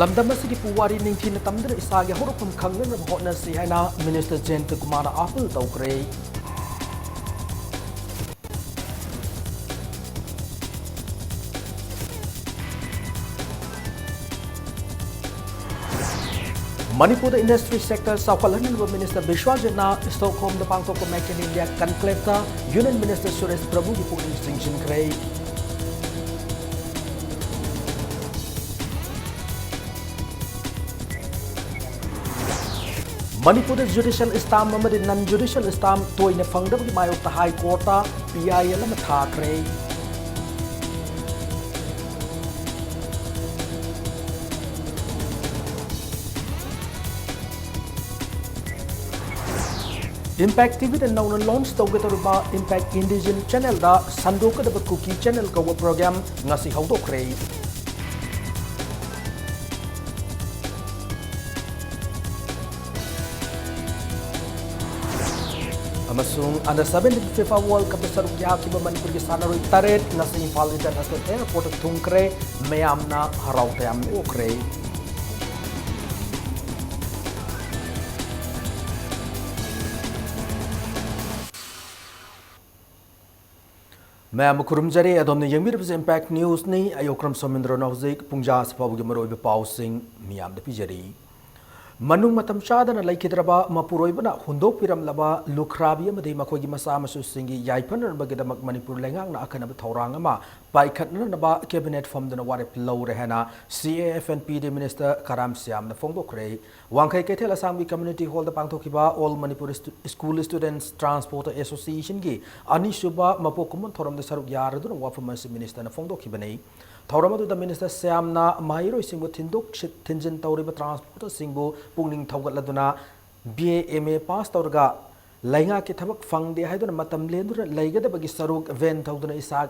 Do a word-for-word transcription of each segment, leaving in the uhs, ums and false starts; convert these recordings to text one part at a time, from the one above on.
ꯂꯝꯗꯝ ꯑꯁꯤꯒꯤ ꯄꯨꯋꯥꯔꯤ ꯅꯤꯡꯊꯤꯅ ꯇꯝꯗꯨꯅ ꯏꯁꯥꯒꯤ ꯍꯧꯔꯛꯐꯝ ꯈꯪꯅꯅꯕ ꯍꯣꯠꯅꯁꯤ ꯍꯥꯏꯅ ꯃꯤꯅꯤꯁꯇꯔ ꯖꯌꯟꯇ ꯀꯨꯃꯥꯔꯅ ꯑꯥꯄꯤꯜ ꯇꯧꯈ꯭ꯔꯦ꯫ ꯃꯅꯤꯄꯨꯔꯗ ꯏꯟꯗꯁꯇ꯭ꯔꯤ ꯁꯦꯛꯇꯔ ꯆꯥꯎꯈꯠꯍꯟꯅꯕ ꯃꯤꯅꯤꯁꯇꯔ ꯕꯤꯁ꯭ꯋꯖꯤꯠꯅ ꯁ꯭ꯇꯣꯛꯍꯣꯝꯗ ꯄꯥꯡꯊꯣꯛꯄ ꯃꯦꯛ ꯏꯟ ꯏꯟꯗꯤꯌꯥ ꯀꯟꯀ꯭ꯂꯦꯚꯇ ꯌꯨꯅꯤꯌꯟ ꯃꯤꯅꯤꯁꯇꯔ ꯁꯨꯔꯦꯁ ꯄ꯭ꯔꯚꯨꯒꯤ ꯄꯨꯛꯅꯤꯡ ꯆꯤꯡꯁꯤꯟꯈ꯭ꯔꯦ꯫ ꯃꯅꯤꯄꯨꯔꯗ ꯖꯨꯗꯤꯁꯤꯌꯦꯜ ꯁ꯭ꯇꯥꯝꯞ ꯑꯃꯗꯤ ꯅꯟ ꯖꯨꯗꯤꯁꯤꯌꯦꯜ ꯁ꯭ꯇꯥꯝꯞ ꯇꯣꯏꯅ ꯐꯪꯗꯕꯒꯤ ꯃꯥꯌꯣꯛꯇ ꯍꯥꯏ ꯀꯣꯔꯠꯇ ꯄꯤ ꯑꯥꯏ ꯑꯦꯜ ꯑꯃ ꯊꯥꯈ꯭ꯔꯦ꯫ ꯏꯝꯄꯦꯛ ꯇꯤꯚꯤꯗ ꯅꯧꯅ ꯂꯣꯟꯆ ꯇꯧꯒꯗꯧꯔꯤꯕ ꯏꯝꯄꯦꯛ ꯏꯟꯗꯤꯖꯤꯟ ꯆꯦꯅꯦꯜꯗ ꯁꯟꯗꯣꯛꯀꯗꯕ ꯀꯨꯀꯤ ꯆꯦꯅꯦꯜ ꯀꯧꯕ ꯄ꯭ꯔꯣꯒ꯭ꯔꯥꯝ ꯉꯁꯤ ꯍꯧꯗꯣꯛꯈ꯭ꯔꯦ꯫ ꯑꯃꯁꯨꯡ under seventeen FIFA World Cupꯇ ꯁꯔꯨꯛ ꯌꯥꯈꯤꯕ ꯃꯅꯤꯄꯨꯔꯒꯤ ꯁꯥꯟꯅꯔꯣꯏ ꯇꯔꯦꯠ ꯉꯁꯤ ꯏꯝꯐꯥꯜ ꯏꯟꯇꯔꯅꯦꯁꯅꯦꯜ ꯑꯦꯌꯔꯄꯣꯔꯠꯇ ꯊꯨꯡꯈ꯭ꯔꯦ꯫ ꯃꯌꯥꯝꯅ ꯍꯔꯥꯎ ꯇꯌꯥꯝꯅ ꯑꯣꯛꯈ꯭ꯔꯦ꯫ ꯃꯌꯥꯝꯕꯨ ꯈꯨꯔꯨꯝꯖꯔꯤ꯫ ꯑꯗꯣꯝꯅ ꯌꯦꯡꯕꯤꯔꯤꯕꯁꯤ ꯏꯝꯄꯦꯛ ꯅ꯭ꯌꯨꯁꯅꯤ꯫ ꯑꯩ ꯑꯣꯀ꯭ꯔꯝ ꯁꯣꯃꯦꯟꯗ꯭ꯔꯣꯅ ꯍꯧꯖꯤꯛ ꯄꯨꯡꯖꯥ ꯑꯁꯤ ꯐꯥꯎꯕꯒꯤ ꯃꯔꯨꯑꯣꯏꯕ ꯄꯥꯎꯁꯤꯡ ꯃꯤꯌꯥꯝꯗ ꯄꯤꯖꯔꯤ꯫ ꯃꯅꯨꯡ ꯃꯇꯝ ꯆꯥꯗꯅ ꯂꯩꯈꯤꯗ꯭ꯔꯕ ꯃꯄꯨꯔꯣꯏꯕꯅ ꯍꯨꯟꯗꯣꯛꯄꯤꯔꯝꯂꯕ ꯂꯨꯈ꯭ꯔꯥꯕꯤ ꯑꯃꯗꯤ ꯃꯈꯣꯏꯒꯤ ꯃꯆꯥ ꯃꯁꯨꯁꯤꯡꯒꯤ ꯌꯥꯏꯐꯅꯅꯕꯒꯤꯗꯃꯛ ꯃꯅꯤꯄꯨꯔ ꯂꯩꯉꯥꯛꯅ ꯑꯈꯟꯅꯕ ꯊꯧꯔꯥꯡ ꯑꯃ ꯄꯥꯏꯈꯠꯅꯅꯕ ꯀꯦꯕꯤꯅꯦꯠ ꯐꯝꯗꯨꯅ ꯋꯥꯔꯦꯞ ꯂꯧꯔꯦ ꯍꯥꯏꯅ C A F N P D minister Karam ꯁ꯭ꯌꯥꯝꯅ ꯐꯣꯡꯗꯣꯛꯈ꯭ꯔꯦ꯫ ꯋꯥꯡꯈꯩ ꯀꯩꯊꯦꯜ ꯑꯁꯥꯝꯒꯤ ꯀꯝꯃ꯭ꯌꯨꯅꯤꯇꯤ ꯍꯣꯜꯗ ꯄꯥꯡꯊꯣꯛꯈꯤꯕ all Manipur stu-, school students transport ꯑꯦꯁꯣꯁꯤꯌꯦꯁꯟꯒꯤ ꯑꯅꯤꯁꯨꯕ ꯃꯄꯣꯛ ꯀꯨꯝꯑꯣꯟ ꯊꯧꯔꯝꯗ ꯁꯔꯨꯛ ꯌꯥꯔꯗꯨꯅ ꯋꯥꯐꯝ ꯑꯁꯤ ꯃꯤꯅꯤꯁꯇꯔꯅ ꯐꯣꯡꯗꯣꯛꯈꯤꯕꯅꯤ꯫ ꯊꯧꯔꯝ ꯑꯗꯨꯗ ꯃꯤꯅꯤꯁꯇꯔ ꯁ꯭ꯌꯥꯝꯅ ꯃꯍꯩꯔꯣꯏꯁꯤꯡꯕꯨ ꯊꯤꯟꯗꯣꯛ ꯁꯤ-, ꯊꯤꯟꯖꯤꯟ ꯇꯧꯔꯤꯕ ꯇ꯭ꯔꯥꯟꯁꯄꯣꯔꯇꯔꯁꯤꯡꯕꯨ ꯄꯨꯛꯅꯤꯡ ꯊꯧꯒꯠꯂꯗꯨꯅ B A, M A pass ꯇꯧꯔꯒ ꯂꯩꯉꯥꯛꯀꯤ ꯊꯕꯛ ꯐꯪꯗꯦ ꯍꯥꯏꯗꯨꯅ ꯃꯇꯝ ꯂꯦꯟꯗꯨꯅ ꯂꯩꯒꯗꯕꯒꯤ ꯁꯔꯨꯛ ꯚꯦꯟ ꯊꯧꯗꯨꯅ ꯏꯁꯥ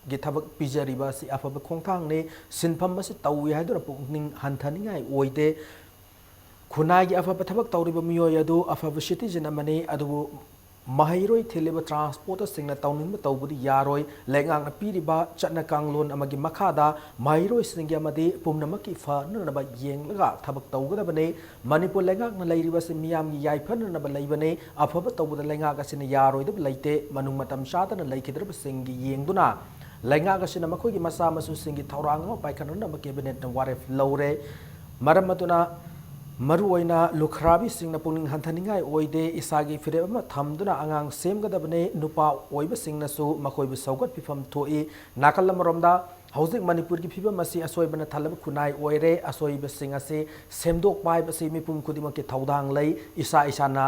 ꯒꯤ ꯊꯕꯛ ꯄꯤꯖꯔꯤꯕ ꯑꯁꯤ ꯑꯐꯕ ꯈꯣꯡꯊꯥꯡꯅꯤ꯫ ꯁꯤꯟꯐꯝ ꯑꯁꯤ ꯇꯧꯏ ꯍꯥꯏꯗꯨꯅ ꯄꯨꯛꯅꯤꯡ ꯍꯟꯊꯅꯤꯡꯉꯥꯏ ꯑꯣꯏꯗꯦ꯫ ꯈꯨꯟꯅꯥꯏꯒꯤ ꯑꯐꯕ ꯊꯕꯛ ꯇꯧꯔꯤꯕ ꯃꯤꯑꯣꯏ ꯑꯗꯨ ꯑꯐꯕ ꯁꯤꯇꯤꯖꯟ ꯑꯃꯅꯤ, ꯑꯗꯨꯕꯨ ꯃꯍꯩꯔꯣꯏ ꯊꯤꯜꯂꯤꯕ ꯇ꯭ꯔꯥꯟꯁꯄꯣꯔꯇꯔꯁꯤꯡꯅ ꯇꯧꯅꯤꯡꯕ ꯇꯧꯕꯗꯤ ꯌꯥꯔꯣꯏ꯫ ꯂꯩꯉꯥꯛꯅ ꯄꯤꯔꯤꯕ ꯆꯠꯅ ꯀꯥꯡꯂꯣꯟ ꯑꯃꯒꯤ ꯃꯈꯥꯗ ꯃꯍꯩꯔꯣꯏꯁꯤꯡꯒꯤ ꯑꯃꯗꯤ ꯄꯨꯝꯅꯃꯛꯀꯤ ꯐꯅꯅꯕ ꯌꯦꯡꯂꯒ ꯊꯕꯛ ꯇꯧꯒꯗꯕꯅꯤ꯫ ꯃꯅꯤꯄꯨꯔ ꯂꯩꯉꯥꯛꯅ ꯂꯩꯔꯤꯕꯁꯤ ꯃꯤꯌꯥꯝꯒꯤ ꯌꯥꯏꯐꯅꯅꯕ ꯂꯩꯕꯅꯤ꯫ ꯑꯐꯕ ꯇꯧꯕꯗ ꯂꯩꯉꯥꯛ ꯑꯁꯤꯅ ꯌꯥꯔꯣꯏꯗꯕ ꯂꯩꯇꯦ꯫ ꯃꯅꯨꯡ ꯃꯇꯝ ꯆꯥꯗꯅ ꯂꯩꯈꯤꯗ꯭ꯔꯕꯁꯤꯡꯒꯤ ꯌꯦꯡꯗꯨꯅ ꯂꯩꯉꯥꯛ ꯑꯁꯤꯅ ꯃꯈꯣꯏꯒꯤ ꯃꯆꯥ ꯃꯁꯨꯁꯤꯡꯒꯤ ꯊꯧꯔꯥꯡ ꯑꯃ ꯄꯥꯏꯈꯠꯅꯅꯕ ꯀꯦꯕꯤꯅꯦꯠꯅ ꯋꯥꯔꯦꯞ ꯂꯧꯔꯦ꯫ ꯃꯔꯝ ꯑꯗꯨꯅ ꯃꯔꯨꯑꯣꯏꯅ ꯂꯨꯈ꯭ꯔꯥꯕꯤꯁꯤꯡꯅ ꯄꯨꯛꯅꯤꯡ ꯍꯟꯊꯅꯤꯡꯉꯥꯏ ꯑꯣꯏꯗꯦ꯫ ꯏꯁꯥꯒꯤ ꯐꯤꯔꯦꯞ ꯑꯃ ꯊꯝꯗꯨꯅ ꯑꯉꯥꯡ ꯁꯦꯝꯒꯗꯕꯅꯤ꯫ ꯅꯨꯄꯥ ꯑꯣꯏꯕꯁꯤꯡꯅꯁꯨ ꯃꯈꯣꯏꯕꯨ ꯁꯧꯒꯠꯄꯤꯐꯝ ꯊꯣꯛꯏ꯫ ꯅꯥꯀꯜ ꯑꯃꯔꯣꯝꯗ ꯍꯧꯖꯤꯛ ꯃꯅꯤꯄꯨꯔꯒꯤ ꯐꯤꯕꯝ ꯑꯁꯤ ꯑꯁꯣꯏꯕꯅ ꯊꯜꯂꯕ ꯈꯨꯟꯅꯥꯏ ꯑꯣꯏꯔꯦ꯫ ꯑꯁꯣꯏꯕꯁꯤꯡ ꯑꯁꯤ ꯁꯦꯝꯗꯣꯛꯄ ꯍꯥꯏꯕꯁꯤ ꯃꯤꯄꯨꯝ ꯈꯨꯗꯤꯡꯃꯛꯀꯤ ꯊꯧꯗꯥꯡ ꯂꯩ꯫ ꯏꯁꯥ ꯏꯁꯥꯅ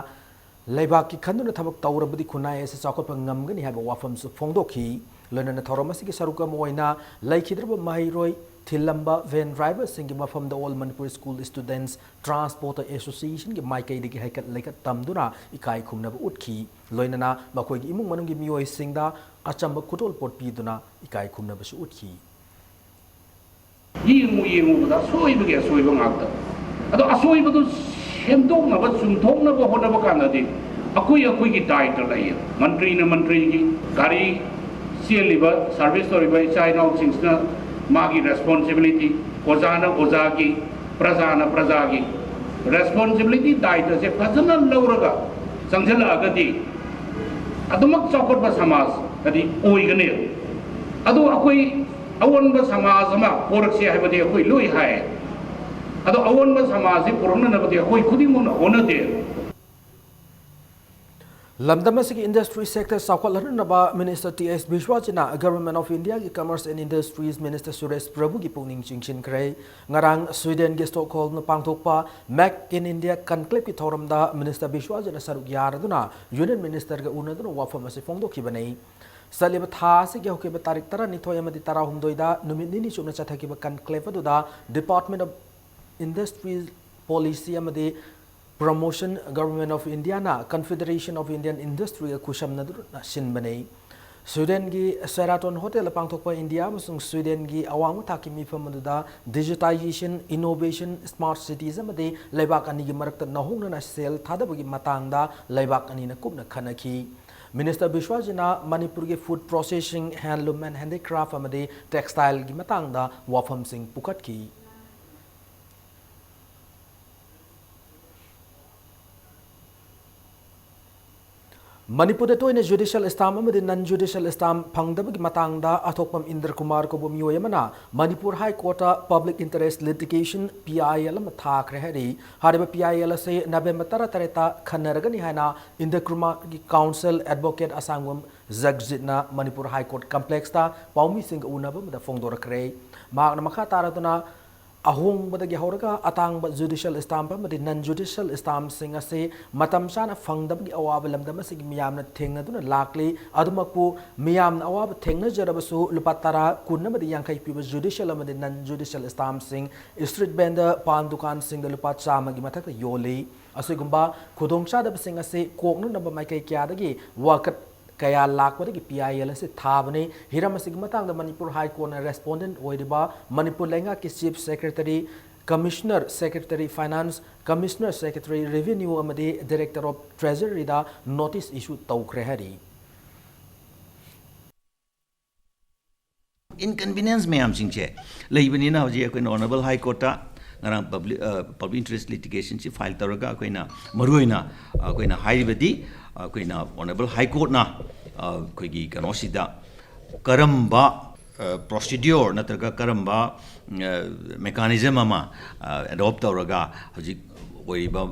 ꯂꯩꯕꯥꯛꯀꯤ ꯈꯟꯗꯨꯅ ꯊꯕꯛ ꯇꯧꯔꯕꯗꯤ ꯈꯨꯟꯅꯥꯏ ꯑꯁꯤ ꯆꯥꯎꯈꯠꯄ ꯉꯝꯒꯅꯤ ꯍꯥꯏꯕ ꯋꯥꯐꯝꯁꯨ ꯐꯣꯡꯗꯣꯛꯈꯤ꯫ ꯂꯣꯏꯅꯅ ꯊꯧꯔꯝ ꯑꯁꯤꯒꯤ ꯁꯔꯨꯛ ꯑꯃ ꯑꯣꯏꯅ ꯂꯩꯈꯤꯗ꯭ꯔꯕ ꯃꯍꯩꯔꯣꯏ ꯊꯤꯜꯂꯝꯕ ꯚꯦꯟ ꯗ꯭ꯔꯥꯏꯚꯔꯁꯤꯡꯒꯤ ꯃꯐꯝꯗ All Manipur School Students Transporter Associationꯒꯤ ꯃꯥꯏꯀꯩꯗꯒꯤ ꯍꯩꯀꯠ ꯂꯩꯀꯠ ꯇꯝꯗꯨꯅ ꯏꯀꯥꯏ ꯈꯨꯝꯅꯕ ꯎꯠꯈꯤ꯫ ꯂꯣꯏꯅꯅ ꯃꯈꯣꯏꯒꯤ ꯏꯃꯨꯡ ꯃꯅꯨꯡꯒꯤ ꯃꯤꯑꯣꯏꯁꯤꯡꯗ ꯑꯆꯝꯕ ꯈꯨꯗꯣꯜꯄꯣꯠ ꯄꯤꯗꯨꯅ ꯏꯀꯥꯏ ꯈꯨꯝꯅꯕꯁꯨ ꯎꯠꯈꯤ꯫ ꯌꯦꯡꯉꯨ ꯌꯦꯡꯉꯨꯕꯗ ꯑꯁꯣꯏꯕꯒꯤ ꯑꯁꯣꯏꯕ ꯉꯥꯛꯇ꯫ ꯑꯗꯣ ꯑꯁꯣꯏꯕꯗꯨ ꯁꯦꯝꯗꯣꯛꯅꯕ, ꯆꯨꯝꯊꯣꯛꯅꯕ ꯍꯣꯠꯅꯕ ꯀꯥꯟꯗꯗꯤ ꯑꯩꯈꯣꯏ ꯑꯩꯈꯣꯏꯒꯤ ꯗꯥꯏꯇ ꯂꯩꯌꯦ꯫ ꯃꯟꯇ꯭ꯔꯤꯅ ꯃꯟꯇ꯭ꯔꯤꯒꯤ, ꯒꯥꯔꯤ ꯆꯦꯜꯂꯤꯕ, ꯁꯥꯔꯚꯤꯁ ꯇꯧꯔꯤꯕ ꯏꯆꯥ ꯏꯅꯥꯎꯁꯤꯡꯁꯤꯅ ꯃꯥꯒꯤ ꯔꯦꯁꯄꯣꯟꯁꯤꯕꯤꯂꯤꯇꯤ, ꯑꯣꯖꯥꯅ ꯑꯣꯖꯥꯒꯤ, ꯄ꯭ꯔꯖꯥꯅ ꯄ꯭ꯔꯖꯥꯒꯤ ꯔꯦꯁꯄꯣꯟꯁꯤꯕꯤꯂꯤꯇꯤ, ꯗꯥꯏꯇꯁꯦ ꯐꯖꯅ ꯂꯧꯔꯒ ꯆꯪꯁꯤꯜꯂꯛꯑꯒꯗꯤ ꯑꯗꯨꯃꯛ ꯆꯥꯎꯈꯠꯄ ꯁꯃꯥꯖ ꯑꯗꯤ ꯑꯣꯏꯒꯅꯦꯕ꯫ ꯑꯗꯨ ꯑꯩꯈꯣꯏ ꯑꯑꯣꯟꯕ ꯁꯃꯥꯖ ꯑꯃ ꯄꯣꯔꯛꯁꯦ ꯍꯥꯏꯕꯗꯤ ꯑꯩꯈꯣꯏ ꯂꯣꯏ ꯍꯥꯏ꯫ ꯑꯗꯣ ꯑꯑꯣꯟꯕ ꯁꯃꯥꯖꯁꯤ ꯄꯨꯔꯛꯅꯅꯕꯗꯤ ꯑꯩꯈꯣꯏ ꯈꯨꯗꯤꯡꯃꯛꯅ ꯍꯣꯠꯅꯗꯦ꯫ ꯂꯝꯗꯝ ꯑꯁꯤꯒꯤ ꯏꯟꯗꯁꯇ꯭ꯔꯤ ꯁꯦꯛꯇꯔ ꯆꯥꯎꯈꯠꯍꯟꯅꯕ ꯃꯤꯅꯤꯁꯇꯔ ꯇꯤ ꯑꯦꯁ ꯕꯤꯁ꯭ꯋꯥꯖꯤꯅ Government of Indiaꯒꯤ Commerce and Industries Minister Suresh ꯄ꯭ꯔꯚꯨꯒꯤ ꯄꯨꯛꯅꯤꯡ ꯆꯤꯡꯁꯤꯟꯈ꯭ꯔꯦ꯫ ꯉꯔꯥꯡ ꯁ꯭ꯋꯤꯗꯦꯟꯒꯤ ꯁ꯭ꯇꯣꯛꯍꯣꯜꯝꯗ ꯄꯥꯡꯊꯣꯛꯄ Make in India Conclaveꯀꯤ ꯊꯧꯔꯝꯗ ꯃꯤꯅꯤꯁꯇꯔ ꯕꯤꯁ꯭ꯋꯥꯖꯤꯅ ꯁꯔꯨꯛ ꯌꯥꯔꯗꯨꯅ ꯌꯨꯅꯤꯌꯟ ꯃꯤꯅꯤꯁꯇꯔꯒ ꯎꯅꯗꯨꯅ ꯋꯥꯐꯝ ꯑꯁꯤ ꯐꯣꯡꯗꯣꯛꯈꯤꯕꯅꯤ꯫ ꯆꯠꯂꯤꯕ ꯊꯥ ꯑꯁꯤꯒꯤ ꯍꯧꯈꯤꯕ ꯇꯥꯔꯤꯛ ꯇꯔꯥꯅꯤꯊꯣꯏ ꯑꯃꯗꯤ ꯇꯔꯥꯍꯨꯝꯗꯣꯏꯗ ꯅꯨꯃꯤꯠ ꯅꯤꯅꯤ ꯆꯨꯞꯅ ꯆꯠꯊꯈꯤꯕ ꯀꯟꯀ꯭ꯂꯦꯚ ꯑꯗꯨꯗ Department of Industry Policy ꯑꯃꯗꯤ Promotion Government of Indiaꯅ Confederation of Indian Industryꯒ ꯈꯨꯠꯁꯝꯅꯗꯨꯅ ꯁꯤꯟꯕꯅꯤ꯫ ꯁ꯭ꯋꯤꯗꯦꯟꯒꯤ ꯁꯦꯔꯥꯇꯣꯟ ꯍꯣꯇꯦꯜꯗ ꯄꯥꯡꯊꯣꯛꯄ ꯏꯟꯗꯤꯌꯥ ꯑꯃꯁꯨꯡ ꯁ꯭ꯋꯤꯗꯦꯟꯒꯤ ꯑꯋꯥꯡꯕ ꯊꯥꯛꯀꯤ ꯃꯤꯐꯝ ꯑꯗꯨꯗ ꯗꯤꯖꯤꯇꯥꯏꯖꯦꯁꯟ, ꯏꯅꯣꯚꯦꯁꯟ, ꯁ꯭ꯃꯥꯔꯠ ꯁꯤꯇꯤꯁ ꯑꯃꯗꯤ ꯂꯩꯕꯥꯛ ꯑꯅꯤꯒꯤ ꯃꯔꯛꯇ ꯅꯧꯍꯧꯅꯅ ꯁꯦꯜ ꯊꯥꯗꯕꯒꯤ ꯃꯇꯥꯡꯗ ꯂꯩꯕꯥꯛ ꯑꯅꯤꯅ ꯀꯨꯞꯅ ꯈꯟꯅꯈꯤ꯫ ꯃꯤꯅꯤꯁꯇꯔ ꯕꯤꯁ꯭ꯋꯥꯖꯤꯅ ꯃꯅꯤꯄꯨꯔꯒꯤ ꯐꯨꯗ ꯄ꯭ꯔꯣꯁꯦꯁꯤꯡ, ꯍꯦꯟꯂꯨꯝ ꯑꯦꯟ ꯍꯦꯟꯗꯤꯀ꯭ꯔꯥꯐ ꯑꯃꯗꯤ ꯇꯦꯛꯁꯇꯥꯏꯜꯒꯤ ꯃꯇꯥꯡꯗ ꯋꯥꯐꯝꯁꯤꯡ ꯄꯨꯈꯠꯈꯤ꯫ ꯃꯅꯤꯄꯨꯔꯗ ꯇꯣꯏꯅ ꯖꯨꯗꯤꯁꯤꯌꯦꯜ ꯁ꯭ꯇꯥꯝꯞ ꯑꯃꯗꯤ ꯅꯟ ꯖꯨꯗꯤꯁꯤꯌꯦꯜ ꯁ꯭ꯇꯥꯝꯞ ꯐꯪꯗꯕꯒꯤ ꯃꯇꯥꯡꯗ ꯑꯊꯣꯛꯄꯝ ꯏꯟꯗ꯭ꯔ ꯀꯨꯃꯥꯔ ꯀꯧꯕ ꯃꯤꯑꯣꯏ ꯑꯃꯅ ꯃꯅꯤꯄꯨꯔ ꯍꯥꯏ ꯀꯣꯔꯠꯇ public interest litigation, P I L, ꯑꯃ ꯊꯥꯈ꯭ꯔꯦ ꯍꯥꯏꯔꯤ꯫ ꯍꯥꯏꯔꯤꯕ ꯄꯤ ꯑꯥꯏ ꯑꯦꯜ ꯑꯁꯤ ꯅꯕꯦꯝꯕꯔ ꯇꯔꯥꯇꯔꯦꯠꯇ ꯈꯟꯅꯔꯒꯅꯤ ꯍꯥꯏꯅ ꯏꯟꯗ꯭ꯔ ꯀꯨꯃꯥꯔꯒꯤ ꯀꯥꯎꯟꯁꯤꯜ ꯑꯦꯗꯚꯣꯀꯦꯠ ꯑꯁꯥꯡꯕꯝ ꯖꯒꯖꯤꯠꯅ ꯃꯅꯤꯄꯨꯔ ꯍꯥꯏ ꯀꯣꯔꯠ ꯀꯝꯄ꯭ꯂꯦꯛꯁꯇ ꯄꯥꯎꯃꯤꯁꯤꯡꯒ ꯎꯅꯕ ꯑꯃꯗ ꯐꯣꯡꯗꯣꯔꯛꯈ꯭ꯔꯦ꯫ ꯃꯍꯥꯛꯅ ꯃꯈꯥ ꯇꯥꯔꯗꯨꯅ ꯑꯍꯣꯡꯕꯗꯒꯤ ꯍꯧꯔꯒ ꯑꯇꯥꯡꯕ ꯖꯨꯗꯤꯁꯤꯌꯦꯜ ꯁ꯭ꯇꯥꯝꯞ ꯑꯃꯗꯤ ꯅꯟ ꯖꯨꯗꯤꯁꯤꯌꯦꯜ ꯁ꯭ꯇꯥꯝꯞꯁꯤꯡ ꯑꯁꯤ ꯃꯇꯝ ꯆꯥꯅ ꯐꯪꯗꯕꯒꯤ ꯑꯋꯥꯕ ꯂꯝꯗꯝ ꯑꯁꯤꯒꯤ ꯃꯤꯌꯥꯝꯅ ꯊꯦꯡꯅꯗꯨꯅ ꯂꯥꯛꯂꯤ꯫ ꯑꯗꯨꯃꯛꯄꯨ ꯃꯤꯌꯥꯝꯅ ꯑꯋꯥꯕ ꯊꯦꯡꯅꯖꯔꯕꯁꯨ ꯂꯨꯄꯥ ꯇꯔꯥ, ꯀꯨꯟ ꯑꯃꯗꯤ ꯌꯥꯡꯈꯩ ꯄꯤꯕ ꯖꯨꯗꯤꯁꯤꯌꯦꯜ ꯑꯃꯗꯤ ꯅꯟ ꯖꯨꯗꯤꯁꯤꯌꯦꯜ ꯁ꯭ꯇꯥꯝꯞꯁꯤꯡ ꯁ꯭ꯇ꯭ꯔꯤꯠ ꯚꯦꯟꯗꯔ, ꯄꯥꯟ ꯗꯨꯀꯥꯟꯁꯤꯡꯗ ꯂꯨꯄꯥ ꯆꯥꯝꯃꯒꯤ ꯃꯊꯛꯇ ꯌꯣꯜꯂꯤ꯫ ꯑꯁꯤꯒꯨꯝꯕ ꯈꯨꯗꯣꯡꯆꯥꯗꯕꯁꯤꯡ ꯑꯁꯤ ꯀꯣꯛꯅꯅꯕ ꯃꯥꯏꯀꯩ ꯀꯌꯥꯗꯒꯤ ꯋꯥꯀꯠ ꯀꯌꯥ ꯂꯥꯛꯄꯗꯒꯤ ꯄꯤ ꯑꯥꯏ ꯑꯦꯜ ꯑꯁꯤ ꯊꯥꯕꯅꯤ꯫ ꯍꯤꯔꯝ ꯑꯁꯤꯒꯤ ꯃꯇꯥꯡꯗ ꯃꯅꯤꯄꯨꯔ ꯍꯥꯏ ꯀꯣꯔꯠꯅ ꯔꯦꯁꯄꯣꯟꯗꯦꯟꯠ ꯑꯣꯏꯔꯤꯕ ꯃꯅꯤꯄꯨꯔ ꯂꯩꯉꯥꯛꯀꯤ chief secretary, commissioner secretary finance, commissioner secretary revenue ꯑꯃꯗꯤ ꯗꯥꯏꯔꯦꯛꯇꯔ ꯑꯣꯐ ꯇ꯭ꯔꯦꯖꯔꯤꯗ ꯅꯣꯇꯤꯁ ꯏꯁꯨ ꯇꯧꯈ꯭ꯔꯦ ꯍꯥꯏꯔꯤ꯫ ꯏꯟꯀꯟꯚꯤꯅꯤꯌꯦꯟꯁ ꯃꯌꯥꯝꯁꯤꯡꯁꯦ ꯂꯩꯕꯅꯤꯅ ꯍꯧꯖꯤꯛ ꯑꯩꯈꯣꯏꯅ ꯑꯣꯅꯔꯦꯕꯜ ꯍꯥꯏ ꯀꯣꯔꯠꯇ ꯉꯔꯥꯡ ꯄꯕ꯭ꯂꯤꯛ, ꯑ, ꯄꯕ꯭ꯂꯤꯛ ꯏꯟꯇꯔꯦꯁ ꯂꯤꯇꯤꯒꯦꯁꯟꯁꯤ ꯐꯥꯏꯜ ꯇꯧꯔꯒ ꯑꯩꯈꯣꯏꯅ ꯃꯔꯨꯑꯣꯏꯅ ꯑꯩꯈꯣꯏꯅ ꯍꯥꯏꯔꯤꯕꯗꯤ ꯑꯩꯈꯣꯏꯅ ꯑꯣꯅꯔꯦꯕꯜ ꯍꯥꯏ ꯀꯣꯔꯠꯅ, ꯑ, ꯑꯩꯈꯣꯏꯒꯤ ꯀꯩꯅꯣꯁꯤꯗ ꯀꯔꯝꯕ, ꯑ, ꯄ꯭ꯔꯣꯁꯤꯗ꯭ꯌꯣꯔ ꯅꯠꯇ꯭ꯔꯒ ꯀꯔꯝꯕ, ꯑ, ꯃꯦꯀꯥꯅꯤꯖꯝ ꯑꯃ, ꯑ, ꯑꯦꯗꯣꯞ ꯇꯧꯔꯒ ꯍꯧꯖꯤꯛ ꯑꯣꯏꯔꯤꯕ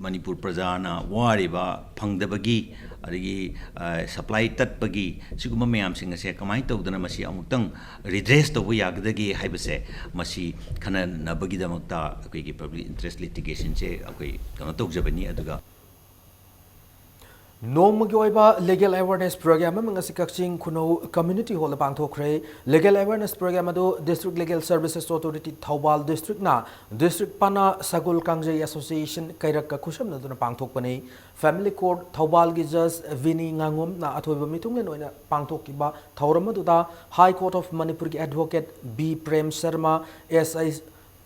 ꯃꯅꯤꯄꯨꯔ ꯄ꯭ꯔꯖꯥꯅ ꯋꯥꯔꯤꯕ ꯐꯪꯗꯕꯒꯤ, ꯑꯗꯒꯤ, ꯑ, ꯁꯄ꯭ꯂꯥꯏ ꯇꯠꯄꯒꯤ ꯁꯤꯒꯨꯝꯕ ꯃꯌꯥꯝꯁꯤꯡ ꯑꯁꯦ ꯀꯃꯥꯏꯅ ꯇꯧꯗꯅ ꯃꯁꯤ ꯑꯃꯨꯛꯇꯪ ꯔꯤꯗ꯭ꯔꯦꯁ ꯇꯧꯕ ꯌꯥꯒꯗꯒꯦ ꯍꯥꯏꯕꯁꯦ ꯃꯁꯤ ꯈꯟꯅꯅꯕꯒꯤꯗꯃꯛꯇ ꯑꯩꯈꯣꯏꯒꯤ ꯄꯕ꯭ꯂꯤꯛ ꯏꯟꯇꯔꯦꯁ ꯂꯤꯇꯤꯒꯦꯁꯟꯁꯦ ꯑꯩꯈꯣꯏ ꯀꯩꯅꯣ ꯇꯧꯖꯕꯅꯤ꯫ ꯑꯗꯨꯒ ꯅꯣꯡꯃꯒꯤ ꯑꯣꯏꯕ legal awareness program ꯑꯃ ꯉꯁꯤ ꯀꯛꯆꯤꯡ ꯈꯨꯅꯧ community hall ꯗ ꯄꯥꯡꯊꯣꯛꯈ꯭ꯔꯦ꯫ Legal awareness program ꯑꯗꯨ District Legal Services Authority Thoubal district ꯅ district ꯄꯅꯥ ꯁꯒꯣꯜ ꯀꯥꯡꯖꯩ association ꯀꯩꯔꯛꯀ ꯈꯨꯠꯁꯝꯅꯗꯨꯅ ꯄꯥꯡꯊꯣꯛꯄꯅꯤ꯫ Family Court ꯊꯧꯕꯥꯜꯒꯤ Judge ꯚꯤꯅꯤ ꯉꯥꯉꯣꯝꯅ ꯑꯊꯣꯏꯕ ꯃꯤꯊꯨꯡꯂꯦꯟ ꯑꯣꯏꯅ ꯄꯥꯡꯊꯣꯛꯈꯤꯕ ꯊꯧꯔꯝ ꯑꯗꯨꯗ High Court of ꯃꯅꯤꯄꯨꯔꯒꯤ advocate ꯕꯤ ꯄ꯭ꯔꯦꯝ ꯁꯔꯃ, ꯑꯦꯁ ꯑꯥꯏ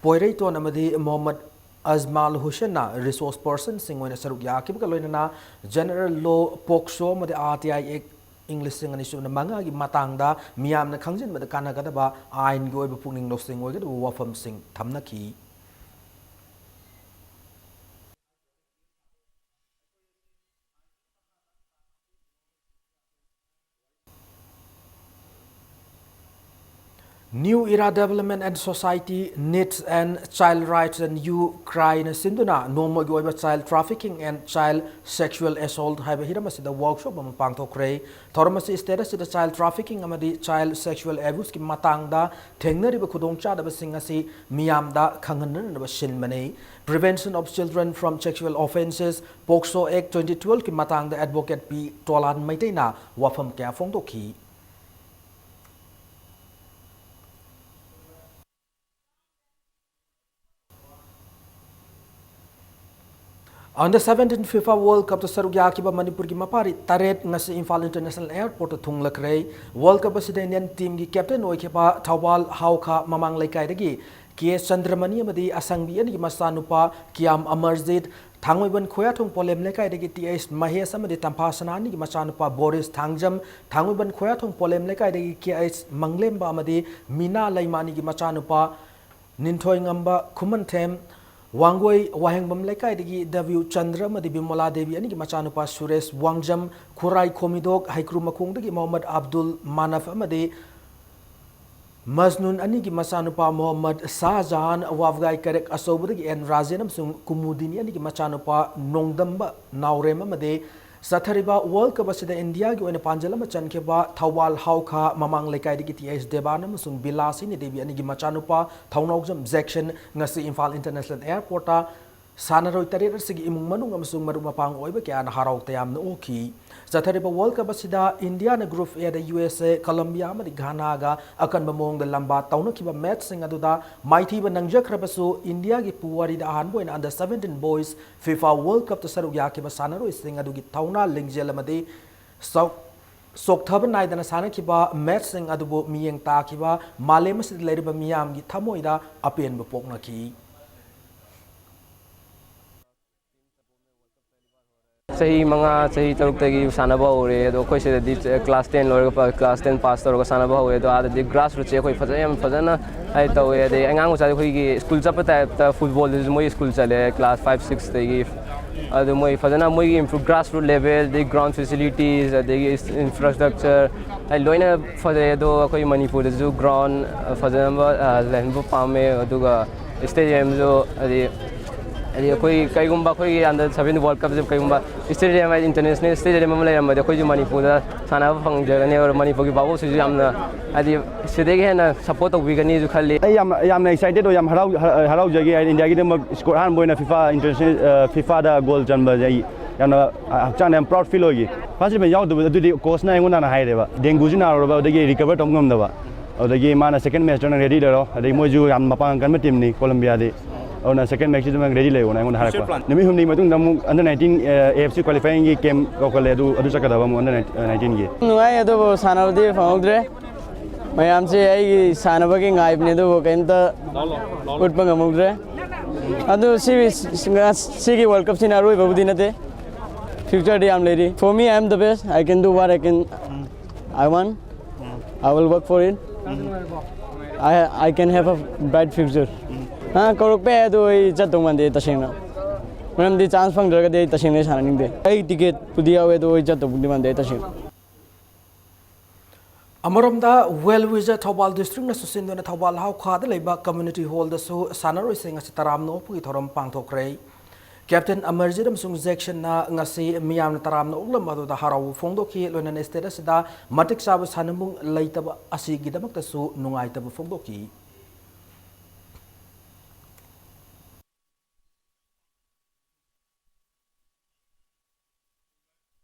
ꯄꯣꯏꯔꯩꯇꯣꯟ ꯑꯃꯗꯤ ꯃꯣꯍꯝꯃꯗ ꯑꯖꯃꯥꯜ ꯍꯨꯁꯦꯟꯅ resource personꯁꯤꯡ ꯑꯣꯏꯅ ꯁꯔꯨꯛ ꯌꯥꯈꯤꯕꯒ ꯂꯣꯏꯅꯅ general law, POCSO ꯑꯃꯗꯤ R T I Act ꯏꯪ ꯂꯤꯁꯤꯡ ꯑꯅꯤ ꯁꯨꯞꯅ ꯃꯉꯥꯒꯤ ꯃꯇꯥꯡꯗ ꯃꯤꯌꯥꯝꯅ ꯈꯪꯖꯤꯟꯕꯗ ꯀꯥꯟꯅꯒꯗꯕ ꯑꯥꯏꯟꯒꯤ ꯑꯣꯏꯕ ꯄꯨꯛꯅꯤꯡ ꯂꯧꯁꯤꯡ ꯑꯣꯏꯒꯗꯕ ꯋꯥꯐꯝꯁꯤꯡ ꯊꯝꯅꯈꯤ꯫ New Era Development and Society Needs and Child Rights and You Cry ꯅ ꯁꯤꯟꯗꯨꯅ ꯅꯣꯡꯃꯒꯤ ꯑꯣꯏꯕ Child Trafficking and Child Sexual Assault ꯍꯥꯏꯕ ꯍꯤꯔꯝ ꯑꯁꯤꯗ workshop ꯑꯃ ꯄꯥꯡꯊꯣꯛꯈ꯭ꯔꯦ꯫ ꯊꯧꯔꯝ ꯑꯁꯤ state ꯑꯁꯤꯗ child trafficking ꯑꯃꯗꯤ child sexual abuseꯀꯤ ꯃꯇꯥꯡꯗ ꯊꯦꯡꯅꯔꯤꯕ ꯈꯨꯗꯣꯡꯆꯥꯗꯕꯁꯤꯡ ꯑꯁꯤ ꯃꯤꯌꯥꯝꯗ ꯈꯪꯍꯟꯅꯅꯕ ꯁꯤꯟꯕꯅꯤ꯫ Prevention of Children from Sexual Offences, POCSO Act twenty twelveꯀꯤ ꯃꯇꯥꯡꯗ advocate ꯄꯤ ꯇꯣꯂꯥꯟ ꯃꯩꯇꯩꯅ ꯋꯥꯐꯝ ꯀꯌꯥ ꯐꯣꯡꯗꯣꯛꯈꯤ꯫ Under seventeen FIFA World Cupꯇ ꯁꯔꯨꯛ ꯌꯥꯈꯤꯕ ꯃꯅꯤꯄꯨꯔꯒꯤ ꯃꯄꯥꯔꯤ ꯇꯔꯦꯠ ꯉꯁꯤ ꯏꯝꯐꯥꯜ International Airportꯇ ꯊꯨꯡꯂꯈ꯭ꯔꯦ꯫ World Cup ꯑꯁꯤꯗ Indian teamꯒꯤ captain ꯑꯣꯏꯈꯤꯕ ꯊꯧꯕꯥꯜ ꯍꯥꯎꯈꯥ ꯃꯃꯥꯡ ꯂꯩꯀꯥꯏꯗꯒꯤ ꯀꯦ ꯆꯟꯗ꯭ꯔꯃꯅꯤ ꯑꯃꯗꯤ ꯑꯁꯪꯕꯤ ꯑꯅꯤꯒꯤ ꯃꯆꯥꯅꯨꯄꯥ ꯀꯤꯌꯥꯝ ꯑꯃꯔꯖꯤꯠ, ꯊꯥꯡꯃꯩꯕꯟ ꯈꯣꯌꯥꯊꯣꯡ ꯄꯣꯂꯦꯝ ꯂꯩꯀꯥꯏꯗꯒꯤ ꯇꯤ ꯑꯩꯆ ꯃꯍꯦꯁ ꯑꯃꯗꯤ ꯇꯝꯐꯥ ꯁꯅꯥ ꯑꯅꯤꯒꯤ ꯃꯆꯥꯅꯨꯄꯥ ꯕꯣꯔꯤꯁ ꯊꯥꯡꯖꯝ, ꯊꯥꯡꯃꯩꯕꯟ ꯈꯣꯌꯥꯊꯣꯡ ꯄꯣꯂꯦꯝ ꯂꯩꯀꯥꯏꯗꯒꯤ ꯀꯦ ꯑꯩꯆ ꯃꯪꯂꯦꯝꯕ ꯑꯃꯗꯤ ꯃꯤꯅꯥ ꯂꯩꯃꯥꯅꯤꯒꯤ ꯃꯆꯥꯅꯨꯄꯥ ꯅꯤꯡꯊꯣꯏꯉꯝꯕ ꯈꯨꯃꯟꯊꯦꯝ, ꯋꯥꯡꯒꯣꯏ ꯋꯥꯍꯦꯡꯕꯝ ꯂꯩꯀꯥꯏꯗꯒꯤ ꯗꯕ꯭ꯌꯨ ꯆꯟꯗ꯭ꯔ ꯑꯃꯗꯤ ꯕꯤꯃꯣꯂꯥ ꯗꯦꯕꯤ ꯑꯅꯤꯒꯤ ꯃꯆꯥꯅꯨꯄꯥ ꯁꯨꯔꯦꯁ ꯋꯥꯡꯖꯝ, ꯈꯨꯔꯥꯏ ꯈꯣꯃꯤꯗꯣꯛ ꯍꯩꯀ꯭ꯔꯨ ꯃꯈꯣꯡꯗꯒꯤ ꯃꯣꯍꯝꯃꯗ ꯑꯕꯗꯨꯜ ꯃꯥꯅꯐ ꯑꯃꯗꯤ ꯃꯖꯅꯨꯟ ꯑꯅꯤꯒꯤ ꯃꯆꯥꯅꯨꯄꯥ ꯃꯣꯍꯝꯃꯗ ꯁꯥꯍꯖꯍꯥꯟ, ꯋꯥꯕꯒꯥꯏ ꯀꯔꯦꯛ ꯑꯆꯧꯕꯗꯒꯤ ꯑꯦꯟ ꯔꯥꯖꯦꯟ ꯑꯃꯁꯨꯡ ꯀꯨꯃꯨꯗꯤꯅꯤ ꯑꯅꯤꯒꯤ ꯃꯆꯥꯅꯨꯄꯥ ꯅꯣꯡꯗꯝꯕ ꯅꯥꯎꯔꯦꯝ ꯑꯃꯗꯤ ꯆꯠꯊꯔꯤꯕ World Cup ꯑꯁꯤꯗ ꯏꯟꯗꯤꯌꯥꯒꯤ ꯑꯣꯏꯅ ꯄꯥꯟꯖꯜ ꯑꯃ ꯆꯟꯈꯤꯕ ꯊꯧꯕꯥꯜ ꯍꯥꯎꯈꯥ ꯃꯃꯥꯡ ꯂꯩꯀꯥꯏꯗꯒꯤ ꯇꯤ ꯑꯩꯆ ꯗꯦꯕꯥꯟ ꯑꯃꯁꯨꯡ ꯕꯤꯂꯥꯁꯤꯅꯤ ꯗꯦꯕꯤ ꯑꯅꯤꯒꯤ ꯃꯆꯥꯅꯨꯄꯥ ꯊꯧꯅꯥꯎꯖꯝ ꯖꯦꯛꯁꯟ ꯉꯁꯤ ꯏꯝꯐꯥꯜ International Airportꯇ ꯁꯥꯟꯅꯔꯣꯏ ꯇꯔꯦꯠ ꯑꯁꯤꯒꯤ ꯏꯃꯨꯡ ꯃꯅꯨꯡ ꯑꯃꯁꯨꯡ ꯃꯔꯨꯞ ꯃꯄꯥꯡ ꯑꯣꯏꯕ ꯀꯌꯥꯅ ꯍꯔꯥꯎ ꯇꯌꯥꯝꯅ ꯑꯣꯛꯈꯤ꯫ ꯆꯠꯊꯔꯤꯕ World Cup ꯑꯁꯤꯗ ꯏꯟꯗꯤꯌꯥꯅ Group Aꯗ ꯌꯨ ꯑꯦꯁ ꯑꯦ, ꯀꯂꯝꯕꯤꯌꯥ ꯑꯃꯗꯤ ꯘꯥꯅꯥꯒ ꯑꯀꯟꯕ ꯃꯑꯣꯡꯗ ꯂꯝꯕꯥ ꯇꯧꯅꯈꯤꯕ ꯃꯦꯠꯆꯁꯤꯡ ꯑꯗꯨꯗ ꯃꯥꯏꯊꯤꯕ ꯅꯪꯖꯈ꯭ꯔꯕꯁꯨ, ꯏꯟꯗꯤꯌꯥꯒꯤ ꯄꯨꯋꯥꯔꯤꯗ ꯑꯍꯥꯟꯕ ꯑꯣꯏꯅ Under Seventeen Boys FIFA World Cupꯇ ꯁꯔꯨꯛ ꯌꯥꯈꯤꯕ ꯁꯥꯟꯅꯔꯣꯏꯁꯤꯡ ꯑꯗꯨꯒꯤ ꯊꯧꯅꯥ ꯂꯤꯡꯖꯦꯜ ꯑꯃꯗꯤ ꯆꯥꯎ-, ꯆꯣꯛꯊꯕ ꯅꯥꯏꯗꯅ ꯁꯥꯟꯅꯈꯤꯕ ꯃꯦꯠꯆꯁꯤꯡ ꯑꯗꯨꯕꯨ ꯃꯤꯠꯌꯦꯡ ꯇꯥꯈꯤꯕ ꯃꯥꯂꯦꯝ ꯑꯁꯤꯗ ꯂꯩꯔꯤꯕ ꯃꯤꯌꯥꯝꯒꯤ ꯊꯃꯣꯏꯗ ꯑꯄꯦꯟꯕ ꯄꯣꯛꯅꯈꯤ꯫ ꯆꯍꯤ ꯃꯉꯥ, ꯆꯍꯤ ꯇꯔꯨꯛꯇꯒꯤ ꯁꯥꯟꯅꯕ ꯍꯧꯔꯦ꯫ ꯑꯗꯣ ꯑꯩꯈꯣꯏ ꯁꯤꯗꯗꯤ class ten ꯂꯣꯏꯔꯒ, class ten pass ꯇꯧꯔꯒ ꯁꯥꯟꯅꯕ ꯍꯧꯔꯦ꯫ ꯑꯗꯣ ꯑꯥꯗꯗꯤ grassrootsꯁꯦ ꯑꯩꯈꯣꯏ ꯐꯖꯅ, ꯌꯥꯝ ꯐꯖꯅ ꯍꯥꯏ ꯇꯧꯋꯦ꯫ ꯑꯗꯩ ꯑꯉꯥꯡ ꯃꯆꯥꯗꯤ ꯑꯩꯈꯣꯏꯒꯤ ꯁ꯭ꯀꯨꯜ ꯆꯠꯄ typeꯇ footballꯗꯁꯨ ꯃꯣꯏ ꯁ꯭ꯀꯨꯜ ꯆꯠꯂꯦ, class five, sixꯇꯒꯤ꯫ ꯑꯗꯨ ꯃꯣꯏ ꯐꯖꯅ ꯃꯣꯏꯒꯤ improve, grassroot levelꯗꯒꯤ ground facilities, ꯑꯗꯒꯤ infrastructure ꯍꯥꯏ ꯂꯣꯏꯅ ꯐꯖꯩ꯫ ꯑꯗꯣ ꯑꯩꯈꯣꯏ ꯃꯅꯤꯄꯨꯔꯗꯁꯨ ground ꯐꯖꯅꯕ, ꯑ, ꯂꯩꯍꯟꯕ ꯄꯥꯝꯃꯦ꯫ ꯑꯗꯨꯒ stadiumꯁꯨ ꯍꯥꯏꯗꯤ, ꯍꯥꯏꯗꯤ ꯑꯩꯈꯣꯏ ꯀꯩꯒꯨꯝꯕ ꯑꯩꯈꯣꯏꯒꯤ Under Seventeen World Cupꯁꯦ ꯀꯩꯒꯨꯝꯕ stadium ꯍꯥꯏꯗꯤ international stadium ꯑꯃ ꯂꯩꯔꯝꯃꯗꯤ ꯑꯩꯈꯣꯏꯁꯨ ꯃꯅꯤꯄꯨꯔꯗ ꯁꯥꯟꯅꯕ ꯐꯪꯖꯒꯅꯤ꯫ ꯑꯗꯨꯒ ꯃꯅꯤꯄꯨꯔꯒꯤ ꯚꯥꯕꯣꯛꯁꯤꯁꯨ ꯌꯥꯝꯅ ꯍꯥꯏꯗꯤ ꯁꯤꯗꯒꯤ ꯍꯦꯟꯅ support ꯇꯧꯕꯤꯒꯅꯤꯁꯨ ꯈꯜꯂꯤ꯫ ꯑꯩ ꯌꯥꯝ, ꯌꯥꯝꯅ excited ꯑꯣꯏ, ꯌꯥꯝ ꯍꯔꯥꯎ-, ꯍꯔꯥꯎꯖꯈꯤ꯫ ꯍꯥꯏꯗꯤ ꯏꯟꯗꯤꯌꯥꯒꯤꯗꯃꯛ score ꯑꯍꯥꯟꯕ ꯑꯣꯏꯅ FIFA international, ꯑ, FIFAꯗ goal ꯆꯟꯕꯁꯦ ꯑꯩ ꯌꯥꯝꯅ, ꯑ, ꯍꯛꯆꯥꯡꯗ ꯌꯥꯝ proud feel ꯑꯣꯏꯈꯤ꯫ First match ꯌꯥꯎꯗꯕ ꯑꯗꯨꯗꯤ coachꯅ ꯑꯩꯉꯣꯟꯗ ꯍꯥꯟꯅ ꯍꯥꯏꯔꯦꯕ, dengueꯁꯨ ꯅꯥꯔꯨꯔꯕ, ꯑꯗꯒꯤ recover ꯇꯧꯕ ꯉꯝꯗꯕ꯫ ꯑꯗꯒꯤ ꯃꯥꯅ second matchꯇ ꯅꯪ ready ꯂꯩꯔꯣ, ꯑꯗꯒꯤ ꯃꯣꯏꯁꯨ ꯌꯥꯝ ꯃꯄꯥꯡꯒꯜ ꯀꯟꯕ teamꯅꯤ ꯀꯣꯂꯝꯕꯤꯌꯥꯗꯤ꯫ ꯑꯗꯨꯅ second matchꯁꯤꯗ ꯅꯪ ready ꯂꯩꯌꯣꯅ ꯑꯩꯉꯣꯟꯗ ꯍꯥꯏꯔꯛꯄ꯫ ꯅꯨꯃꯤꯠ ꯍꯨꯝꯅꯤ ꯃꯇꯨꯡꯗ ꯑꯃꯨꯛ Under Nineteen, ꯑ, AFC qualifyingꯒꯤ camp ꯀꯧꯈꯠꯂꯦ, ꯑꯗꯨ, ꯑꯗꯨ ꯆꯠꯀꯗꯕ ꯑꯃꯨꯛ Under Nineteen, ꯑ, Nineteenꯒꯤ꯫ ꯅꯨꯡꯉꯥꯏ, ꯑꯗꯨꯕꯨ ꯁꯥꯟꯅꯕꯗꯤ ꯐꯪꯍꯧꯗ꯭ꯔꯦ꯫ ꯃꯌꯥꯝꯁꯦ ꯑꯩꯒꯤ ꯁꯥꯟꯅꯕꯒꯤ ꯉꯥꯏꯕꯅꯦ, ꯑꯗꯨꯕꯨ ꯀꯩꯝꯇ ꯎꯠꯄ ꯉꯝꯍꯧꯗ꯭ꯔꯦ꯫ ꯑꯗꯨ ꯁꯤ, ꯁꯤꯒꯤ World Cupꯁꯤꯅ ꯑꯔꯣꯏꯕꯕꯨꯗꯤ ꯅꯠꯇꯦ꯫ Futureꯗꯤ ꯌꯥꯝ ꯂꯩꯔꯤ꯫ For me, I am the best. I can do what I can, I want. I will work for it. I, I can have a bright future. ꯍꯥ, ꯀꯧꯔꯛꯄ ꯌꯥꯏ, ꯑꯗꯨ ꯑꯩ ꯆꯠꯇꯧ ꯃꯥꯟꯗꯦ ꯇꯁꯦꯡꯅ꯫ ꯃꯔꯝꯗꯤ chance ꯐꯪꯗ꯭ꯔꯒꯗꯤ ꯑꯩ ꯇꯁꯦꯡꯅ ꯁꯥꯟꯅꯅꯤꯡꯗꯦ꯫ ꯑꯩ ticketꯄꯨꯗꯤ ꯌꯥꯎꯋꯦ, ꯑꯗꯨ ꯑꯩ ꯆꯠꯇꯧꯕꯨꯗꯤ ꯃꯥꯟꯗꯦ ꯑꯩ ꯇꯁꯦꯡꯅ꯫ ꯑꯃꯔꯣꯝꯗ, Well Wisher ꯊꯧꯕꯥꯜ Districtꯅ ꯁꯤꯟꯗꯨꯅ ꯊꯧꯕꯥꯜ ꯍꯥꯎꯈꯥꯗ ꯂꯩꯕ community hallꯗꯁꯨ ꯁꯥꯟꯅꯔꯣꯏꯁꯤꯡ ꯑꯁꯤ ꯇꯔꯥꯝꯅ ꯑꯣꯛꯄꯒꯤ ꯊꯧꯔꯝ ꯄꯥꯡꯊꯣꯛꯈ꯭ꯔꯦ꯫ Captain ꯑꯃꯔꯖꯤꯠ ꯑꯃꯁꯨꯡ Jacksonꯅ ꯉꯁꯤ ꯃꯤꯌꯥꯝꯅ ꯇꯔꯥꯝꯅ ꯑꯣꯛꯂꯝꯕ ꯑꯗꯨꯗ ꯍꯔꯥꯎꯕ ꯐꯣꯡꯗꯣꯛꯈꯤ, ꯂꯣꯏꯅꯅ state ꯑꯁꯤꯗ ꯃꯇꯤꯛ ꯆꯥꯕ ꯁꯥꯟꯅꯕꯨꯡ ꯂꯩꯇꯕ ꯑꯁꯤꯒꯤꯗꯃꯛꯇꯁꯨ ꯅꯨꯡꯉꯥꯏꯇꯕ ꯐꯣꯡꯗꯣꯛꯈꯤ꯫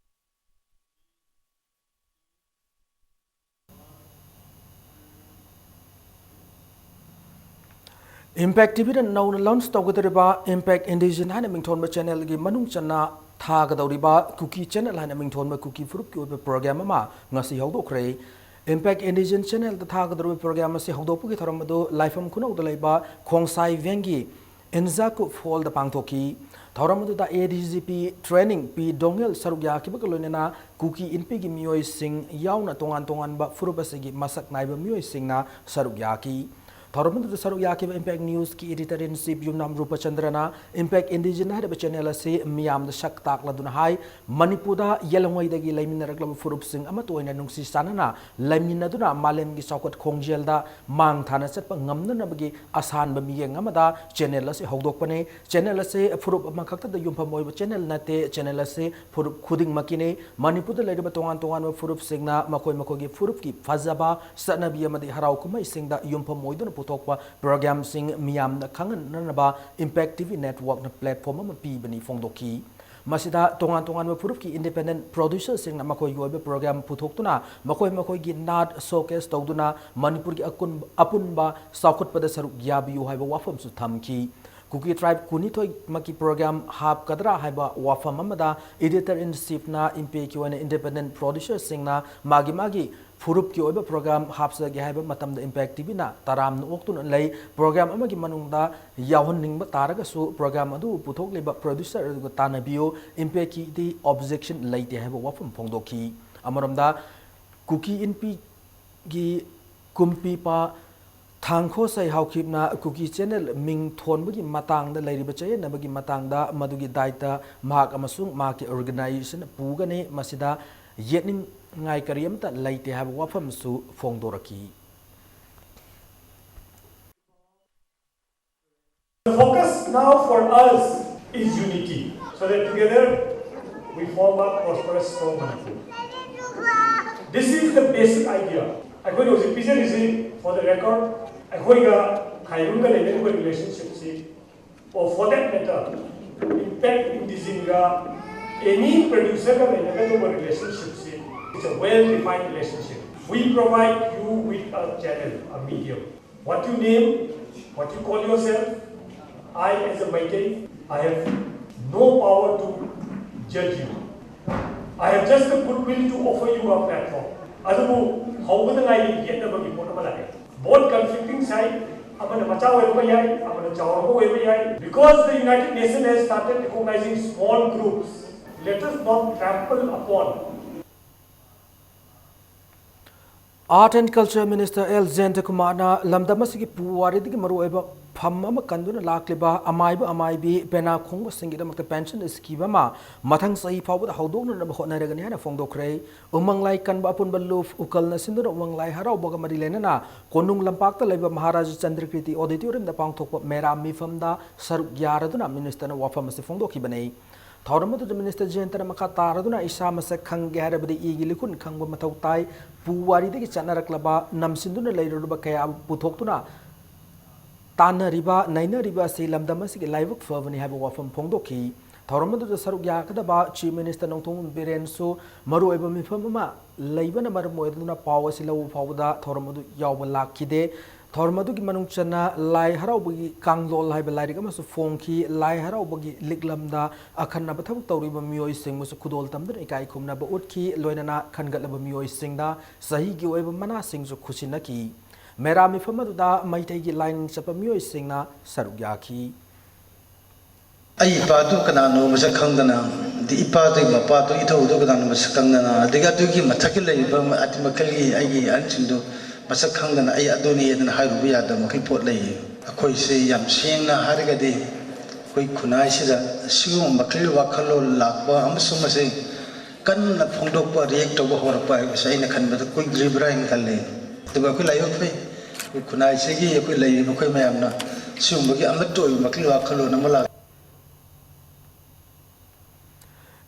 Impact T V ꯅ ꯅꯧꯅ launch ꯇꯧꯒꯗꯧꯔꯤꯕ Impact Indigenous ꯍꯥꯏꯅ ꯃꯤꯡꯊꯣꯟꯕ channel ꯒꯤ ꯃꯅꯨꯡ ꯆꯟꯅ ꯊꯥꯒꯗꯧꯔꯤꯕ ꯀꯨꯀꯤ channel ꯍꯥꯏꯅ ꯃꯤꯡꯊꯣꯟꯕ ꯀꯨꯀꯤ ꯐꯨꯔꯨꯞꯀꯤ ꯑꯣꯏꯕ program ꯑꯃ ꯉꯁꯤ ꯍꯧꯗꯣꯛꯈ꯭ꯔꯦ꯫ Impact Indigenous channel ꯗ ꯊꯥꯒꯗꯧꯔꯤꯕ program ꯑꯁꯤ ꯍꯧꯗꯣꯛꯄꯒꯤ ꯊꯧꯔꯝ ꯑꯗꯨ ꯂꯥꯏꯐꯝ ꯈꯨꯅꯧꯗ ꯂꯩꯕ ꯈꯣꯡꯁꯥꯏ ꯚꯦꯡꯒꯤ ꯏꯟꯖꯥꯀꯨꯞ hall ꯗ ꯄꯥꯡꯊꯣꯛꯈꯤ꯫ ꯊꯧꯔꯝ ꯑꯗꯨꯗ A D G P training ꯄꯤ ꯗꯣꯉꯦꯜ ꯁꯔꯨꯛ ꯌꯥꯈꯤꯕꯒ ꯂꯣꯏꯅꯅ ꯀꯨꯀꯤ ꯏꯟꯄꯤꯒꯤ ꯃꯤꯑꯣꯏꯁꯤꯡ ꯌꯥꯎꯅ ꯇꯣꯉꯥꯟ ꯇꯣꯉꯥꯟꯕ ꯐꯨꯔꯨꯞ ꯑꯁꯤꯒꯤ ꯃꯁꯛ ꯅꯥꯏꯕ ꯃꯤꯑꯣꯏꯁꯤꯡꯅ ꯁꯔꯨꯛ ꯌꯥꯈꯤ꯫ ꯊꯧꯔꯝ ꯑꯗꯨꯗ ꯁꯔꯨꯛ ꯌꯥꯈꯤꯕ Impact News ꯀꯤ editor in chief Yumnam ꯔꯨꯄꯆꯟꯗ꯭ꯔꯅ Impact Indigenous ꯍꯥꯏꯔꯤꯕ channel ꯑꯁꯤ ꯃꯤꯌꯥꯝꯗ ꯁꯛ ꯇꯥꯛꯂꯗꯨꯅ ꯍꯥꯏ, ꯃꯅꯤꯄꯨꯔꯗ ꯌꯦꯜꯂꯝꯉꯩꯗꯒꯤ ꯂꯩꯃꯤꯟꯅꯔꯛꯂꯕ ꯐꯨꯔꯨꯞꯁꯤꯡ ꯑꯃꯠꯇ ꯑꯣꯏꯅ ꯅꯨꯡꯁꯤ ꯆꯥꯟꯅꯅ ꯂꯩꯃꯤꯟꯅꯗꯨꯅ ꯃꯥꯂꯦꯝꯒꯤ ꯆꯥꯎꯈꯠ ꯈꯣꯡꯖꯦꯜꯗ ꯃꯥꯡ ꯊꯥꯅ ꯆꯠꯄ ꯉꯝꯅꯅꯕꯒꯤ ꯑꯁꯥꯟꯕ ꯃꯤꯠꯌꯦꯡ ꯑꯃꯗ channel ꯑꯁꯤ ꯍꯧꯗꯣꯛꯄꯅꯤ꯫ Channel ꯑꯁꯤ ꯐꯨꯔꯨꯞ ꯑꯃꯈꯛꯇꯗ ꯌꯨꯝꯐꯝ ꯑꯣꯏꯕ channel ꯅꯠꯇꯦ꯫ Channel ꯑꯁꯤ ꯐꯨꯔꯨꯞ ꯈꯨꯗꯤꯡꯃꯛꯀꯤꯅꯤ꯫ ꯃꯅꯤꯄꯨꯔꯗ ꯂꯩꯔꯤꯕ ꯇꯣꯉꯥꯟ ꯇꯣꯉꯥꯟꯕ ꯐꯨꯔꯨꯞꯁꯤꯡꯅ ꯃꯈꯣꯏ ꯃꯈꯣꯏꯒꯤ ꯐꯨꯔꯨꯞꯀꯤ ꯐꯖꯕ ꯆꯠꯅꯕꯤ ꯑꯃꯗꯤ ꯍꯔꯥꯎ ꯀꯨꯝꯍꯩꯁꯤꯡꯗ ꯌꯨꯝꯐꯝ ꯑꯣꯏꯗꯨꯅ ꯄꯨꯊꯣꯛꯄ programꯁꯤꯡ ꯃꯤꯌꯥꯝꯅ ꯈꯪꯍꯟꯅꯅꯕ Impact T V networkꯅ platform ꯑꯃ ꯄꯤꯕꯅꯤ ꯐꯣꯡꯗꯣꯛꯈꯤ꯫ ꯃꯁꯤꯗ ꯇꯣꯉꯥꯟ ꯇꯣꯉꯥꯟꯕ ꯐꯨꯔꯨꯞꯀꯤ independent producerꯁꯤꯡꯅ ꯃꯈꯣꯏꯒꯤ ꯑꯣꯏꯕ program ꯄꯨꯊꯣꯛꯇꯨꯅ ꯃꯈꯣꯏ ꯃꯈꯣꯏꯒꯤ ꯅꯥꯠ showcase ꯇꯧꯗꯨꯅ ꯃꯅꯤꯄꯨꯔꯒꯤ ꯑꯀꯨꯟ-, ꯑꯄꯨꯟꯕ ꯆꯥꯎꯈꯠꯄꯗ ꯁꯔꯨꯛ ꯌꯥꯕꯤꯌꯨ ꯍꯥꯏꯕ ꯋꯥꯐꯝꯁꯨ ꯊꯝꯈꯤ꯫ ꯀꯨꯀꯤ tribe ꯀꯨꯟꯅꯤꯊꯣꯏꯃꯛꯀꯤ program ꯍꯥꯞꯀꯗ꯭ꯔꯥ ꯍꯥꯏꯕ ꯋꯥꯐꯝ ꯑꯃꯗ editor in chiefꯅ Impact ꯀꯤ ꯑꯣꯏꯅ independent producerꯁꯤꯡꯅ ꯃꯥꯒꯤ ꯃꯥꯒꯤ ꯐꯨꯔꯨꯞꯀꯤ ꯑꯣꯏꯕ program ꯍꯥꯞꯆꯒꯦ ꯍꯥꯏꯕ ꯃꯇꯝꯗ Impact T Vꯅ ꯇꯔꯥꯝꯅ ꯑꯣꯛꯇꯨꯅ ꯂꯩ꯫ Program ꯑꯃꯒꯤ ꯃꯅꯨꯡꯗ ꯌꯥꯎꯍꯟꯅꯤꯡꯕ ꯇꯥꯔꯒꯁꯨ program ꯑꯗꯨ ꯄꯨꯊꯣꯛꯂꯤꯕ producer ꯑꯗꯨꯒ ꯇꯥꯟꯅꯕꯤꯌꯨ꯫ Impact ꯀꯤꯗꯤ objection ꯂꯩꯇꯦ ꯍꯥꯏꯕ ꯋꯥꯐꯝ ꯐꯣꯡꯗꯣꯛꯈꯤ꯫ ꯑꯃꯔꯣꯝꯗ ꯀꯨꯀꯤ ꯏꯟꯄꯤꯒꯤ ꯀꯨꯝꯄꯤꯄꯥ ꯊꯥꯡꯈꯣꯁꯩ ꯍꯥꯎꯈꯤꯕꯅ ꯀꯨꯀꯤ channel ꯃꯤꯡ ꯊꯣꯟꯕꯒꯤ ꯃꯇꯥꯡꯗ ꯂꯩꯔꯤꯕ ꯆꯌꯦꯠꯅꯕꯒꯤ ꯃꯇꯥꯡꯗ ꯃꯗꯨꯒꯤ ꯗꯥꯏꯇ ꯃꯍꯥꯛ ꯑꯃꯁꯨꯡ ꯃꯍꯥꯛꯀꯤ organization ꯄꯨꯒꯅꯤ꯫ ꯃꯁꯤꯗ ꯌꯦꯠꯅꯤꯡꯉꯥꯏ ꯀꯔꯤ ꯑꯃꯠꯇ ꯂꯩꯇꯦ ꯍꯥꯏꯕ ꯋꯥꯐꯝꯁꯨ ꯐꯣꯡꯗꯣꯔꯛꯈꯤ꯫ The focus now for us is unity, so that together we form a prosperous, strong Manipur. This is the basic idea. ꯑꯩꯈꯣꯏꯅ ꯍꯧꯖꯤꯛ ꯄꯤꯖꯔꯤꯁꯤ, for the record, ꯑꯩꯈꯣꯏꯒ ꯈꯥꯏꯔꯨꯝꯒ ꯂꯩꯅꯔꯤꯕ relationshipꯁꯤ, or for that matter, Impact Indigenous ꯒ any producer ꯒ ꯂꯩꯅꯒꯗꯧꯕ relationshipꯁꯤ, it's a well defined relationship. We provide you with a channel, a medium. What you name, what you call yourself, I as a Meitei, I have no power to judge you. I have just the goodwill to offer you a platform. ꯑꯗꯨꯕꯨ ꯍꯧꯕꯗ ꯉꯥꯏꯔꯤ, ꯌꯦꯠꯅꯕꯒꯤ ꯄꯣꯠ ꯑꯃ ꯂꯥꯛꯑꯦ꯫ Both conflicting side, ꯑꯃꯅ ꯃꯆꯥ ꯑꯣꯏꯔꯝꯕ ꯌꯥꯏ, ꯑꯃꯅ ꯆꯥꯎꯔꯝꯕ ꯑꯣꯏꯕ ꯌꯥꯏ꯫ Because the United Nations has started recognizing small groups, let us not trample upon. Art and Culture Minister L ꯖꯌꯟꯇꯀꯨꯃꯥꯔꯅ ꯂꯝꯗꯝ ꯑꯁꯤꯒꯤ ꯄꯨꯋꯥꯔꯤꯗꯒꯤ ꯃꯔꯨꯑꯣꯏꯕ ꯐꯝ ꯑꯃ ꯀꯟꯗꯨꯅ ꯂꯥꯛꯂꯤꯕ ꯑꯃꯥꯏꯕ ꯑꯃꯥꯏꯕꯤ ꯄꯦꯅꯥ ꯈꯣꯡꯕꯁꯤꯡꯒꯤꯗꯃꯛꯇ pension scheme ꯑꯃ ꯃꯊꯪ ꯆꯍꯤ ꯐꯥꯎꯕꯗ ꯍꯧꯗꯣꯛꯅꯅꯕ ꯍꯣꯠꯅꯔꯒꯅꯤ ꯍꯥꯏꯅ ꯐꯣꯡꯗꯣꯛꯈ꯭ꯔꯦ꯫ ꯎꯃꯪ ꯂꯥꯏ ꯀꯟꯕ ꯑꯄꯨꯟꯕ ꯂꯨꯞ ꯎꯀꯜꯅ ꯁꯤꯟꯗꯨꯅ ꯎꯃꯪ ꯂꯥꯏ ꯍꯔꯥꯎꯕꯒ ꯃꯔꯤ ꯂꯩꯅꯅ ꯀꯣꯅꯨꯡ ꯂꯝꯄꯥꯛꯇ ꯂꯩꯕ ꯃꯍꯥꯔꯥꯖ ꯆꯟꯗ꯭ꯔꯀꯤꯔꯇꯤ Auditoriumꯗ ꯄꯥꯡꯊꯣꯛꯄ ꯃꯦꯔꯥ ꯃꯤꯐꯝꯗ ꯁꯔꯨꯛ ꯌꯥꯔꯗꯨꯅ ꯃꯤꯅꯤꯁꯇꯔꯅ ꯋꯥꯐꯝ ꯑꯁꯤ ꯐꯣꯡꯗꯣꯛꯈꯤꯕꯅꯤ꯫ ꯊꯧꯔꯝ ꯑꯗꯨꯗ ꯃꯤꯅꯤꯁꯇꯔ ꯖꯌꯟꯇꯅ ꯃꯈꯥ ꯇꯥꯔꯗꯨꯅ ꯏꯁꯥ ꯃꯁꯛ ꯈꯪꯒꯦ ꯍꯥꯏꯔꯕꯗꯤ ꯏꯒꯤ ꯂꯤꯈꯨꯟ ꯈꯪꯕ ꯃꯊꯧ ꯇꯥꯏ, ꯄꯨꯋꯥꯔꯤꯗꯒꯤ ꯆꯠꯅꯔꯛꯂꯕ ꯅꯝꯁꯤꯟꯗꯨꯅ ꯂꯩꯔꯨꯔꯕ ꯀꯌꯥ ꯄꯨꯊꯣꯛꯇꯨꯅ ꯇꯥꯟꯅꯔꯤꯕ ꯅꯩꯅꯔꯤꯕ ꯑꯁꯤ ꯂꯝꯗꯝ ꯑꯁꯤꯒꯤ ꯂꯥꯏꯕꯛ ꯐꯕꯅꯤ ꯍꯥꯏꯕ ꯋꯥꯐꯝ ꯐꯣꯡꯗꯣꯛꯈꯤ꯫ ꯊꯧꯔꯝ ꯑꯗꯨꯗ ꯁꯔꯨꯛ ꯌꯥꯒꯗꯕ Chief Minister ꯅꯣꯡꯊꯣꯝꯕꯝ ꯕꯤꯔꯦꯟꯁꯨ ꯃꯔꯨꯑꯣꯏꯕ ꯃꯤꯐꯝ ꯑꯃ ꯂꯩꯕꯅ ꯃꯔꯝ ꯑꯣꯏꯗꯨꯅ ꯄꯥꯎ ꯑꯁꯤ ꯂꯧꯕ ꯐꯥꯎꯕꯗ ꯊꯧꯔꯝ ꯑꯗꯨ ꯌꯥꯎꯕ ꯂꯥꯛꯈꯤꯗꯦ꯫ ꯊꯧꯔꯝ ꯑꯗꯨꯒꯤ ꯃꯅꯨꯡ ꯆꯟꯅ ꯂꯥꯏ ꯍꯔꯥꯎꯕꯒꯤ ꯀꯥꯡꯂꯣꯜ ꯍꯥꯏꯕ ꯂꯥꯏꯔꯤꯛ ꯑꯃꯁꯨ ꯐꯣꯡꯈꯤ꯫ ꯂꯥꯏ ꯍꯔꯥꯎꯕꯒꯤ ꯂꯤꯛꯂꯝꯗ ꯑꯈꯟꯅꯕ ꯊꯕꯛ ꯇꯧꯔꯤꯕ ꯃꯤꯑꯣꯏꯁꯤꯡꯕꯨꯁꯨ ꯈꯨꯗꯣꯜ ꯇꯝꯗꯨꯅ ꯏꯀꯥꯏ ꯈꯨꯝꯅꯕ ꯎꯠꯈꯤ꯫ ꯂꯣꯏꯅꯅ ꯈꯟꯒꯠꯂꯕ ꯃꯤꯑꯣꯏꯁꯤꯡꯗ ꯆꯍꯤꯒꯤ ꯑꯣꯏꯕ ꯃꯅꯥꯁꯤꯡꯁꯨ ꯈꯨꯠꯁꯤꯟꯅꯈꯤ꯫ ꯃꯦꯔꯥ ꯃꯤꯐꯝ ꯑꯗꯨꯗ ꯃꯩꯇꯩꯒꯤ ꯂꯥꯏꯅꯤꯡ ꯆꯠꯄ ꯃꯤꯑꯣꯏꯁꯤꯡꯅ ꯁꯔꯨꯛ ꯌꯥꯈꯤ꯫ ꯑꯩ ꯏꯄꯥꯗꯨ ꯀꯅꯥꯅꯣ ꯃꯁꯛ ꯈꯪꯗꯅ, ꯑꯗꯩ ꯏꯄꯥꯗꯨꯒꯤ ꯃꯄꯥꯗꯨ ꯏꯙꯧꯗꯨ ꯀꯅꯥꯅꯣ ꯃꯁꯛ ꯈꯪꯗꯅ, ꯑꯗꯒꯤ ꯑꯗꯨꯒꯤ ꯃꯊꯛꯀꯤ ꯂꯩꯔꯤꯕ ꯑꯗꯨ ꯃꯈꯜꯒꯤ ꯑꯩꯒꯤ ꯑꯍꯟꯁꯤꯡꯗꯨ ꯃꯁꯛ ꯈꯪꯗꯅ ꯑꯩ ꯑꯗꯨꯅꯤ ꯑꯗꯨꯅ ꯍꯥꯏꯔꯨꯕ ꯌꯥꯗꯕ ꯃꯈꯩ ꯄꯣꯠ ꯂꯩ꯫ ꯑꯩꯈꯣꯏꯁꯦ ꯌꯥꯝ ꯁꯦꯡꯅ ꯍꯥꯏꯔꯒꯗꯤ ꯑꯩꯈꯣꯏ ꯈꯨꯟꯅꯥꯏꯁꯤꯗ ꯁꯤꯒꯨꯝꯕ ꯃꯈꯜꯒꯤ ꯋꯥꯈꯜꯂꯣꯟ ꯂꯥꯛꯄ ꯑꯃꯁꯨꯡ ꯃꯁꯤ ꯀꯟꯅ ꯐꯣꯡꯗꯣꯛꯄ, react ꯇꯧꯕ ꯍꯧꯔꯛꯄ ꯍꯥꯏꯕꯁꯦ ꯑꯩꯅ ꯈꯟꯕꯗ ꯀꯨꯏꯗ꯭ꯔꯤꯕ꯭ꯔꯥ ꯍꯥꯏꯅ ꯈꯜꯂꯤ꯫ ꯑꯗꯨꯒ ꯑꯩꯈꯣꯏ ꯂꯥꯏꯕꯛ ꯐꯩ, ꯑꯩꯈꯣꯏ ꯈꯨꯟꯅꯥꯏꯁꯤꯒꯤ ꯑꯩꯈꯣꯏ ꯂꯩꯔꯤꯕ ꯑꯩꯈꯣꯏ ꯃꯌꯥꯝꯅ ꯁꯤꯒꯨꯝꯕꯒꯤ ꯑꯃꯠꯇ ꯑꯣꯏꯕ ꯃꯈꯜꯒꯤ ꯋꯥꯈꯜꯂꯣꯟ ꯑꯃ ꯂꯥꯛ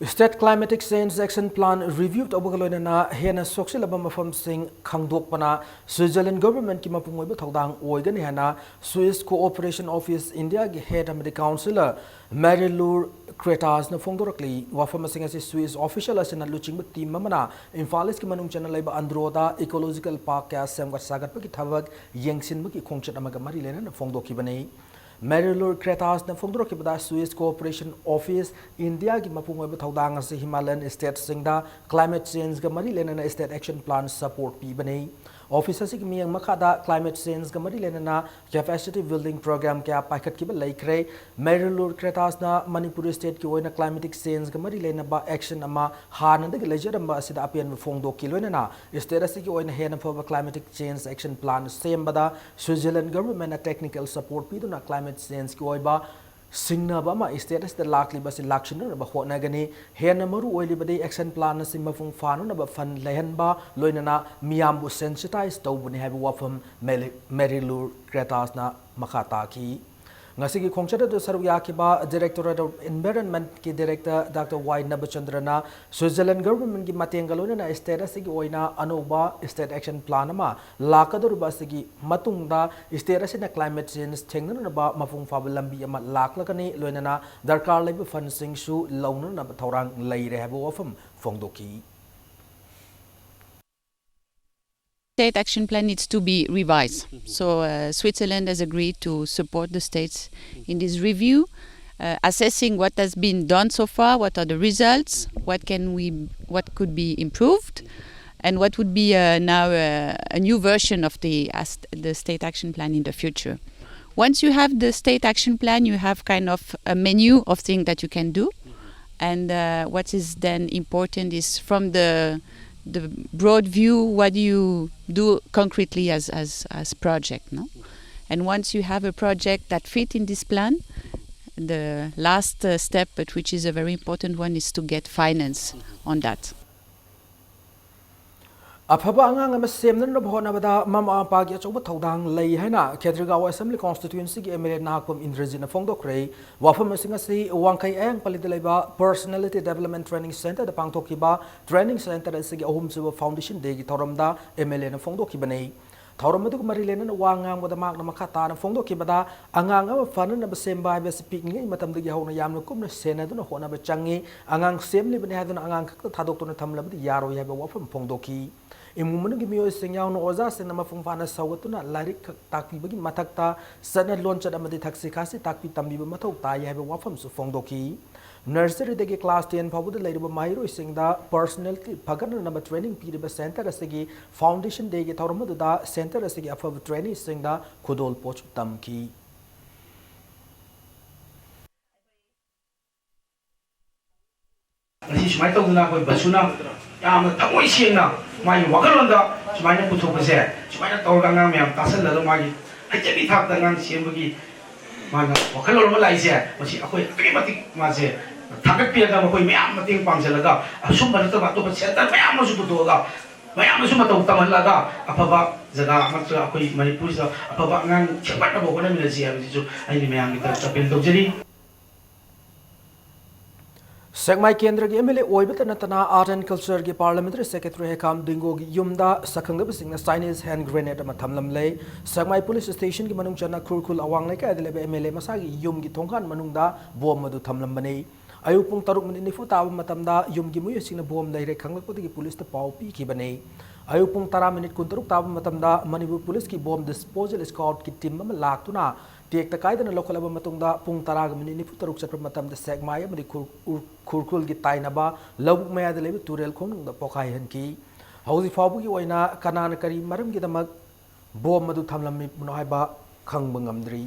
State Climatic Change Action Plan review ꯇꯧꯕꯒ ꯂꯣꯏꯅꯅ ꯍꯦꯟꯅ ꯁꯣꯛꯆꯤꯜꯂꯕ ꯃꯐꯝꯁꯤꯡ ꯈꯪꯗꯣꯛꯄꯅ Switzerland government ꯀꯤ ꯃꯄꯨꯡ ꯑꯣꯏꯕ ꯊꯧꯗꯥꯡ ꯑꯣꯏꯒꯅꯤ ꯍꯥꯏꯅ Swiss Cooperation Office India ꯒꯤ head ꯑꯃꯗꯤ councillor Marie-Laure Cretaz ꯅ ꯐꯣꯡꯗꯣꯔꯛꯂꯤ꯫ ꯋꯥꯐꯝ ꯑꯁꯤꯡ ꯑꯁꯤ Swiss official ꯑꯁꯤꯅ ꯂꯨꯆꯤꯡꯕ team ꯑꯃꯅ ꯏꯝꯐꯥꯜ East ꯀꯤ ꯃꯅꯨꯡ ꯆꯟꯅ ꯂꯩꯕ ꯑꯟꯗ꯭ꯔꯣꯗ ecological park ꯀꯌꯥ ꯁꯦꯝꯒꯠ ꯁꯥꯒꯠꯄꯒꯤ ꯊꯕꯛ ꯌꯦꯡꯁꯤꯟꯕꯒꯤ ꯈꯣꯡꯆꯠ ꯑꯃꯒ ꯃꯔꯤ ꯂꯩꯅꯅ ꯐꯣꯡꯗꯣꯛꯈꯤꯕꯅꯤ꯫ Marie-Laure Cretaz ꯅ ꯐꯣꯡꯗꯣꯔꯛꯈꯤꯕꯗ Swiss Cooperation Office India ꯒꯤ ꯃꯄꯨꯡ ꯑꯣꯏꯕ ꯊꯧꯗꯥꯡ ꯑꯁꯤ Himalayan state ꯁꯤꯡꯗ climate change ꯒ ꯃꯔꯤ ꯂꯩꯅꯅ state action plan support ꯄꯤꯕꯅꯤ꯫ Office ꯑꯁꯤꯒꯤ ꯃꯤꯠꯌꯦꯡ ꯃꯈꯥꯗ climate change ꯒ ꯃꯔꯤ ꯂꯩꯅꯅ capacity building program ꯀꯌꯥ ꯄꯥꯏꯈꯠꯈꯤꯕ ꯂꯩꯈ꯭ꯔꯦ꯫ Marie-Laure Cretaz ꯅ ꯃꯅꯤꯄꯨꯔ state ꯀꯤ ꯑꯣꯏꯅ climatic change ꯒ ꯃꯔꯤ ꯂꯩꯅꯕ action ꯑꯃ ꯍꯥꯟꯅꯗꯒꯤ ꯂꯩꯖꯔꯝꯕ ꯑꯁꯤꯗ ꯑꯄꯦꯟꯕ ꯐꯣꯡꯗꯣꯛꯈꯤ꯫ ꯂꯣꯏꯅꯅ state ꯑꯁꯤꯒꯤ ꯑꯣꯏꯅ ꯍꯦꯟꯅ ꯐꯕ climatic change action plan ꯁꯦꯝꯕꯗ Switzerland government ꯅ technical support ꯄꯤꯗꯨꯅ climate change ꯀꯤ ꯑꯣꯏꯕ ꯁꯤꯡꯅꯕ ꯑꯃ state ꯑꯁꯤꯗ ꯂꯥꯛꯂꯤꯕ ꯑꯁꯤ ꯂꯥꯛꯁꯤꯟꯅꯅꯕ ꯍꯣꯠꯅꯒꯅꯤ꯫ ꯍꯦꯟꯅ ꯃꯔꯨ ꯑꯣꯏꯔꯤꯕꯗꯤ action plan ꯑꯁꯤ ꯃꯄꯨꯡ ꯐꯥꯅꯅꯕ fund ꯂꯩꯍꯟꯕ, ꯂꯣꯏꯅꯅ ꯃꯤꯌꯥꯝꯕꯨ sensitize ꯇꯧꯕꯅꯤ ꯍꯥꯏꯕ ꯋꯥꯐꯝ Mary-, Marie-Laure Cretaz ꯅ ꯃꯈꯥ ꯇꯥꯈꯤ꯫ ꯉꯁꯤꯒꯤ ꯈꯣꯡꯆꯠ ꯑꯗꯨ ꯁꯔꯨꯛ ꯌꯥꯈꯤꯕ Directorate of Environment ꯀꯤ director Doctor ꯋꯥꯏ ꯅꯕꯆꯟꯗ꯭ꯔꯅ Switzerland government ꯀꯤ ꯃꯇꯦꯡꯒ ꯂꯣꯏꯅꯅ state ꯑꯁꯤꯒꯤ ꯑꯣꯏꯅ ꯑꯅꯧꯕ state action plan ꯑꯃ ꯂꯥꯛꯀꯗꯧꯔꯤꯕ ꯑꯁꯤꯒꯤ ꯃꯇꯨꯡꯗ state ꯑꯁꯤꯅ climate change ꯊꯦꯡꯅꯅꯕ ꯃꯄꯨꯡ ꯐꯥꯕ ꯂꯝꯕꯤ ꯑꯃ ꯂꯥꯛꯂꯒꯅꯤ, ꯂꯣꯏꯅꯅ ꯗꯔꯀꯥꯔ ꯂꯩꯕ fund ꯁꯤꯡꯁꯨ ꯂꯧꯅꯅꯕ ꯊꯧꯔꯥꯡ ꯂꯩꯔꯦ ꯍꯥꯏꯕ ꯋꯥꯐꯝ ꯐꯣꯡꯗꯣꯛꯈꯤ꯫ State action plan needs to be revised. So uh, Switzerland has agreed to support the states in this review, uh, assessing what has been done so far, what are the results, what can we, what could be improved, and what would be uh, now uh, a new version of the, as- the state action plan in the future. Once you have the state action plan, you have kind of a menu of things that you can do. And uh, what is then important is from the the broad view, what do you do concretely as as as project, no? And once you have a project that fit in this plan, the last uh, step, but which is a very important one, is to get finance on that. ꯑꯐꯕ ꯑꯉꯥꯡ ꯑꯃ ꯁꯦꯝꯅꯅꯕ ꯍꯣꯠꯅꯕꯗ ꯃꯃꯥ ꯃꯄꯥꯒꯤ ꯑꯆꯧꯕ ꯊꯧꯗꯥꯡ ꯂꯩ ꯍꯥꯏꯅ ꯈꯦꯇ꯭ꯔꯤꯒꯥꯎ assembly ꯀꯣꯟꯁꯇꯤꯇ꯭ꯌꯨꯑꯦꯟꯁꯤꯒꯤ M L A Nahakpam ꯏꯟꯗ꯭ꯔꯖꯤꯠꯅ ꯐꯣꯡꯗꯣꯛꯈ꯭ꯔꯦ꯫ ꯋꯥꯐꯝ ꯑꯁꯤꯡ ꯑꯁꯤ ꯋꯥꯡꯈꯩ ꯑꯌꯥꯡꯄꯜꯂꯤꯗ ꯂꯩꯕ ꯄꯔꯁꯅꯦꯂꯤꯇꯤ ꯗꯦꯕꯂꯞꯃꯦꯟ ꯇ꯭ꯔꯦꯅꯤꯡ ꯁꯦꯟꯇꯔꯗ ꯄꯥꯡꯊꯣꯛꯈꯤꯕ ꯇ꯭ꯔꯦꯅꯤꯡ ꯁꯦꯟꯇꯔ ꯑꯁꯤꯒꯤ ꯑꯍꯨꯝꯁꯨꯕ ꯐꯥꯎꯟꯗꯦꯁꯟ ꯗꯦꯒꯤ ꯊꯧꯔꯝꯗ ꯑꯦꯝ ꯑꯦꯜ ꯑꯦꯅ ꯐꯣꯡꯗꯣꯛꯈꯤꯕꯅꯤ꯫ ꯊꯧꯔꯝ ꯑꯗꯨꯒ ꯃꯔꯤ ꯂꯩꯅꯅ ꯋꯥ ꯉꯥꯡꯕꯗ ꯃꯍꯥꯛꯅ ꯃꯈꯥ ꯇꯥꯅ ꯐꯣꯡꯗꯣꯛꯈꯤꯕꯗ, ꯑꯉꯥꯡ ꯑꯃ ꯐꯅꯅꯕ ꯁꯦꯝꯕ ꯍꯥꯏꯕꯁꯤ ꯄꯤꯛꯂꯤꯉꯩ ꯃꯇꯝꯗꯒꯤ ꯍꯧꯅ ꯌꯥꯝꯅ ꯀꯨꯞꯅ ꯁꯦꯟꯅꯗꯨꯅ ꯍꯣꯠꯅꯕ ꯆꯪꯏ꯫ ꯑꯉꯥꯡ ꯁꯦꯝꯂꯤꯕꯅꯤ ꯍꯥꯏꯗꯨꯅ ꯑꯉꯥꯡ ꯈꯛꯇ ꯊꯥꯗꯣꯛꯇꯨꯅ ꯊꯝꯂꯕꯗꯤ ꯌꯥꯔꯣꯏ ꯍꯥꯏꯕ ꯋꯥꯐꯝ ꯐꯣꯡꯗꯣꯛꯈꯤ꯫ ꯏꯃꯨꯡ ꯃꯅꯨꯡꯒꯤ ꯃꯤꯑꯣꯏꯁꯤꯡ ꯌꯥꯎꯅ ꯑꯣꯖꯥꯁꯤꯡꯅ ꯃꯄꯨꯡ ꯐꯥꯅ ꯁꯧꯒꯠꯇꯨꯅ ꯂꯥꯏꯔꯤꯛ ꯈꯛ ꯇꯥꯛꯄꯤꯕꯒꯤ ꯃꯊꯛꯇ ꯆꯠꯅ ꯂꯣꯟꯆꯠ ꯑꯃꯗꯤ ꯊꯛꯁꯤ ꯈꯥꯁꯤ ꯇꯥꯛꯄꯤ ꯇꯝꯕꯤꯕ ꯃꯊꯧ ꯇꯥꯏ ꯍꯥꯏꯕ ꯋꯥꯐꯝꯁꯨ ꯐꯣꯡꯗꯣꯛꯈꯤ꯫ ꯅꯔꯁꯔꯤꯗꯒꯤ ꯀ꯭ꯂꯥꯁ ꯇꯦꯟ ꯐꯥꯎꯕꯗ ꯂꯩꯔꯤꯕ ꯃꯍꯩꯔꯣꯏꯁꯤꯡꯗ ꯄꯔꯁꯅꯦꯂꯤꯇꯤ ꯐꯒꯠꯅꯅꯕ ꯇ꯭ꯔꯦꯅꯤꯡ ꯄꯤꯔꯤꯕ ꯁꯦꯟꯇꯔ ꯑꯁꯤꯒꯤ ꯐꯥꯎꯟꯗꯦꯁꯟ ꯗꯦꯒꯤ ꯊꯧꯔꯝ ꯑꯗꯨꯗ ꯁꯦꯟꯇꯔ ꯑꯁꯤꯒꯤ ꯑꯐꯕ ꯇ꯭ꯔꯦꯅꯤꯁꯤꯡꯗ ꯈꯨꯗꯣꯜꯄꯣꯠꯁꯨ ꯇꯝꯈꯤ꯫ ꯉꯁꯤ ꯁꯨꯃꯥꯏꯅ ꯇꯧꯗꯅ ꯑꯩꯈꯣꯏ ꯕꯁꯨꯅ ꯌꯥꯝꯅ ꯊꯃꯣꯏ ꯁꯦꯡꯅ ꯃꯥꯒꯤ ꯋꯥꯈꯜꯂꯣꯟꯗ ꯁꯨꯃꯥꯏꯅ ꯄꯨꯊꯣꯛꯄꯁꯦ, ꯁꯨꯃꯥꯏꯅ ꯇꯧꯔꯒ ꯑꯉꯥꯡ ꯃꯌꯥꯝ ꯇꯥꯁꯜꯂꯒ ꯃꯥꯒꯤ ꯍꯩꯖꯕꯤ ꯊꯥꯛꯇ ꯑꯉꯥꯡ ꯁꯦꯝꯕꯒꯤ ꯃꯥꯅ ꯋꯥꯈꯜꯂꯣꯟ ꯑꯃ ꯂꯥꯛꯏꯁꯦ, ꯃꯁꯤ ꯑꯩꯈꯣꯏ ꯑꯗꯨꯛꯀꯤ ꯃꯇꯤꯛ ꯃꯥꯁꯦ ꯊꯥꯒꯠꯄꯤꯔꯒ, ꯃꯈꯣꯏ ꯃꯌꯥꯝ ꯃꯇꯦꯡ ꯄꯥꯡꯁꯤꯜꯂꯒ, ꯑꯁꯨꯝꯕ ꯅꯠꯇꯕ ꯑꯇꯣꯞꯄ ꯁꯦꯟꯇꯔ ꯃꯌꯥꯝ ꯑꯃꯁꯨ ꯄꯨꯊꯣꯛꯑꯒ, ꯃꯌꯥꯝꯅꯁꯨ ꯃꯇꯧ ꯇꯝꯍꯜꯂꯒ, ꯑꯐꯕ ꯖꯒꯥ ꯑꯃꯁꯨ ꯑꯩꯈꯣꯏ ꯃꯅꯤꯄꯨꯔꯁꯤꯗ ꯑꯐꯕ ꯑꯉꯥꯡ ꯁꯦꯝꯒꯠꯅꯕ ꯍꯣꯠꯅꯃꯤꯟꯅꯁꯤ ꯍꯥꯏꯕꯁꯤꯁꯨ ꯑꯩꯅ ꯃꯌꯥꯝꯒꯤꯗꯃꯛꯇ ꯑꯄꯤꯜ ꯇꯧꯖꯔꯤ꯫ ꯁꯦꯛꯃꯥꯏ ꯀꯦꯟꯗ꯭ꯔꯒꯤ ꯑꯦꯝ ꯑꯦꯜ ꯑꯦ ꯑꯣꯏꯕꯇ ꯅꯠꯇꯅ ꯑꯥꯔꯠ ꯑꯦꯟ ꯀꯜꯆꯔꯒꯤ ꯄꯥꯔꯂꯤꯌꯥꯃꯦꯟꯇꯔꯤ ꯁꯦꯀ꯭ꯔꯦꯇꯔꯤ ꯍꯩꯈꯥꯝ ꯗꯤꯡꯒꯣꯒꯤ ꯌꯨꯝꯗ ꯁꯛꯈꯪꯗꯕꯁꯤꯡꯅ ꯆꯥꯏꯅꯤꯁ ꯍꯦꯟ ꯒ꯭ꯔꯦꯅꯦꯗ ꯑꯃ ꯊꯝꯂꯝꯂꯦ꯫ ꯁꯦꯛꯃꯥꯏ ꯄꯨꯂꯤꯁ ꯁ꯭ꯇꯦꯁꯟꯒꯤ ꯃꯅꯨꯡ ꯆꯟꯅ ꯈꯨꯔꯈꯨꯜ ꯑꯋꯥꯡ ꯂꯩꯀꯥꯏꯗ ꯂꯩꯕ ꯑꯦꯝ ꯑꯦꯜ ꯑꯦ ꯃꯁꯥꯒꯤ ꯌꯨꯝꯒꯤ ꯊꯣꯡꯒꯥꯟ ꯃꯅꯨꯡꯗ ꯕꯣꯝ ꯑꯗꯨ ꯊꯝꯂꯝꯕꯅꯤ꯫ ꯑꯌꯨꯛ ꯄꯨꯡ ꯇꯔꯨꯛ ꯃꯤꯅꯤꯠ ꯅꯤꯐꯨ ꯇꯥꯕ ꯃꯇꯝꯗ ꯌꯨꯝꯒꯤ ꯃꯤꯑꯣꯏꯁꯤꯡꯅ ꯕꯣꯝ ꯂꯩꯔꯦ ꯈꯪꯂꯛꯄꯗꯒꯤ ꯄꯨꯂꯤꯁꯇ ꯄꯥꯎ ꯄꯤꯈꯤꯕꯅꯤ꯫ ꯑꯌꯨꯛ ꯄꯨꯡ ꯇꯔꯥ ꯃꯤꯅꯤꯠ ꯀꯨꯟꯇꯔꯨꯛ ꯇꯥꯕ ꯃꯇꯝꯗ ꯃꯅꯤꯄꯨꯔ ꯄꯨꯂꯤꯁꯀꯤ ꯕꯣꯝ ꯗꯤꯁꯄꯣꯖꯦꯜ ꯁ꯭ꯀ꯭ꯋꯥꯗꯀꯤ ꯇꯤꯝ ꯑꯃ ꯂꯥꯛꯇꯨꯅ ꯇꯦꯛꯇ ꯀꯥꯏꯗꯅ ꯂꯧꯈꯠꯂꯕ ꯃꯇꯨꯡꯗ ꯄꯨꯡ ꯇꯔꯥꯒ ꯃꯤꯅꯤꯠ ꯅꯤꯐꯨ ꯇꯔꯨꯛ ꯆꯠꯄ ꯃꯇꯝꯗ ꯁꯦꯛꯃꯥꯏ ꯑꯃꯗꯤ ꯈꯨꯔ-, ꯎꯔ-, ꯈꯨꯔꯈꯨꯜꯒꯤ ꯇꯥꯏꯅꯕ ꯂꯧꯕꯨꯛ ꯃꯌꯥꯗ ꯂꯩꯕ ꯇꯨꯔꯦꯜ ꯈꯣꯡꯅꯨꯡꯗ ꯄꯣꯈꯥꯏꯍꯟꯈꯤ꯫ ꯍꯧꯖꯤꯛ ꯐꯥꯎꯕꯒꯤ ꯑꯣꯏꯅ ꯀꯅꯥꯅ ꯀꯔꯤ ꯃꯔꯝꯒꯤꯗꯃꯛ ꯕꯣꯝ ꯑꯗꯨ ꯊꯝꯂꯝꯃꯤꯕꯅꯣ ꯍꯥꯏꯕ ꯈꯪꯕ ꯉꯝꯗ꯭ꯔꯤ꯫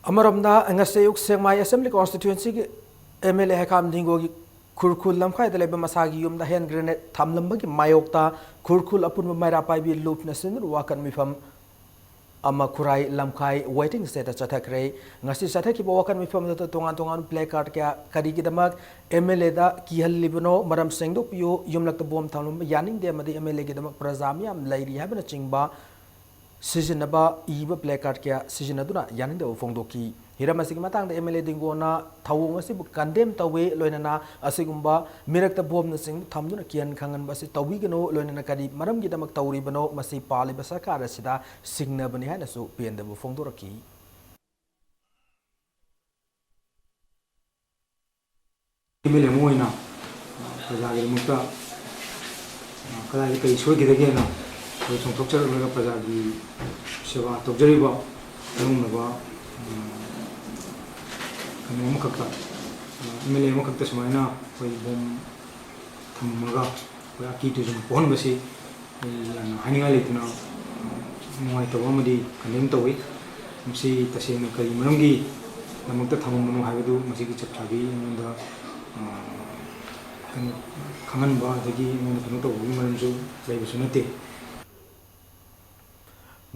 ꯑꯃꯔꯣꯝꯗ, ꯉꯁꯤ ꯑꯌꯨꯛ ꯁꯦꯛꯃꯥꯏ ꯑꯦꯁꯦꯝꯕ꯭ꯂꯤ ꯀꯣꯟꯁꯇꯤꯇ꯭ꯌꯨꯑꯦꯟꯁꯤꯒꯤ ꯑꯦꯝ ꯑꯦꯜ ꯑꯦ ꯍꯩꯈꯥꯝ ꯗꯤꯡꯒꯣꯒꯤ ꯈꯨꯔꯈꯨꯜ ꯂꯝꯈꯥꯏꯗ ꯂꯩꯕ ꯃꯁꯥꯒꯤ ꯌꯨꯝꯗ ꯍꯦꯟ ꯒ꯭ꯔꯦꯅꯦꯗ ꯊꯝꯂꯝꯕꯒꯤ ꯃꯥꯌꯣꯛꯇ ꯈꯨꯔꯈꯨꯜ ꯑꯄꯨꯟꯕ ꯃꯩꯔꯥ ꯄꯥꯏꯕꯤ ꯂꯨꯞꯅ ꯁꯤꯟꯗꯨꯅ ꯋꯥꯀꯠ ꯃꯤꯐꯝ ꯑꯃ ꯈꯨꯔꯥꯏ ꯂꯝꯈꯥꯏ waiting shed ꯆꯠꯊꯈ꯭ꯔꯦ꯫ ꯉꯁꯤ ꯆꯠꯊꯈꯤꯕ ꯋꯥꯀꯠ ꯃꯤꯐꯝ ꯑꯗꯨꯗ ꯇꯣꯉꯥꯟ ꯇꯣꯉꯥꯟꯕ placard ꯀꯌꯥ ꯀꯔꯤꯒꯤꯗꯃꯛ MLAꯗ ꯀꯤꯍꯜꯂꯤꯕꯅꯣ, ꯃꯔꯝ ꯁꯦꯡꯗꯣꯛꯄꯤꯌꯨ, ꯌꯨꯝꯂꯛꯇ ꯕꯣꯝ ꯊꯝꯂꯝꯕ ꯌꯥꯅꯤꯡꯗꯦ ꯑꯃꯗꯤ MLAꯒꯤꯗꯃꯛ ꯄ꯭ꯔꯖꯥ ꯃꯤꯌꯥꯝ ꯂꯩꯔꯤ ꯍꯥꯏꯕꯅꯆꯤꯡꯕ ꯁꯤꯖꯤꯟꯅꯕ ꯏꯕ placard ꯀꯌꯥ ꯁꯤꯖꯤꯟꯅꯗꯨꯅ ꯌꯥꯅꯤꯡꯗꯕ ꯐꯣꯡꯗꯣꯛꯈꯤ꯫ ꯍꯤꯔꯝ ꯑꯁꯤꯒꯤ ꯃꯇꯥꯡꯗ MLA ꯗꯤꯡꯒꯣꯅ ꯊꯧꯑꯣꯡ ꯑꯁꯤꯕꯨ condemn ꯇꯧꯏ, ꯂꯣꯏꯅꯅ ꯑꯁꯤꯒꯨꯝꯕ ꯃꯤꯔꯛꯇ ꯕꯣꯝꯅꯆꯤꯡꯕ ꯊꯝꯗꯨꯅ ꯀꯤꯍꯟ ꯈꯪꯍꯟꯕ ꯑꯁꯤ ꯇꯧꯕꯤꯒꯅꯨ, ꯂꯣꯏꯅꯅ ꯀꯔꯤ ꯃꯔꯝꯒꯤꯗꯃꯛ ꯇꯧꯔꯤꯕꯅꯣ, ꯃꯁꯤ ꯄꯥꯜꯂꯤꯕ ꯁꯔꯀꯥꯔ ꯑꯁꯤꯗ ꯁꯤꯡꯅꯕꯅꯤ ꯍꯥꯏꯅꯁꯨ ꯄꯦꯟꯗꯕ ꯐꯣꯡꯗꯣꯔꯛꯈꯤ꯫ MLA ꯑꯃ ꯑꯣꯏꯅ ꯄ꯭ꯔꯖꯥꯒꯤꯗꯃꯛꯇ ꯀꯗꯥꯏꯗ ꯀꯔꯤ ꯁꯣꯏꯈꯤꯗꯒꯦꯅ ꯑꯩꯈꯣꯏ ꯆꯣꯡꯊꯣꯛꯆꯔꯛꯂꯒ ꯄ꯭ꯔꯖꯥꯒꯤ ꯁꯦꯕꯥ ꯇꯧꯖꯔꯤꯕ ꯑꯗꯨꯒꯨꯝꯂꯕ ꯀꯩꯅꯣ ꯑꯃꯈꯛꯇ, MLA ꯑꯃꯈꯛꯇ ꯁꯨꯃꯥꯏꯅ ꯑꯩꯈꯣꯏ ꯕꯣꯝ ꯊꯝꯃꯒ ꯑꯩꯈꯣꯏ ꯑꯀꯤ ꯇꯨꯖꯨꯡ ꯄꯣꯛꯍꯟꯕꯁꯤ ꯑꯩ ꯌꯥꯝꯅ ꯍꯥꯏꯅꯤꯡꯉꯥꯏ ꯂꯩꯇꯅ ꯅꯨꯡꯉꯥꯏꯇꯕ ꯑꯃꯗꯤ condemn ꯇꯧꯏ꯫ ꯃꯁꯤ ꯇꯁꯦꯡꯅ ꯀꯔꯤ ꯃꯔꯝꯒꯤꯗꯃꯛꯇ ꯊꯝꯃꯝꯕꯅꯣ ꯍꯥꯏꯕꯗꯨ ꯃꯁꯤꯒꯤ ꯆꯞ ꯆꯥꯕꯤ ꯑꯩꯉꯣꯟꯗ, ꯑ, ꯀꯩꯅꯣ, ꯈꯪꯍꯟꯕ ꯑꯗꯒꯤ ꯑꯩꯉꯣꯟꯗ ꯀꯩꯅꯣ ꯇꯧꯕꯒꯤ ꯃꯔꯝꯁꯨ ꯂꯩꯕꯁꯨ ꯅꯠꯇꯦ꯫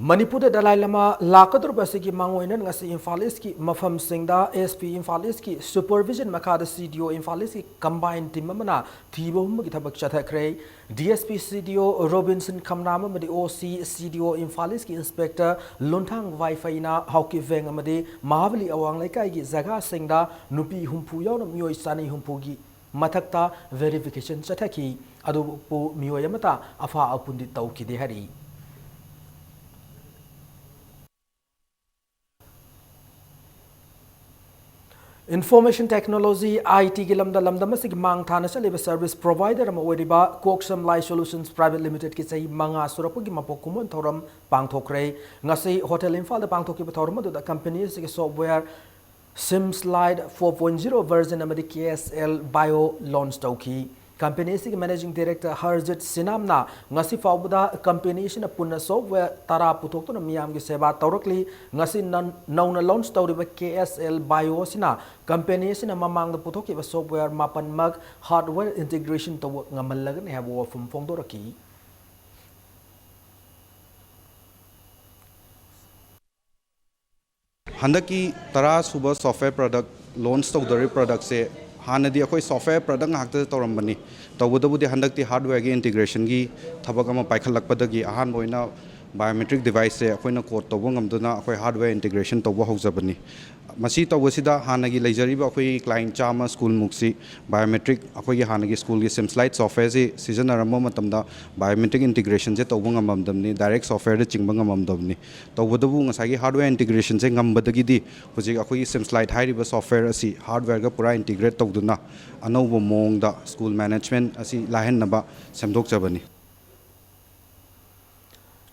ꯃꯅꯤꯄꯨꯔꯗ ꯗꯂꯥꯏ ꯂꯃꯥ ꯂꯥꯛꯀꯗꯧꯔꯤꯕ ꯑꯁꯤꯒꯤ ꯃꯥꯡꯑꯣꯏꯅꯅ ꯉꯁꯤ ꯏꯝꯐꯥꯜ ꯏꯁꯀꯤ ꯃꯐꯝꯁꯤꯡꯗ SP ꯏꯝꯐꯥꯜ ꯏꯁꯀꯤ supervision ꯃꯈꯥꯗ CDO ꯏꯝꯐꯥꯜ ꯏꯁꯀꯤ combine team ꯑꯃꯅ ꯊꯤꯕ ꯍꯨꯝꯕꯒꯤ ꯊꯕꯛ ꯆꯠꯊꯈ꯭ꯔꯦ꯫ DSP CDO ꯔꯣꯕꯤꯟꯁꯟ ꯈꯝꯅꯥꯝ ꯑꯃꯗꯤ OC CDO ꯏꯝꯐꯥꯜ ꯏꯁꯀꯤ inspector ꯂꯣꯟꯊꯥꯡ ꯋꯥꯏꯐꯩꯅ ꯍꯥꯎꯀꯤꯚꯦꯡ ꯑꯃꯗꯤ ꯃꯍꯥꯕꯂꯤ ꯑꯋꯥꯡ ꯂꯩꯀꯥꯏꯒꯤ ꯖꯒꯥꯁꯤꯡꯗ ꯅꯨꯄꯤ ꯍꯨꯝꯐꯨ ꯌꯥꯎꯅ ꯃꯤꯑꯣꯏ ꯆꯅꯤ ꯍꯨꯝꯐꯨꯒꯤ ꯃꯊꯛꯇ verification ꯆꯠꯊꯈꯤ꯫ ꯑꯗꯨꯕꯨ ꯃꯤꯑꯣꯏ ꯑꯃꯠꯇ ꯑꯐꯥ ꯑꯄꯨꯟꯗꯤ ꯇꯧꯈꯤꯗꯦ ꯍꯥꯏꯔꯤ꯫ Information technology, ITꯒꯤ ꯂꯝꯗ ꯂꯝꯗꯝ ꯑꯁꯤꯒꯤ ꯃꯥꯡ ꯊꯥꯅ ꯆꯠꯂꯤꯕ service provider ꯑꯃ ꯑꯣꯏꯔꯤꯕ ꯀꯣꯛ ꯁꯝ ꯂꯥꯏ Solutions Private Limitedꯀꯤ ꯆꯍꯤ ꯃꯉꯥ ꯁꯨꯔꯛꯄꯒꯤ ꯃꯄꯣꯛ ꯀꯨꯝꯑꯣꯟ ꯊꯧꯔꯝ ꯄꯥꯡꯊꯣꯛꯈ꯭ꯔꯦ꯫ ꯉꯁꯤ ꯍꯣꯇꯦꯜ ꯏꯝꯐꯥꯜꯗ ꯄꯥꯡꯊꯣꯛꯈꯤꯕ ꯊꯧꯔꯝ ꯑꯗꯨꯗ company ꯑꯁꯤꯒꯤ software Simslide four point zero version ꯑꯃꯗꯤ KSL Bio launch ꯇꯧꯈꯤ꯫ Company ꯑꯁꯤꯒꯤ Managing Director ꯍꯔꯖꯤꯠ ꯁꯤꯅꯥꯝꯅ ꯉꯁꯤ ꯐꯥꯎꯕꯗ company ꯑꯁꯤꯅ ꯄꯨꯟꯅ software ꯇꯔꯥ ꯄꯨꯊꯣꯛꯇꯨꯅ ꯃꯤꯌꯥꯝꯒꯤ ꯁꯦꯕꯥ ꯇꯧꯔꯛꯂꯤ꯫ ꯉꯁꯤ ꯅꯟ-, ꯅꯧꯅ launch ꯇꯧꯔꯤꯕ KSL Bio ꯑꯁꯤꯅ company ꯑꯁꯤꯅ ꯃꯃꯥꯡꯗ ꯄꯨꯊꯣꯛꯈꯤꯕ software ꯃꯥꯄꯟꯃꯛ hardware integration ꯇꯧꯕ ꯉꯝꯍꯜꯂꯒꯅꯤ ꯍꯥꯏꯕ ꯋꯥꯐꯝ ꯐꯣꯡꯗꯣꯔꯛꯈꯤ꯫ ꯍꯟꯗꯛꯀꯤ ꯇꯔꯥ ꯁꯨꯕ software product launch ꯇꯧꯗꯧꯔꯤꯕ productꯁꯦ ꯍꯥꯟꯅꯗꯤ ꯑꯩꯈꯣꯏ software product ꯉꯥꯛꯇ ꯇꯧꯔꯝꯕꯅꯤ꯫ ꯇꯧꯕꯇꯕꯨꯗꯤ ꯍꯟꯗꯛꯇꯤ hardwareꯒꯤ integrationꯒꯤ ꯊꯕꯛ ꯑꯃ ꯄꯥꯏꯈꯠꯂꯛꯄꯗꯒꯤ ꯑꯍꯥꯟꯕ ꯑꯣꯏꯅ biometric deviceꯁꯦ ꯑꯩꯈꯣꯏꯅ code ꯇꯧꯕ ꯉꯝꯗꯨꯅ ꯑꯩꯈꯣꯏ hardware integration ꯇꯧꯕ ꯍꯧꯖꯕꯅꯤ꯫ ꯃꯁꯤ ꯇꯧꯕꯁꯤꯗ ꯍꯥꯟꯅꯒꯤ ꯂꯩꯖꯔꯤꯕ ꯑꯩꯈꯣꯏꯒꯤ client ꯆꯥꯝꯃ schoolꯃꯨꯛꯁꯤ biometric ꯑꯩꯈꯣꯏꯒꯤ ꯍꯥꯟꯅꯒꯤ schoolꯒꯤ SIMSlide softwareꯁꯤ ꯁꯤꯖꯤꯟꯅꯔꯝꯕ ꯃꯇꯝꯗ biometric integrationꯁꯦ ꯇꯧꯕ ꯉꯝꯃꯝꯗꯕꯅꯤ, direct softwareꯗ ꯆꯤꯡꯕ ꯉꯝꯃꯝꯗꯕꯅꯤ꯫ ꯇꯧꯕꯇꯕꯨ ꯉꯁꯥꯏꯒꯤ hardware integrationꯁꯦ ꯉꯝꯕꯗꯒꯤꯗꯤ ꯍꯧꯖꯤꯛ ꯑꯩꯈꯣꯏꯒꯤ SIMSlide ꯍꯥꯏꯔꯤꯕ software ꯑꯁꯤ hardwareꯒ ꯄꯨꯔꯥ integrate ꯇꯧꯗꯨꯅ ꯑꯅꯧꯕ ꯃꯑꯣꯡꯗ school management ꯑꯁꯤ ꯂꯥꯏꯍꯟꯅꯕ ꯁꯦꯝꯗꯣꯛꯆꯕꯅꯤ꯫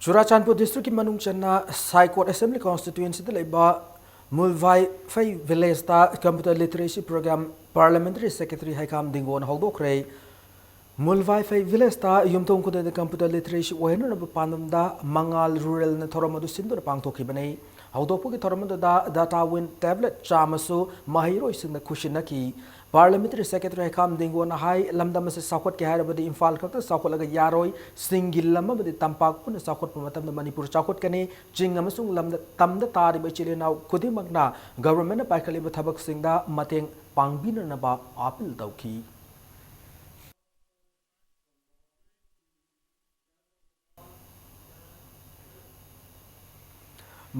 ꯆꯨꯔꯥꯆꯥꯟꯄꯨꯔ districtꯀꯤ ꯃꯅꯨꯡ ꯆꯟꯅ ꯁꯥꯏꯀꯣꯠ assembly constituencyꯗ ꯂꯩꯕ ꯃꯨꯜꯚꯥꯏꯐꯩ villageꯇ computer literacy program parliamentary secretary ꯍꯩꯈꯥꯝ ꯗꯤꯡꯒꯣꯅ ꯍꯧꯗꯣꯛꯈ꯭ꯔꯦ꯫ ꯃꯨꯜꯚꯥꯏꯐꯩ villageꯇ ꯌꯨꯝꯊꯣꯡ ꯈꯨꯗꯤꯡꯗ computer literacy ꯑꯣꯏꯍꯟꯅꯅꯕ ꯄꯥꯟꯗꯝꯗ ꯃꯉꯥꯜ ruralꯅ ꯊꯧꯔꯝ ꯑꯗꯨ ꯁꯤꯟꯗꯨꯅ ꯄꯥꯡꯊꯣꯛꯈꯤꯕꯅꯤ꯫ ꯍꯧꯗꯣꯛꯄꯒꯤ ꯊꯧꯔꯝ ꯑꯗꯨꯗ data win tablet ꯆꯥꯝꯃꯁꯨ ꯃꯍꯩꯔꯣꯏꯁꯤꯡꯅ ꯈꯨꯠꯁꯤꯟꯅꯈꯤ꯫ Parliamentary secretary ꯍꯩꯈꯥꯝ ꯗꯤꯡꯒꯣꯅ ꯍꯥꯏ, ꯂꯝꯗꯝ ꯑꯁꯤ ꯆꯥꯎꯈꯠꯀꯦ ꯍꯥꯏꯔꯕꯗꯤ ꯏꯝꯐꯥꯜ ꯈꯛꯇ ꯆꯥꯎꯈꯠꯂꯒ ꯌꯥꯔꯣꯏ, ꯆꯤꯡꯒꯤ ꯂꯝ ꯑꯃꯗꯤ ꯇꯝꯄꯥꯛ ꯄꯨꯟꯅ ꯆꯥꯎꯈꯠꯄ ꯃꯇꯝꯗ ꯃꯅꯤꯄꯨꯔ ꯆꯥꯎꯈꯠꯀꯅꯤ꯫ ꯆꯤꯡ ꯑꯃꯁꯨꯡ ꯂꯝꯗ ꯇꯝꯗ ꯇꯥꯔꯤꯕ ꯏꯆꯤꯜ ꯏꯅꯥꯎ ꯈꯨꯗꯤꯡꯃꯛꯅ governmentꯅ ꯄꯥꯏꯈꯠꯂꯤꯕ ꯊꯕꯛꯁꯤꯡꯗ ꯃꯇꯦꯡ ꯄꯥꯡꯕꯤꯅꯅꯕ appeal ꯇꯧꯈꯤ꯫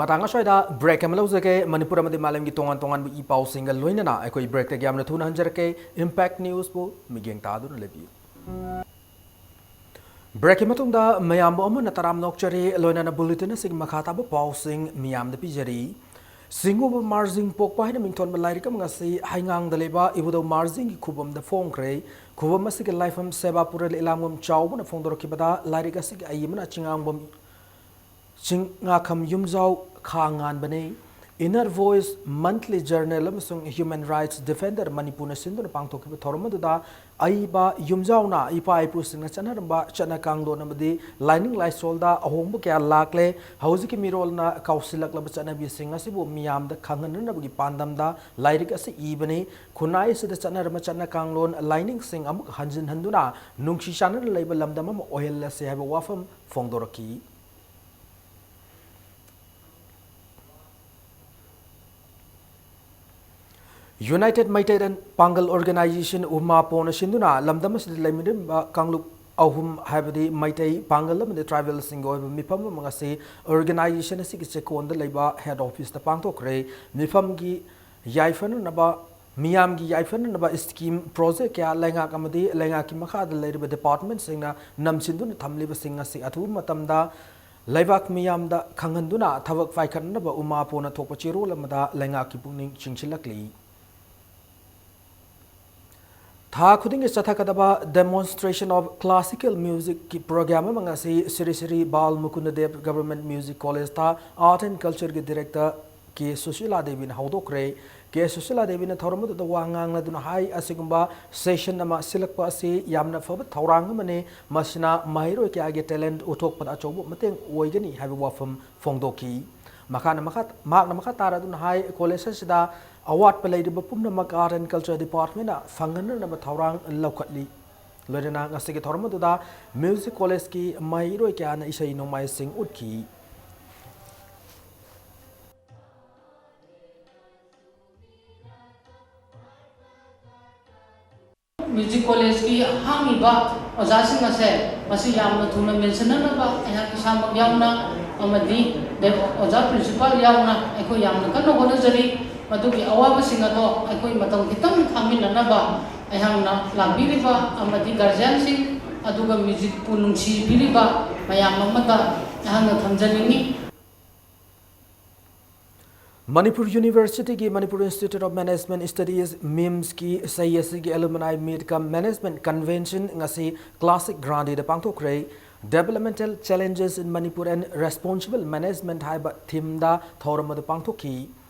ꯃꯇꯥꯡ ꯑꯁ꯭ꯋꯥꯏꯗ break ꯑꯃ ꯂꯧꯖꯒꯦ꯫ ꯃꯅꯤꯄꯨꯔ ꯑꯃꯗꯤ ꯃꯥꯂꯦꯝꯒꯤ ꯇꯣꯉꯥꯟ ꯇꯣꯉꯥꯟꯕ ꯏ ꯄꯥꯎꯁꯤꯡꯒ ꯂꯣꯏꯅꯅ ꯑꯩꯈꯣꯏ breakꯇꯒꯤ ꯌꯥꯝꯅ ꯊꯨꯅ ꯍꯟꯖꯔꯛꯀꯦ꯫ Impact Newsꯄꯨ ꯃꯤꯠꯌꯦꯡ ꯇꯥꯗꯨꯅ ꯂꯩꯕꯤꯌꯨ꯫ Breakꯀꯤ ꯃꯇꯨꯡꯗ ꯃꯌꯥꯝꯕꯨ ꯑꯃꯨꯛ ꯍꯟꯅ ꯇꯔꯥꯝꯅ ꯑꯣꯛꯆꯔꯤ꯫ ꯂꯣꯏꯅꯅ bulletin ꯑꯁꯤꯒꯤ ꯃꯈꯥ ꯇꯥꯕ ꯄꯥꯎꯁꯤꯡ ꯃꯤꯌꯥꯝꯗ ꯄꯤꯖꯔꯤ꯫ ꯁꯤꯡꯉꯨꯕ ꯃꯥꯔꯖꯤꯡ ꯄꯣꯛꯄ ꯍꯥꯏꯅ ꯃꯤꯡꯊꯣꯟꯕ ꯂꯥꯏꯔꯤꯛ ꯑꯃ ꯉꯁꯤ ꯍꯩꯉꯥꯡꯗ ꯂꯩꯕ ꯏꯕꯨꯙꯧ ꯃꯥꯔꯖꯤꯡꯒꯤ ꯈꯨꯕꯝꯗ ꯐꯣꯡꯈ꯭ꯔꯦ꯫ ꯈꯨꯕꯝ ꯑꯁꯤꯒꯤ ꯂꯥꯏꯐꯝ ꯁꯦꯕꯥꯄꯨꯔ ꯂꯤꯂꯥꯝꯕꯝ ꯆꯥꯎꯕꯅ ꯐꯣꯡꯗꯣꯔꯛꯈꯤꯕꯗ, ꯂꯥꯏꯔꯤꯛ ꯑꯁꯤꯒꯤ ꯑꯏꯕꯅ ꯆꯤꯡꯉꯥꯡꯕꯝ ꯆꯤꯡꯉꯥꯈꯝ ꯌꯨꯝꯖꯥꯎ ꯈꯥ ꯉꯥꯟꯕꯅꯤ꯫ Inner Voice Monthly Journal ꯑꯃꯁꯨꯡ Human Rights Defender ꯃꯅꯤꯄꯨꯔꯅ ꯁꯤꯟꯗꯨꯅ ꯄꯥꯡꯊꯣꯛꯈꯤꯕ ꯊꯧꯔꯝ ꯑꯗꯨꯗ ꯑꯏꯕ ꯌꯨꯝꯖꯥꯎꯅ ꯏꯄꯥ ꯏꯄꯨꯁꯤꯡꯅ ꯆꯠꯅꯔꯝꯕ ꯆꯠꯅ ꯀꯥꯡꯂꯣꯟ ꯑꯃꯗꯤ ꯂꯥꯏꯅꯤꯡ ꯂꯥꯏꯁꯣꯜꯗ ꯑꯍꯣꯡꯕ ꯀꯌꯥ ꯂꯥꯛꯂꯦ, ꯍꯧꯖꯤꯛꯀꯤ ꯃꯤꯔꯣꯜꯅ ꯀꯥꯎꯁꯤꯜꯂꯛꯂꯕ ꯆꯠꯅꯕꯤꯁꯤꯡ ꯑꯁꯤꯕꯨ ꯃꯤꯌꯥꯝꯗ ꯈꯪꯍꯟꯅꯅꯕꯒꯤ ꯄꯥꯟꯗꯝꯗ ꯂꯥꯏꯔꯤꯛ ꯑꯁꯤ ꯏꯕꯅꯤ꯫ ꯈꯨꯟꯅꯥꯏ ꯑꯁꯤꯗ ꯆꯠꯅꯔꯝꯕ ꯆꯠꯅ ꯀꯥꯡꯂꯣꯟ ꯂꯥꯏꯅꯤꯡꯁꯤꯡ ꯑꯃꯨꯛ ꯍꯟꯖꯤꯟ ꯍꯟꯗꯨꯅ ꯅꯨꯡꯁꯤ ꯆꯥꯟꯅꯅ ꯂꯩꯕ ꯂꯝꯗꯝ ꯑꯃ ꯑꯣꯏꯍꯜꯂꯁꯤ ꯍꯥꯏꯕ ꯋꯥꯐꯝ ꯐꯣꯡꯗꯣꯔꯛꯈꯤ꯫ United Meitei and Pangal Organization, UMAPOꯅ ꯁꯤꯟꯗꯨꯅ ꯂꯝꯗꯝ ꯑꯁꯤꯗ ꯂꯩꯃꯤꯟꯅꯔꯤꯕ ꯀꯥꯡꯂꯨꯞ ꯑꯍꯨꯝ, ꯍꯥꯏꯕꯗꯤ ꯃꯩꯇꯩ, ꯄꯥꯡꯒꯜ ꯑꯃꯗꯤ ꯇ꯭ꯔꯥꯏꯕꯦꯜꯁꯤꯡꯒꯤ ꯑꯣꯏꯕ ꯃꯤꯐꯝ ꯑꯃ ꯉꯁꯤ ꯑꯣꯔꯒꯅꯥꯏꯖꯦꯁꯟ ꯑꯁꯤꯒꯤ ꯆꯦꯛꯀꯣꯟꯗ ꯂꯩꯕ ꯍꯦꯗ ꯑꯣꯐꯤꯁꯇ ꯄꯥꯡꯊꯣꯛꯈ꯭ꯔꯦ꯫ ꯃꯤꯐꯝꯒꯤ ꯌꯥꯏꯐꯅꯅꯕ, ꯃꯤꯌꯥꯝꯒꯤ ꯌꯥꯏꯐꯅꯅꯕ ꯁ꯭ꯀꯤꯝ, ꯄ꯭ꯔꯣꯖꯦꯛ ꯀꯌꯥ ꯂꯩꯉꯥꯛ ꯑꯃꯗꯤ ꯂꯩꯉꯥꯛꯀꯤ ꯃꯈꯥꯗ ꯂꯩꯔꯤꯕ ꯗꯤꯄꯥꯔꯠꯃꯦꯟꯁꯤꯡꯅ ꯅꯝꯁꯤꯟꯗꯨꯅ ꯊꯝꯂꯤꯕꯁꯤꯡ ꯑꯁꯤ ꯑꯊꯨꯕ ꯃꯇꯝꯗ ꯂꯩꯕꯥꯛ ꯃꯤꯌꯥꯝꯗ ꯈꯪꯍꯟꯗꯨꯅ ꯊꯕꯛ ꯄꯥꯏꯈꯠꯅꯅꯕ ꯎꯃꯥꯄꯣꯅ ꯊꯣꯛꯄ ꯆꯦꯔꯣꯜ ꯑꯃꯗ ꯂꯩꯉꯥꯛꯀꯤ ꯄꯨꯛꯅꯤꯡ ꯆꯤꯡꯁꯤꯜꯂꯛꯂꯤ꯫ ꯊꯥ ꯈꯨꯗꯤꯡꯒꯤ ꯆꯠꯊꯒꯗꯕ Demonstration of Classical Musicꯀꯤ ꯄ꯭ꯔꯣꯒ꯭ꯔꯥꯝ ꯑꯃ ꯉꯁꯤ ꯁ꯭ꯔꯤ ꯁ꯭ꯔꯤ ꯕꯥꯜ ꯃꯨꯀꯨꯟꯗ ꯗꯦꯕ ꯒꯚꯔꯟꯃꯦꯟꯠ ꯃ꯭ꯌꯨꯖꯤꯛ ꯀꯣꯂꯦꯖꯇ ꯑꯥꯔꯠ ꯑꯦꯟ ꯀꯜꯆꯔꯒꯤ ꯗꯤꯔꯦꯛꯇꯔ ꯀꯦ ꯁꯨꯁꯤꯂꯥ ꯗꯦꯕꯤꯅ ꯍꯧꯗꯣꯛꯈ꯭ꯔꯦ꯫ ꯀꯦ ꯁꯨꯁꯤꯂꯥ ꯗꯦꯕꯤꯅ ꯊꯧꯔꯝ ꯑꯗꯨꯗ ꯋꯥ ꯉꯥꯡꯂꯗꯨꯅ ꯍꯥꯏ, ꯑꯁꯤꯒꯨꯝꯕ ꯁꯦꯁꯟ ꯑꯃ ꯁꯤꯜꯂꯛꯄ ꯑꯁꯤ ꯌꯥꯝꯅ ꯐꯕ ꯊꯧꯔꯥꯡ ꯑꯃꯅꯤ, ꯃꯁꯤꯅ ꯃꯍꯩꯔꯣꯏ ꯀꯌꯥꯒꯤ ꯇꯦꯂꯦꯟꯠ ꯎꯠꯊꯣꯛꯄꯗ ꯑꯆꯧꯕ ꯃꯇꯦꯡ ꯑꯣꯏꯒꯅꯤ ꯍꯥꯏꯕ ꯋꯥꯐꯝ ꯐꯣꯡꯗꯣꯛꯈꯤ꯫ ꯃꯈꯥꯅ ꯃꯈꯥ, ꯃꯍꯥꯛꯅ ꯃꯈꯥ ꯇꯥꯔꯗꯨꯅ ꯍꯥꯏ, ꯀꯣꯂꯦꯖ ꯑꯁꯤꯗ ꯑꯋꯥꯠꯄ ꯂꯩꯔꯤꯕ ꯄꯨꯝꯅꯃꯛ ꯑꯥꯔꯠ ꯑꯦꯟ ꯀꯜꯆꯔ ꯗꯤꯄꯥꯔꯠꯃꯦꯟꯠꯅ ꯐꯪꯍꯟꯅꯅꯕ ꯊꯧꯔꯥꯡ ꯂꯧꯈꯠꯂꯤ꯫ ꯂꯣꯏꯅꯅ ꯉꯁꯤꯒꯤ ꯊꯧꯔꯝ ꯑꯗꯨꯗ ꯃ꯭ꯌꯨꯖꯤꯛ ꯀꯣꯂꯦꯖꯀꯤ ꯃꯍꯩꯔꯣꯏ ꯀꯌꯥꯅ ꯏꯁꯩ ꯅꯣꯡꯃꯥꯏꯁꯤꯡ ꯎꯠꯈꯤ꯫ ꯃ꯭ꯌꯨꯖꯤꯛ ꯀꯣꯂꯦꯖꯀꯤ ꯍꯥꯡꯉꯤꯕ ꯑꯣꯖꯥꯁꯤꯡ ꯑꯁꯦ ꯃꯁꯤ ꯌꯥꯝꯅ ꯊꯨꯅ ꯃꯦꯟꯁꯤꯟꯅꯅꯕ ꯑꯩꯍꯥꯛ ꯏꯁꯥꯃꯛ ꯌꯥꯎꯅ ꯑꯃꯗꯤ ꯑꯣꯖꯥ ꯄ꯭ꯔꯤꯟꯁꯤꯄꯥꯜ ꯌꯥꯎꯅ ꯑꯩꯈꯣꯏ ꯌꯥꯝꯅ ꯀꯟꯅ ꯍꯣꯠꯅꯖꯔꯤ꯫ ꯃꯗꯨꯒꯤ ꯑꯋꯥꯕꯁꯤꯡ ꯑꯗꯣ ꯑꯩꯈꯣꯏ ꯃꯇꯝ ꯈꯤꯇꯪ ꯈꯥꯡꯃꯤꯟꯅꯅꯕ ꯑꯩꯍꯥꯛꯅ ꯂꯥꯛꯄꯤꯔꯤꯕ ꯑꯃꯗꯤ ꯒꯥꯔꯖꯤꯌꯥꯟꯁꯤꯡ ꯑꯗꯨꯒ ꯃ꯭ꯌꯨꯖꯤꯛꯄꯨ ꯅꯨꯡꯁꯤꯕꯤꯔꯤꯕ ꯃꯌꯥꯝ ꯑꯃꯗ ꯑꯩꯍꯥꯛꯅ ꯊꯝꯖꯅꯤꯡꯏ꯫ ꯃꯅꯤꯄꯨꯔ ꯌꯨꯅꯤꯚꯔꯁꯤꯇꯤꯒꯤ Manipur Institute of Management Studies, ꯃꯤꯝꯁꯀꯤ ꯆꯍꯤ ꯑꯁꯤꯒꯤ Alumni Meet cum Management Convention ꯉꯁꯤ classic ꯒ꯭ꯔꯥꯟꯗꯤꯗ ꯄꯥꯡꯊꯣꯛꯈ꯭ꯔꯦ꯫ Developmental Challenges in Manipur and Responsible Management ꯍꯥꯏꯕ ꯊꯤꯝꯗ ꯊꯧꯔꯝ ꯑꯗꯨ ꯄꯥꯡꯊꯣꯛꯈꯤ꯫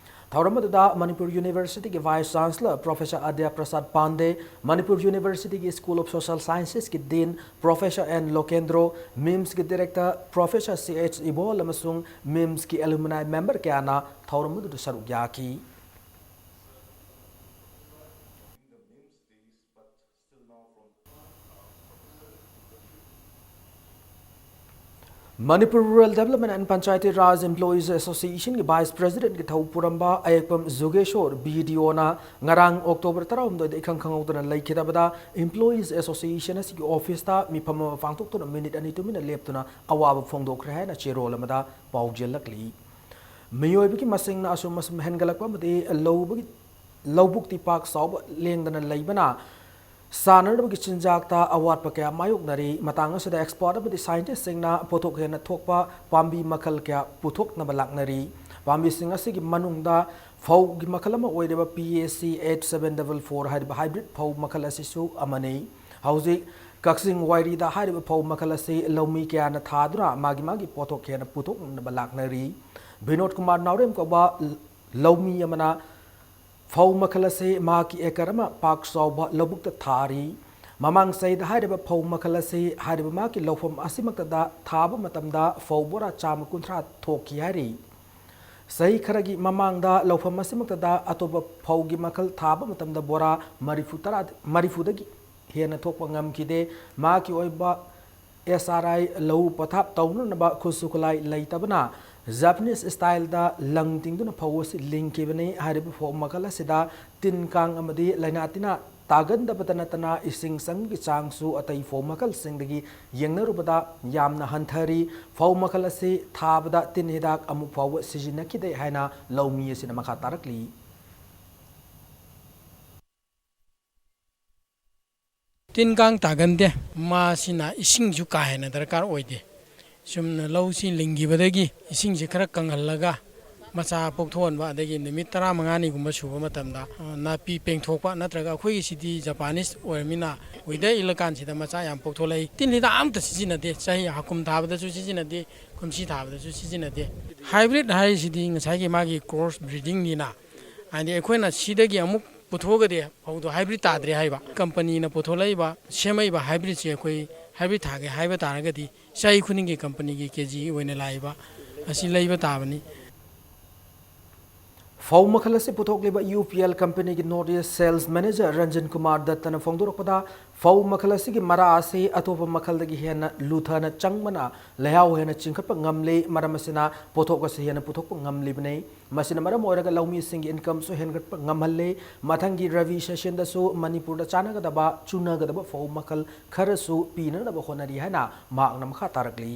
ꯊꯧꯔꯝ ꯑꯗꯨꯗ ꯃꯅꯤꯄꯨꯔ ꯌꯨꯅꯤꯚꯔꯁꯤꯇꯤꯒꯤ vice chancellor professor Adya Prasad Pandey, Manipur ꯌꯨꯅꯤꯚꯔꯁꯤꯇꯤꯒꯤ ꯁ꯭ꯀꯨꯜ ꯑꯣꯐ ꯁꯣꯁꯤꯌꯦꯜ ꯁꯥꯏꯟꯁꯦꯁꯀꯤ ꯗꯤꯟ ꯄ꯭ꯔꯣꯐꯦꯁꯔ ꯑꯦꯟ ꯂꯣꯀꯦꯟꯗ꯭ꯔꯣ, ꯃꯤꯝꯁꯀꯤ director professor C H Ibol ꯑꯃꯁꯨꯡ ꯃꯤꯝꯁꯀꯤ ꯑꯦꯂꯨꯃꯤꯅꯥꯏ ꯃꯦꯝꯕꯔ ꯀꯌꯥꯅ ꯊꯧꯔꯝ ꯑꯗꯨꯗ ꯁꯔꯨꯛ ꯌꯥꯈꯤ꯫ Manipur Rural Development and Panchayati Raj Employees Association ꯒꯤ Vice President ꯀꯤ ꯊꯧ ꯄꯨꯔꯝꯕ ꯑꯌꯦꯛꯄꯝ ꯖꯨꯒꯦꯁꯣꯔ, B D O ꯅ ꯉꯔꯥꯡ October ꯇꯔꯥꯍꯨꯝꯗꯣꯏꯗ ꯏꯈꯪ ꯈꯪꯍꯧꯗꯅ ꯂꯩꯈꯤꯗꯕꯗ Employees Association ꯑꯁꯤꯒꯤ office ꯇ ꯃꯤꯐꯝ ꯑꯃ ꯄꯥꯡꯊꯣꯛꯇꯨꯅ minute ꯑꯅꯤ ꯇꯨꯃꯤꯟꯅ ꯂꯦꯞꯇꯨꯅ ꯑꯋꯥꯕ ꯐꯣꯡꯗꯣꯛꯈ꯭ꯔꯦ ꯍꯥꯏꯅ ꯆꯦꯔꯣꯜ ꯑꯃꯗ ꯄꯥꯎꯖꯦꯜꯂꯛꯂꯤ꯫ ꯃꯤꯑꯣꯏꯕꯒꯤ ꯃꯁꯤꯡꯅ ꯑꯁꯨꯝ ꯑꯁꯨꯝ ꯍꯦꯟꯒꯠꯂꯛꯄ ꯑꯃꯗꯤ ꯂꯧꯕꯒꯤ, ꯂꯧꯕꯨꯛꯇꯤ ꯄꯥꯛ ꯆꯥꯎꯕ ꯂꯦꯡꯗꯅ ꯂꯩꯕꯅ ꯆꯥꯅꯅꯕꯒꯤ ꯆꯤꯟꯖꯥꯛꯇ ꯑꯋꯥꯠꯄ ꯀꯌꯥ ꯃꯥꯌꯣꯛꯅꯔꯤ꯫ ꯃꯇꯥꯡ ꯑꯁꯤꯗ expert ꯑꯃꯗꯤ scientist ꯁꯤꯡꯅ ꯄꯣꯠꯊꯣꯛ ꯍꯦꯟꯅ ꯊꯣꯛꯄ ꯄꯥꯝꯕꯤ ꯃꯈꯜ ꯀꯌꯥ ꯄꯨꯊꯣꯛꯅꯕ ꯂꯥꯛꯅꯔꯤ꯫ ꯄꯥꯝꯕꯤꯁꯤꯡ ꯑꯁꯤꯒꯤ ꯃꯅꯨꯡꯗ ꯐꯧꯒꯤ ꯃꯈꯜ ꯑꯃ ꯑꯣꯏꯔꯤꯕ P A C eight seven double four ꯍꯥꯏꯔꯤꯕ hybrid ꯐꯧ ꯃꯈꯜ ꯑꯁꯤꯁꯨ ꯑꯃꯅꯤ꯫ ꯍꯧꯖꯤꯛ ꯀꯛꯆꯤꯡ ꯋꯥꯏꯔꯤꯗ ꯍꯥꯏꯔꯤꯕ ꯐꯧ ꯃꯈꯜ ꯑꯁꯤ ꯂꯧꯃꯤ ꯀꯌꯥꯅ ꯊꯥꯗꯨꯅ ꯃꯥꯒꯤ ꯃꯥꯒꯤ ꯄꯣꯠꯊꯣꯛ ꯍꯦꯟꯅ ꯄꯨꯊꯣꯛꯅꯕ ꯂꯥꯛꯅꯔꯤ꯫ ꯕꯤꯅꯣꯗ ꯀꯨꯃꯥꯔ ꯅꯥꯎꯔꯦꯝ ꯀꯧꯕ ꯂꯧꯃꯤ ꯑꯃꯅ ꯐꯧ ꯃꯈꯜ ꯑꯁꯤ ꯃꯍꯥꯛꯀꯤ acre ꯑꯃ ꯄꯥꯛ ꯆꯥꯎꯕ ꯂꯧꯕꯨꯛꯇ ꯊꯥꯔꯤ꯫ ꯃꯃꯥꯡ ꯆꯍꯤꯗ ꯍꯥꯏꯔꯤꯕ ꯐꯧ ꯃꯈꯜ ꯑꯁꯤ ꯍꯥꯏꯔꯤꯕ ꯃꯍꯥꯛꯀꯤ ꯂꯧꯐꯝ ꯑꯁꯤꯃꯛꯇꯗ ꯊꯥꯕ ꯃꯇꯝꯗ ꯐꯧ ꯕꯣꯔꯥ ꯆꯥꯝꯃ ꯀꯨꯟꯊ꯭ꯔꯥ ꯊꯣꯛꯈꯤ ꯍꯥꯏꯔꯤ꯫ ꯆꯍꯤ ꯈꯔꯒꯤ ꯃꯃꯥꯡꯗ ꯂꯧꯐꯝ ꯑꯁꯤꯃꯛꯇꯗ ꯑꯇꯣꯞꯄ ꯐꯧꯒꯤ ꯃꯈꯜ ꯊꯥꯕ ꯃꯇꯝꯗ ꯕꯣꯔꯥ ꯃꯔꯤꯐꯨ ꯇꯔꯥ, ꯃꯔꯤꯐꯨꯗꯒꯤ ꯍꯦꯟꯅ ꯊꯣꯛꯄ ꯉꯝꯈꯤꯗꯦ꯫ ꯃꯍꯥꯛꯀꯤ ꯑꯣꯏꯕ S R I ꯂꯧꯎ ꯄꯊꯥꯞ ꯇꯧꯅꯅꯕ ꯈꯨꯠꯁꯨ ꯈꯨꯠꯂꯥꯏ ꯂꯩꯇꯕꯅ Japanese style ꯗ ꯂꯪ ꯇꯤꯡꯗꯨꯅ ꯐꯧ ꯑꯁꯤ ꯂꯤꯡꯈꯤꯕꯅꯤ꯫ ꯍꯥꯏꯔꯤꯕ ꯐꯧ ꯃꯈꯜ ꯑꯁꯤꯗ ꯇꯤꯟ ꯀꯥꯡ ꯑꯃꯗꯤ ꯂꯥꯏꯅꯥ ꯇꯤꯟꯅꯥ ꯇꯥꯒꯟꯗꯕꯇ ꯅꯠꯇꯅ ꯏꯁꯤꯡ ꯆꯪꯕꯒꯤ ꯆꯥꯡꯁꯨ ꯑꯇꯩ ꯐꯧ ꯃꯈꯜꯁꯤꯡꯗꯒꯤ ꯌꯦꯡꯅꯔꯨꯕꯗ ꯌꯥꯝꯅ ꯍꯟꯊꯔꯤ꯫ ꯐꯧ ꯃꯈꯜ ꯑꯁꯤ ꯊꯥꯕꯗ ꯇꯤꯟ ꯍꯤꯗꯥꯛ ꯑꯃꯨꯛ ꯐꯥꯎꯕ ꯁꯤꯖꯤꯟꯅꯈꯤꯗꯦ ꯍꯥꯏꯅ ꯂꯧꯃꯤ ꯑꯁꯤꯅ ꯃꯈꯥ ꯇꯥꯔꯛꯂꯤ꯫ ꯇꯤꯟ ꯀꯥꯡ ꯇꯥꯒꯟꯗꯦ꯫ ꯃꯥꯁꯤꯅ ꯏꯁꯤꯡꯁꯨ ꯀꯥ ꯍꯦꯟꯅ ꯗꯔꯀꯥꯔ ꯑꯣꯏꯗꯦ꯫ ꯆꯨꯝꯅ ꯂꯧꯁꯤ ꯂꯤꯡꯈꯤꯕꯗꯒꯤ ꯏꯁꯤꯡꯁꯤ ꯈꯔ ꯀꯪꯍꯜꯂꯒ ꯃꯆꯥ ꯄꯣꯛꯊꯣꯛꯍꯟꯕ, ꯑꯗꯒꯤ ꯅꯨꯃꯤꯠ ꯇꯔꯥꯃꯉꯥꯅꯤꯒꯨꯝꯕ ꯁꯨꯕ ꯃꯇꯝꯗ, ꯑ, ꯅꯥꯄꯤ ꯄꯦꯡꯊꯣꯛꯄ, ꯅꯠꯇ꯭ꯔꯒ ꯑꯩꯈꯣꯏꯒꯤꯁꯤꯗꯤ Japanese ꯑꯣꯏꯔꯃꯤꯅ weather ꯏꯜꯂꯀꯥꯟꯁꯤꯗ ꯃꯆꯥ ꯌꯥꯝ ꯄꯣꯛꯊꯣꯛꯂꯛꯏ꯫ ꯇꯤꯟ ꯍꯤꯗꯥꯛ ꯑꯝꯇ ꯁꯤꯖꯤꯟꯅꯗꯦ꯫ ꯆꯍꯤ ꯍꯥꯀꯨꯝ ꯊꯥꯕꯗꯁꯨ ꯁꯤꯖꯤꯟꯅꯗꯦ, ꯀꯨꯝꯁꯤ ꯊꯥꯕꯗꯁꯨ ꯁꯤꯖꯤꯟꯅꯗꯦ꯫ Hybrid ꯍꯥꯏꯔꯤꯁꯤꯗꯤ ꯉꯁꯥꯏꯒꯤ ꯃꯥꯒꯤ cross breeding ꯅꯤꯅ, ꯍꯥꯏꯗꯤ ꯑꯩꯈꯣꯏꯅ ꯁꯤꯗꯒꯤ ꯑꯃꯨꯛ ꯄꯨꯊꯣꯛꯑꯒꯗꯤ ꯐꯧꯗꯣ hybrid ꯇꯥꯗ꯭ꯔꯦ ꯍꯥꯏꯕ꯫ Company ꯅ ꯄꯨꯊꯣꯛꯂꯛꯏꯕ, ꯁꯦꯝꯃꯛꯏꯕ hybrid ꯁꯦ ꯑꯩꯈꯣꯏ hybrid ꯊꯥꯒꯦ ꯍꯥꯏꯕ ꯇꯥꯔꯒꯗꯤ ꯆꯍꯤ ꯈꯨꯗꯤꯡꯒꯤ company ꯒꯤ K G ꯑꯣꯏꯅ ꯂꯥꯛꯏꯕ ꯑꯁꯤ ꯂꯩꯕ ꯇꯥꯕꯅꯤ꯫ ꯐꯧ ꯃꯈꯜ ꯑꯁꯤ ꯄꯨꯊꯣꯛꯂꯤꯕ ꯌꯨ ꯄꯤ ꯑꯦꯜ ꯀꯝꯄꯅꯤꯒꯤ north east sales manager Ranjan Kumar ꯗꯠꯇꯅ ꯐꯣꯡꯗꯣꯔꯛꯄꯗ, ꯐꯧ ꯃꯈꯜ ꯑꯁꯤꯒꯤ ꯃꯔꯥ ꯑꯁꯤ ꯑꯇꯣꯞꯄ ꯃꯈꯜꯗꯒꯤ ꯍꯦꯟꯅ ꯂꯨꯊꯅ ꯆꯪꯕꯅ ꯂꯩꯍꯥꯎ ꯍꯦꯟꯅ ꯆꯤꯡꯈꯠꯄ ꯉꯝꯂꯤ꯫ ꯃꯔꯝ ꯑꯁꯤꯅ ꯄꯣꯠꯊꯣꯛ ꯑꯁꯤ ꯍꯦꯟꯅ ꯄꯨꯊꯣꯛꯄ ꯉꯝꯂꯤꯕꯅꯤ꯫ ꯃꯁꯤꯅ ꯃꯔꯝ ꯑꯣꯏꯔꯒ ꯂꯧꯃꯤꯁꯤꯡꯒꯤ ꯏꯟꯀꯝꯁꯨ ꯍꯦꯟꯒꯠꯄ ꯉꯝꯍꯜꯂꯤ꯫ ꯃꯊꯪꯒꯤ ꯔꯕꯤ ꯁꯦꯁꯟꯗꯁꯨ ꯃꯅꯤꯄꯨꯔꯗ ꯆꯥꯟꯅꯒꯗꯕ, ꯆꯨꯅꯒꯗꯕ ꯐꯧ ꯃꯈꯜ ꯈꯔꯁꯨ ꯄꯤꯅꯅꯕ ꯍꯣꯠꯅꯔꯤ ꯍꯥꯏꯅ ꯃꯍꯥꯛꯅ ꯃꯈꯥ ꯇꯥꯔꯛꯂꯤ꯫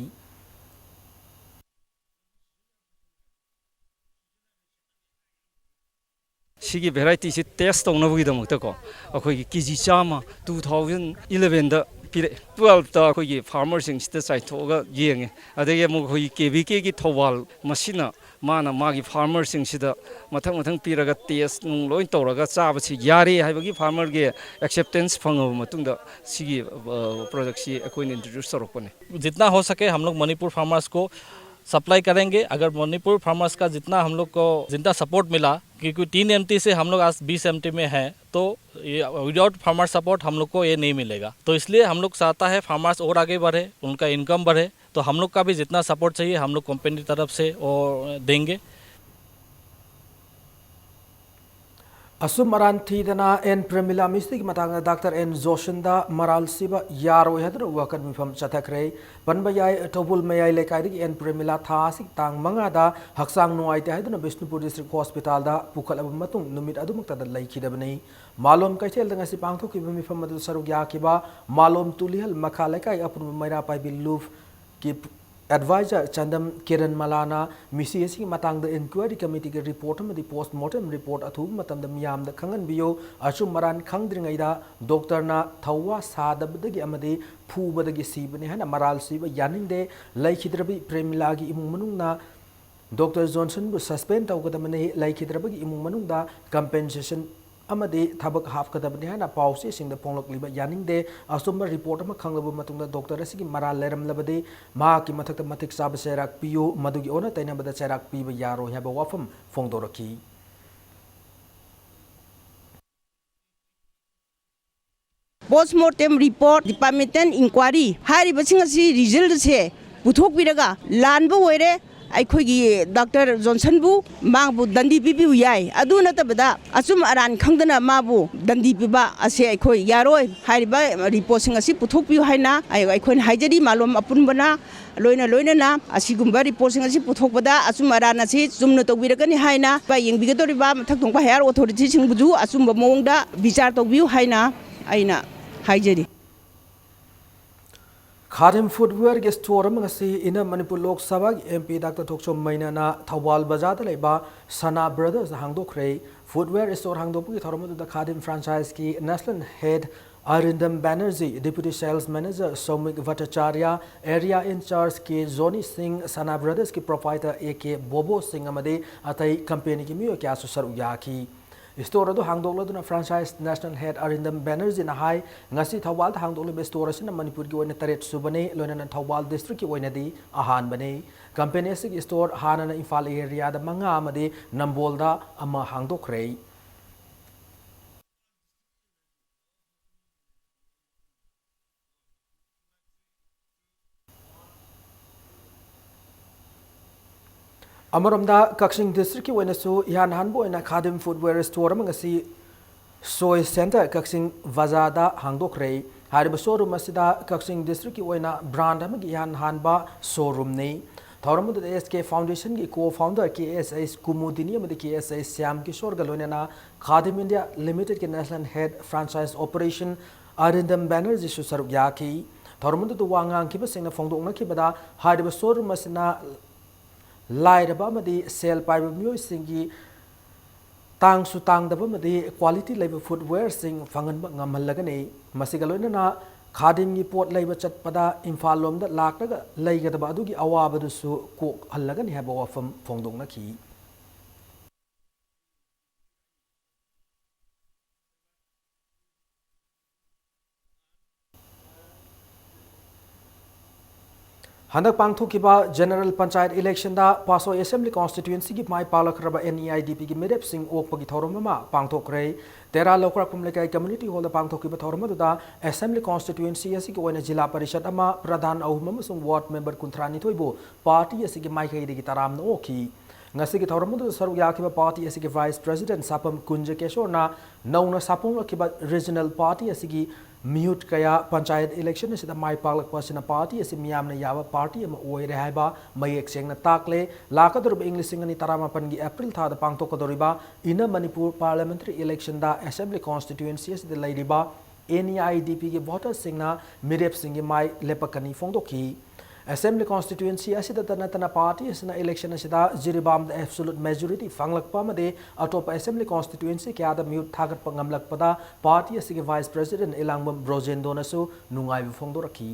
ꯁꯤꯒꯤ ꯚꯦꯔꯥꯏꯇꯤꯁꯤ ꯇꯦꯁ ꯇꯧꯅꯕꯒꯤꯗꯃꯛꯇꯀꯣ, ꯑꯩꯈꯣꯏꯒꯤ ꯀꯦ ꯖꯤ ꯆꯥꯝꯃ ꯇꯨ ꯊꯥꯎꯖꯟ ꯏꯂꯚꯦꯟꯗ ꯄꯤꯔꯛꯑꯦ꯫ ꯇꯨꯋꯦꯜꯐꯇ ꯑꯩꯈꯣꯏꯒꯤ ꯐꯥꯔꯃꯔꯁꯤꯡꯁꯤꯗ ꯆꯥꯏꯊꯣꯛꯑꯒ ꯌꯦꯡꯉꯦ꯫ ꯑꯗꯒꯤ ꯑꯃꯨꯛ ꯑꯩꯈꯣꯏꯒꯤ ꯀꯦ ꯚꯤ ꯀꯦꯒꯤ ꯊꯧꯕꯥꯜ, ꯃꯁꯤꯅ ꯃꯥꯅ ꯃꯥꯒꯤ ꯐꯥꯔꯃꯔꯁꯤꯡꯁꯤꯗ ꯃꯊꯪ ꯃꯊꯪ ꯄꯤꯔꯒ ꯇꯦꯁ ꯅꯨꯡ ꯂꯣꯏ ꯇꯧꯔꯒ ꯆꯥꯕꯁꯤ ꯌꯥꯔꯦ ꯍꯥꯏꯕꯒꯤ ꯐꯥꯔꯃꯔꯒꯤ ꯑꯦꯛꯁꯦꯞꯇꯦꯟꯁ ꯐꯪꯉꯕ ꯃꯇꯨꯡꯗ ꯁꯤꯒꯤ, ꯑ, ꯄ꯭ꯔꯗꯛꯁꯤ ꯑꯩꯈꯣꯏꯅ ꯏꯟꯇ꯭ꯔꯣꯗ꯭ꯌꯨꯁ ꯇꯧꯔꯛꯄꯅꯦ꯫ जितना हो सके हम लोग मणिपुर फार्मर्स को सप्लाई करेंगे। अगर मणिपुर फार्मर्स का जितना हम लोग को जितना सपोर्ट मिला, क्योंकि तीन एमटी से हम लोग आज बीस एमटी में हैं, तो ये विदाउट फार्मर सपोर्ट हम लोग को ये नहीं मिलेगा। तो इसलिए हम लोग चाहता है फार्मर्स और आगे बढ़े, उनका इनकम बढ़े, तो हम लोग का भी जितना सपोर्ट चाहिए हम लोग कंपनी तरफ से वो देंगे। ꯑꯆꯨꯝ ꯑꯔꯥꯟ ꯊꯤꯗꯅ ꯑꯦꯟ ꯄ꯭ꯔꯦꯃꯤꯂꯥ ꯃꯤꯁꯇꯤꯒꯤ ꯃꯇꯥꯡꯗ ꯗꯥꯛꯇꯔ ꯑꯦꯟ ꯖꯣꯁꯟꯗ ꯃꯔꯥꯜ ꯁꯤꯕ ꯌꯥꯔꯣꯏ ꯍꯥꯏꯗꯨꯅ ꯋꯥꯀꯠ ꯃꯤꯐꯝ ꯆꯠꯊꯈ꯭ꯔꯦ꯫ ꯄꯟꯕ ꯌꯥꯏ, ꯊꯧꯕꯨꯜ ꯃꯌꯥꯏ ꯂꯩꯀꯥꯏꯗꯒꯤ ꯑꯦꯟ ꯄ꯭ꯔꯦꯃꯤꯂꯥ ꯊꯥ ꯑꯁꯤꯒꯤ ꯇꯥꯡ ꯃꯉꯥꯗ ꯍꯛꯆꯥꯡ ꯅꯨꯡꯉꯥꯏꯇꯦ ꯍꯥꯏꯗꯨꯅ ꯕꯤꯁꯅꯨꯄꯨꯔ ꯗꯤꯁꯇ꯭ꯔꯤꯛ ꯍꯣꯁꯄꯤꯇꯥꯜꯗ ꯄꯨꯈꯠꯂꯕ ꯃꯇꯨꯡ ꯅꯨꯃꯤꯠ ꯑꯗꯨꯃꯛꯇꯗ ꯂꯩꯈꯤꯗꯕꯅꯤ꯫ ꯃꯥꯂꯣꯝ ꯀꯩꯊꯦꯜꯗ ꯉꯁꯤ ꯄꯥꯡꯊꯣꯛꯈꯤꯕ ꯃꯤꯐꯝ ꯑꯗꯨꯗ ꯁꯔꯨꯛ ꯌꯥꯈꯤꯕ ꯃꯥꯂꯣꯝ ꯇꯨꯂꯤꯍꯜ ꯃꯈꯥ ꯂꯩꯀꯥꯏ ꯑꯄꯨꯟꯕ ꯃꯩꯔꯥ ꯄꯥꯏꯕꯤ ꯂꯨꯞꯀꯤ ꯑꯦꯗꯚꯥꯏꯖꯔ ꯆꯟꯗꯝ ꯀꯤꯔꯟ ꯃꯂꯥꯅ ꯃꯤꯁꯤ ꯑꯁꯤꯒꯤ ꯃꯇꯥꯡꯗ ꯏꯟꯀ꯭ꯋꯥꯏꯔꯤ ꯀꯃꯤꯇꯤꯒꯤ ꯔꯤꯄꯣꯔꯠ ꯑꯃꯗꯤ ꯄꯣꯁꯃꯣꯔꯇꯦꯝ ꯔꯤꯄꯣꯔꯠ ꯑꯊꯨꯕ ꯃꯇꯝꯗ ꯃꯤꯌꯥꯝꯗ ꯈꯪꯍꯟꯕꯤꯌꯨ, ꯑꯆꯨꯝ ꯑꯔꯥꯟ ꯈꯪꯗ꯭ꯔꯤꯉꯩꯗ ꯗꯣꯛꯇꯔꯅ ꯊꯧꯋꯥ ꯁꯥꯗꯕꯗꯒꯤ ꯑꯃꯗꯤ ꯐꯨꯕꯗꯒꯤ ꯁꯤꯕꯅꯤ ꯍꯥꯏꯅ ꯃꯔꯥꯜ ꯁꯤꯕ ꯌꯥꯅꯤꯡꯗꯦ꯫ ꯂꯩꯈꯤꯗ꯭ꯔꯕꯤ ꯄ꯭ꯔꯦꯃꯤꯂꯥꯒꯤ ꯏꯃꯨꯡ ꯃꯅꯨꯡꯅ ꯗꯣꯛꯇꯔ ꯖꯣꯟꯁꯟꯕꯨ ꯁꯁꯄꯦꯟ ꯇꯧꯒꯗꯕꯅꯤ, ꯂꯩꯈꯤꯗ꯭ꯔꯕꯒꯤ ꯏꯃꯨꯡ ꯃꯅꯨꯡꯗ ꯀꯝꯄꯦꯟꯁꯦꯁꯟ ꯑꯃꯗꯤ ꯊꯕꯛ ꯍꯥꯞꯀꯗꯕꯅꯤ ꯍꯥꯏꯅ ꯄꯥꯎꯆꯦꯁꯤꯡꯗ ꯐꯣꯡꯂꯛꯂꯤꯕ ꯌꯥꯅꯤꯡꯗꯦ꯫ ꯑꯆꯨꯝꯕ ꯔꯤꯄꯣꯔꯠ ꯑꯃ ꯈꯪꯂꯕ ꯃꯇꯨꯡꯗ ꯗꯣꯛꯇꯔ ꯑꯁꯤꯒꯤ ꯃꯔꯥꯜ ꯂꯩꯔꯝꯂꯕꯗꯤ ꯃꯍꯥꯛꯀꯤ ꯃꯊꯛꯇ ꯃꯇꯤꯛ ꯆꯥꯕ ꯆꯩꯔꯥꯛ ꯄꯤꯌꯨ, ꯃꯗꯨꯒꯤ ꯑꯣꯟꯅ ꯇꯩꯅꯕꯗ ꯆꯩꯔꯥꯛ ꯄꯤꯕ ꯌꯥꯔꯣꯏ ꯍꯥꯏꯕ ꯋꯥꯐꯝ ꯐꯣꯡꯗꯣꯔꯛꯈꯤ꯫ ꯄꯣꯁꯃꯣꯔꯇꯦꯝ ꯔꯤꯄꯣꯔꯠ, ꯗꯤꯄꯥꯔꯠꯃꯦꯟꯇꯦꯜ ꯏꯟꯀ꯭ꯋꯥꯏꯔꯤ ꯍꯥꯏꯔꯤꯕꯁꯤꯡ ꯑꯁꯤ ꯔꯤꯖꯜꯁꯦ ꯄꯨꯊꯣꯛꯄꯤꯔꯒ ꯂꯥꯟꯕ ꯑꯣꯏꯔꯦ, ꯑꯩꯈꯣꯏꯒꯤ ꯗꯥꯛꯇꯔ ꯖꯣꯟꯁꯟꯕꯨ, ꯃꯥꯕꯨ ꯗꯟꯗꯤ ꯄꯤꯕꯤꯌꯨ ꯌꯥꯏ꯫ ꯑꯗꯨ ꯅꯠꯇꯕꯗ ꯑꯆꯨꯝ ꯑꯔꯥꯟ ꯈꯪꯗꯅ ꯃꯥꯕꯨ ꯗꯟꯗꯤ ꯄꯤꯕ ꯑꯁꯦ ꯑꯩꯈꯣꯏ ꯌꯥꯔꯣꯏ꯫ ꯍꯥꯏꯔꯤꯕ ꯔꯤꯄꯣꯔꯠꯁꯤꯡ ꯑꯁꯤ ꯄꯨꯊꯣꯛꯄꯤꯌꯨ ꯍꯥꯏꯅ ꯑꯩ-, ꯑꯩꯈꯣꯏꯅ ꯍꯥꯏꯖꯔꯤ꯫ ꯃꯥꯂꯣꯝ ꯑꯄꯨꯟꯕꯅ ꯂꯣꯏꯅ ꯂꯣꯏꯅꯅ ꯑꯁꯤꯒꯨꯝꯕ ꯔꯤꯄꯣꯔꯠꯁꯤꯡ ꯑꯁꯤ ꯄꯨꯊꯣꯛꯄꯗ ꯑꯆꯨꯝ ꯑꯔꯥꯟ ꯑꯁꯤ ꯆꯨꯝꯅ ꯇꯧꯕꯤꯔꯛꯀꯅꯤ ꯍꯥꯏꯅ ꯌꯦꯡꯕꯤꯒꯗꯧꯔꯤꯕ ꯃꯊꯛ ꯊꯣꯡꯕ ꯍꯥꯌꯔ ꯑꯣꯊꯣꯔꯤꯇꯤꯁꯤꯡꯕꯨꯁꯨ ꯑꯆꯨꯝꯕ ꯃꯑꯣꯡꯗ ꯕꯤꯆꯥꯔ ꯇꯧꯕꯤꯌꯨ ꯍꯥꯏꯅ ꯑꯩꯅ ꯍꯥꯏꯖꯔꯤ꯫ ꯈꯥꯗꯤꯝ ꯐꯨꯠꯋꯦꯌꯔꯒꯤ ꯁ꯭ꯇꯣꯔ ꯑꯃ ꯉꯁꯤ ꯏꯟꯅꯔ ꯃꯅꯤꯄꯨꯔ ꯂꯣꯛ ꯁꯚꯥꯒꯤ ꯑꯦꯝ ꯄꯤ ꯗꯥꯛꯇꯔ ꯊꯣꯛꯆꯣꯝ ꯃꯩꯅꯥꯅ ꯊꯧꯕꯥꯜ ꯕꯖꯥꯔꯗ ꯂꯩꯕ ꯁꯅꯥ ꯕ꯭ꯔꯗꯔꯁꯇ ꯍꯥꯡꯗꯣꯛꯈ꯭ꯔꯦ꯫ ꯐꯨꯠꯋꯦꯌꯔ ꯁ꯭ꯇꯣꯔ ꯍꯥꯡꯗꯣꯛꯄꯒꯤ ꯊꯧꯔꯝ ꯑꯗꯨꯗ ꯈꯥꯗꯤꯝ ꯐ꯭ꯔꯥꯟꯆꯥꯏꯖꯀꯤ national head Arindam Banerjee, deputy sales manager Soumik Bhattacharya, area in charge K Jony Singh, Sana ꯕ꯭ꯔꯗꯔꯁꯀꯤ ꯄ꯭ꯔꯣꯄ꯭ꯔꯥꯏꯇꯔ A K ꯕꯣꯕꯣ ꯁꯤꯡ ꯑꯃꯗꯤ ꯑꯇꯩ ꯀꯝꯄꯦꯅꯤꯒꯤ ꯃꯤꯑꯣꯏ ꯀꯌꯥꯁꯨ ꯁꯔꯨꯛ ꯌꯥꯈꯤ꯫ ꯁ꯭ꯇꯣꯔ ꯑꯗꯨ ꯍꯥꯡꯗꯣꯛꯂꯗꯨꯅ ꯐ꯭ꯔꯥꯟꯆꯥꯏꯖ ꯅꯦꯁꯅꯦꯜ ꯍꯦꯗ ꯑꯔꯤꯟꯗꯝ ꯕꯦꯅꯔꯖꯤꯅ ꯍꯥꯏ, ꯉꯁꯤ ꯊꯧꯕꯥꯜꯗ ꯍꯥꯡꯗꯣꯛꯂꯤꯕ ꯁ꯭ꯇꯣꯔ ꯑꯁꯤꯅ ꯃꯅꯤꯄꯨꯔꯒꯤ ꯑꯣꯏꯅ ꯇꯔꯦꯠ ꯁꯨꯕꯅꯤ, ꯂꯣꯏꯅꯅ ꯊꯧꯕꯥꯜ ꯗꯤꯁꯇ꯭ꯔꯤꯛꯀꯤ ꯑꯣꯏꯅꯗꯤ ꯑꯍꯥꯟꯕꯅꯤ꯫ ꯀꯝꯄꯦꯅꯤ ꯑꯁꯤꯒꯤ ꯁ꯭ꯇꯣꯔ ꯍꯥꯟꯅꯅ ꯏꯝꯐꯥꯜ ꯑꯦꯔꯤꯌꯥꯗ ꯃꯉꯥ ꯑꯃꯗꯤ ꯅꯝꯕꯣꯜꯗ ꯑꯃ ꯍꯥꯡꯗꯣꯛꯈ꯭ꯔꯦ꯫ ꯑꯃꯔꯣꯝꯗ, ꯀꯛꯆꯤꯡ ꯗꯤꯁꯇ꯭ꯔꯤꯛꯀꯤ ꯑꯣꯏꯅꯁꯨ ꯏꯍꯥꯟ ꯍꯥꯟꯕ ꯑꯣꯏꯅ ꯈꯥꯗꯤꯝ ꯐꯨꯠꯋꯦꯌꯔ ꯁ꯭ꯇꯣꯔ ꯑꯃ ꯉꯁꯤ ꯁꯣꯏ ꯁꯦꯟꯇꯔ ꯀꯛꯆꯤꯡ ꯕꯖꯥꯔꯗ ꯍꯥꯡꯗꯣꯛꯈ꯭ꯔꯦ꯫ ꯍꯥꯏꯔꯤꯕ ꯁꯣꯔꯨꯝ ꯑꯁꯤꯗ ꯀꯛꯆꯤꯡ ꯗꯤꯁꯇ꯭ꯔꯤꯛꯀꯤ ꯑꯣꯏꯅ ꯕ꯭ꯔꯥꯟꯗ ꯑꯃꯒꯤ ꯏꯍꯥꯟ ꯍꯥꯟꯕ ꯁꯣꯔꯨꯝꯅꯤ꯫ ꯊꯧꯔꯝ ꯑꯗꯨꯗ ꯑꯦꯁ ꯀꯦ ꯐꯥꯎꯟꯗꯦꯁꯟꯒꯤ ꯀꯣ ꯐꯥꯎꯟꯗꯔ ꯀꯦ ꯑꯦꯁ ꯑꯩꯆ ꯀꯨꯃꯨꯗꯤꯅꯤ ꯑꯃꯗꯤ ꯀꯦ ꯑꯦꯁ ꯑꯩꯆ ꯁ꯭ꯌꯥꯝ ꯀꯤꯁꯣꯔꯒ ꯂꯣꯏꯅꯅ ꯈꯥꯗꯤꯝ ꯏꯟꯗꯤꯌꯥ ꯂꯤꯃꯤꯇꯦꯗꯀꯤ national head franchise operation Arindam ꯕꯦꯅꯔꯖꯤꯁꯨ ꯁꯔꯨꯛ ꯌꯥꯈꯤ꯫ ꯊꯧꯔꯝ ꯑꯗꯨꯗ ꯋꯥ ꯉꯥꯡꯈꯤꯕꯁꯤꯡꯅ ꯐꯣꯡꯗꯣꯛꯅꯈꯤꯕꯗ, ꯍꯥꯏꯔꯤꯕ ꯁꯣꯔꯨꯝ ꯑꯁꯤꯅ ꯂꯥꯏꯔꯕ ꯑꯃꯗꯤ ꯁꯦꯜ ꯄꯥꯏꯕ ꯃꯤꯑꯣꯏꯁꯤꯡꯒꯤ ꯇꯥꯡꯁꯨ ꯇꯥꯡꯗꯕ ꯑꯃꯗꯤ ꯀ꯭ꯋꯥꯂꯤꯇꯤ ꯂꯩꯕ ꯐꯨꯠꯋꯦꯌꯔꯁꯤꯡ ꯐꯪꯍꯟꯕ ꯉꯝꯍꯜꯂꯒꯅꯤ꯫ ꯃꯁꯤꯒ ꯂꯣꯏꯅꯅ ꯈꯥꯗꯤꯝꯒꯤ ꯄꯣꯠ ꯂꯩꯕ ꯆꯠꯄꯗ ꯏꯝꯐꯥꯜ ꯂꯣꯝꯗ ꯂꯥꯛꯂꯒ ꯂꯩꯒꯗꯕ ꯑꯗꯨꯒꯤ ꯑꯋꯥꯕꯗꯨꯁꯨ ꯀꯣꯛꯍꯜꯂꯒꯅꯤ ꯍꯥꯏꯕ ꯋꯥꯐꯝ ꯐꯣꯡꯗꯣꯛꯅꯈꯤ꯫ ꯍꯟꯗꯛ ꯄꯥꯡꯊꯣꯛꯈꯤꯕ General Panchayat Election ꯗ ꯄꯥꯁꯣꯏ Assembly Constituency ꯒꯤ ꯃꯥꯏ ꯄꯥꯛꯂꯛꯈ꯭ꯔꯕ N E I D P ꯒꯤ ꯃꯤꯔꯦꯞꯁꯤꯡ ꯑꯣꯛꯄꯒꯤ ꯊꯧꯔꯝ ꯑꯃ ꯄꯥꯡꯊꯣꯛꯈ꯭ꯔꯦ꯫ ꯇꯦꯔꯥ ꯂꯧꯀ꯭ꯔꯥꯛꯄꯝ ꯂꯩꯀꯥꯏ Community Hall ꯗ ꯄꯥꯡꯊꯣꯛꯈꯤꯕ ꯊꯧꯔꯝ ꯑꯗꯨꯗ Assembly Constituency ꯑꯁꯤꯒꯤ ꯑꯣꯏꯅ ꯖꯤꯂꯥ ꯄꯔꯤꯁꯠ ꯑꯃ, ꯄ꯭ꯔꯙꯥꯟ ꯑꯍꯨꯝ ꯑꯃꯁꯨꯡ ward member ꯀꯨꯟꯊ꯭ꯔꯥ ꯅꯤꯊꯣꯏꯕꯨ party ꯑꯁꯤꯒꯤ ꯃꯥꯏꯀꯩꯗꯒꯤ ꯇꯔꯥꯝꯅ ꯑꯣꯛꯈꯤ꯫ ꯉꯁꯤꯒꯤ ꯊꯧꯔꯝ ꯑꯗꯨꯗ ꯁꯔꯨꯛ ꯌꯥꯈꯤꯕ party ꯑꯁꯤꯒꯤ Vice President ꯁꯥꯄꯝ ꯀꯨꯟꯖ ꯀꯦꯁꯣꯔꯅ ꯅꯧꯅ ꯁꯥꯐꯣꯡꯂꯛꯈꯤꯕ regional party ꯑꯁꯤꯒꯤ ꯃꯤꯍꯨꯠ ꯀꯌꯥ Panchayat Election ꯑꯁꯤꯗ ꯃꯥꯏ ꯄꯥꯛꯂꯛꯄ ꯑꯁꯤꯅ party ꯑꯁꯤ ꯃꯤꯌꯥꯝꯅ ꯌꯥꯕ party ꯑꯃ ꯑꯣꯏꯔꯦ ꯍꯥꯏꯕ ꯃꯌꯦꯛ ꯁꯦꯡꯅ ꯇꯥꯛꯂꯦ꯫ ꯂꯥꯛꯀꯗꯧꯔꯤꯕ ꯏꯪ ꯂꯤꯁꯤꯡ ꯑꯅꯤ ꯇꯔꯥꯃꯥꯄꯟꯒꯤ April ꯊꯥꯗ ꯄꯥꯡꯊꯣꯛꯀꯗꯧꯔꯤꯕ Inner Manipur Parliamentary Election ꯗ Assembly Constituency ꯑꯁꯤꯗ ꯂꯩꯔꯤꯕ N E I D P ꯒꯤ voterꯁꯤꯡꯅ ꯃꯤꯔꯦꯞꯁꯤꯡꯒꯤ ꯃꯥꯏ ꯂꯦꯞꯄꯛꯀꯅꯤ ꯐꯣꯡꯗꯣꯛꯈꯤ꯫ Assembly Constituency ꯑꯁꯤꯗꯇ ꯅꯠꯇꯅ party ꯑꯁꯤꯅ election ꯑꯁꯤꯗ ꯖꯤꯔꯤꯕꯥꯝꯗ absolute majority ꯐꯪꯂꯛꯄ ꯑꯃꯗꯤ ꯑꯇꯣꯞꯄ Assembly Constituency ꯀꯌꯥꯗ ꯃꯤꯍꯨꯠ ꯊꯥꯒꯠꯄ ꯉꯝꯂꯛꯄꯗ party ꯑꯁꯤꯒꯤ Vice President ꯏꯂꯥꯡꯕꯝ ꯕ꯭ꯔꯣꯖꯦꯟꯗꯣꯅꯁꯨ ꯅꯨꯡꯉꯥꯏꯕ ꯐꯣꯡꯗꯣꯔꯛꯈꯤ꯫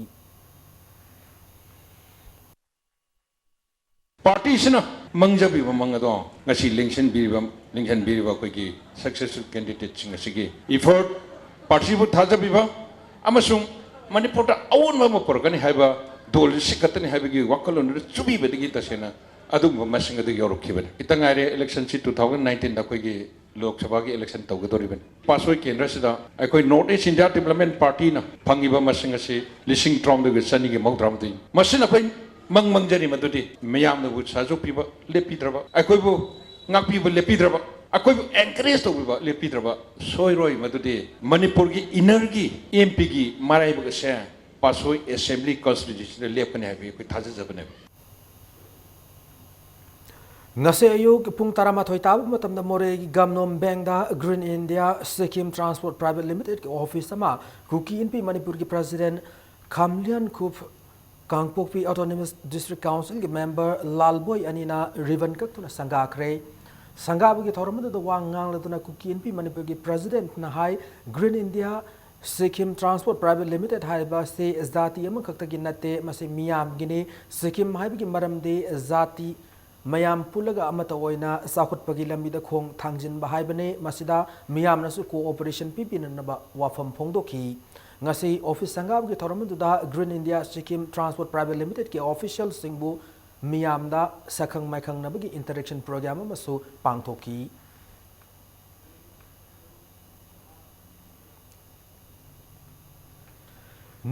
Partyꯁꯤꯅ ꯃꯪꯖꯕꯤꯕ ꯃꯪ ꯑꯗꯣ ꯉꯁꯤ ꯂꯦꯡꯁꯤꯟꯕꯤꯔꯤꯕ, ꯂꯦꯡꯁꯤꯟꯕꯤꯔꯤꯕ ꯑꯩꯈꯣꯏꯒꯤ successful candidateꯁꯤꯡ ꯑꯁꯤꯒꯤ effort, partyꯕꯨ ꯊꯥꯖꯕꯤꯕ ꯑꯃꯁꯨꯡ ꯃꯅꯤꯄꯨꯔꯗ ꯑꯑꯣꯟꯕ ꯑꯃ ꯄꯨꯔꯛꯀꯅꯤ ꯍꯥꯏꯕ ꯗꯣꯜꯁꯤ ꯁꯤꯈꯠꯇꯅꯤ ꯍꯥꯏꯕꯒꯤ ꯋꯥꯈꯜꯂꯣꯟ ꯑꯗꯨ ꯆꯨꯕꯤꯕꯗꯒꯤ ꯇꯁꯦꯡꯅ ꯑꯗꯨꯒꯨꯝꯕ ꯃꯁꯤꯡ ꯑꯗꯨ ꯌꯧꯔꯛꯈꯤꯕꯅꯤ꯫ ꯈꯤꯇꯪ ꯉꯥꯏꯔꯦ electionꯁꯤ two thousand nineteenꯗ ꯑꯩꯈꯣꯏꯒꯤ ꯂꯣꯛ ꯁꯚꯥꯒꯤ election ꯇꯧꯒꯗꯧꯔꯤꯕꯅꯤ꯫ ꯄꯥꯁꯣꯏ ꯀꯦꯟꯗ꯭ꯔꯁꯤꯗ ꯑꯩꯈꯣꯏ North East India Development Partyꯅ ꯐꯪꯉꯤꯕ ꯃꯁꯤꯡ ꯑꯁꯤ ꯂꯤꯁꯤꯡ ꯇꯔꯥꯍꯨꯝꯗꯣꯏꯒ ꯆꯅꯤꯒ ꯃꯧꯗ꯭ꯔꯥ ꯃꯥꯊꯣꯏ꯫ ꯃꯁꯤꯅ ꯑꯩꯈꯣꯏ ꯃꯪ ꯃꯪꯖꯔꯤ ꯃꯗꯨꯗꯤ ꯃꯤꯌꯥꯝꯅꯕꯨ ꯁꯥꯖꯣꯛꯄꯤꯕ ꯂꯦꯞꯄꯤꯗ꯭ꯔꯕ, ꯑꯩꯈꯣꯏꯕꯨ ꯉꯥꯛꯄꯤꯕ ꯂꯦꯞꯄꯤꯗ꯭ꯔꯕ, ꯑꯩꯈꯣꯏꯕꯨ encourage ꯇꯧꯕꯤꯕ ꯂꯦꯞꯄꯤꯗ꯭ꯔꯕ ꯁꯣꯏꯔꯣꯏ꯫ ꯃꯗꯨꯗꯤ ꯃꯅꯤꯄꯨꯔꯒꯤ innerꯒꯤ MPꯒꯤ ꯃꯔꯥꯏꯕꯛ ꯑꯁꯦ ꯄꯥꯁꯣꯏ Assembly Constituencyꯗ ꯂꯦꯞꯀꯅꯤ ꯍꯥꯏꯕꯒꯤ ꯑꯩꯈꯣꯏ ꯊꯥꯖꯖꯕꯅꯦꯕ꯫ ꯉꯁꯤ ꯑꯌꯨꯛ ꯄꯨꯡ ꯇꯔꯥꯃꯥꯊꯣꯏ ꯇꯥꯕ ꯃꯇꯝꯗ ꯃꯣꯔꯦꯒꯤ ꯒꯝꯅꯣꯝ ꯕꯦꯡꯗ Green India Sikkim Transport Private Limitedꯀꯤ office ꯑꯃ ꯀꯨꯀꯤ ꯏꯟꯄꯤ ꯃꯅꯤꯄꯨꯔꯒꯤ President ꯈꯝꯂꯤꯌꯟ ꯈꯨꯞ, ꯀꯥꯡꯄꯣꯛꯄꯤ Autonomous District Councilꯒꯤ member ꯂꯥꯜꯕꯣꯏ ꯑꯅꯤꯅ ribbon ꯀꯛꯇꯨꯅ ꯁꯪꯒꯥꯈ꯭ꯔꯦ꯫ ꯁꯪꯒꯥꯕꯒꯤ ꯊꯧꯔꯝ ꯑꯗꯨꯗ ꯋꯥ ꯉꯥꯡꯂꯗꯨꯅ ꯀꯨꯀꯤ ꯏꯟꯄꯤ ꯃꯅꯤꯄꯨꯔꯒꯤ Presidentꯅ ꯍꯥꯏ, Green India Sikkim Transport Private Limited ꯍꯥꯏꯔꯤꯕ ꯑꯁꯤ ꯖꯥꯇꯤ ꯑꯃꯈꯛꯇꯒꯤ ꯅꯠꯇꯦ, ꯃꯁꯤ ꯃꯤꯌꯥꯝꯒꯤꯅꯤ꯫ ꯁꯤꯛꯀꯤꯝ ꯍꯥꯏꯕꯒꯤ ꯃꯔꯝꯗꯤ ꯖꯥꯇꯤ ꯃꯌꯥꯝ ꯄꯨꯜꯂꯒ ꯑꯃꯠꯇ ꯑꯣꯏꯅ ꯆꯥꯎꯈꯠꯄꯒꯤ ꯂꯝꯕꯤꯗ ꯈꯣꯡ ꯊꯥꯡꯖꯤꯟꯕ ꯍꯥꯏꯕꯅꯤ꯫ ꯃꯁꯤꯗ ꯃꯤꯌꯥꯝꯅꯁꯨ cooperation ꯄꯤꯕꯤꯅꯅꯕ ꯋꯥꯐꯝ ꯐꯣꯡꯗꯣꯛꯈꯤ꯫ ꯉꯁꯤ office ꯁꯪꯒꯥꯕꯒꯤ ꯊꯧꯔꯝ ꯑꯗꯨꯗ Green India Sikkim Transport Private Limited ꯀꯤ official ꯁꯤꯡꯕꯨ ꯃꯤꯌꯥꯝꯗ ꯁꯛꯈꯪ ꯃꯥꯏꯈꯪꯅꯕꯒꯤ interaction program ꯑꯃꯁꯨ ꯄꯥꯡꯊꯣꯛꯈꯤ꯫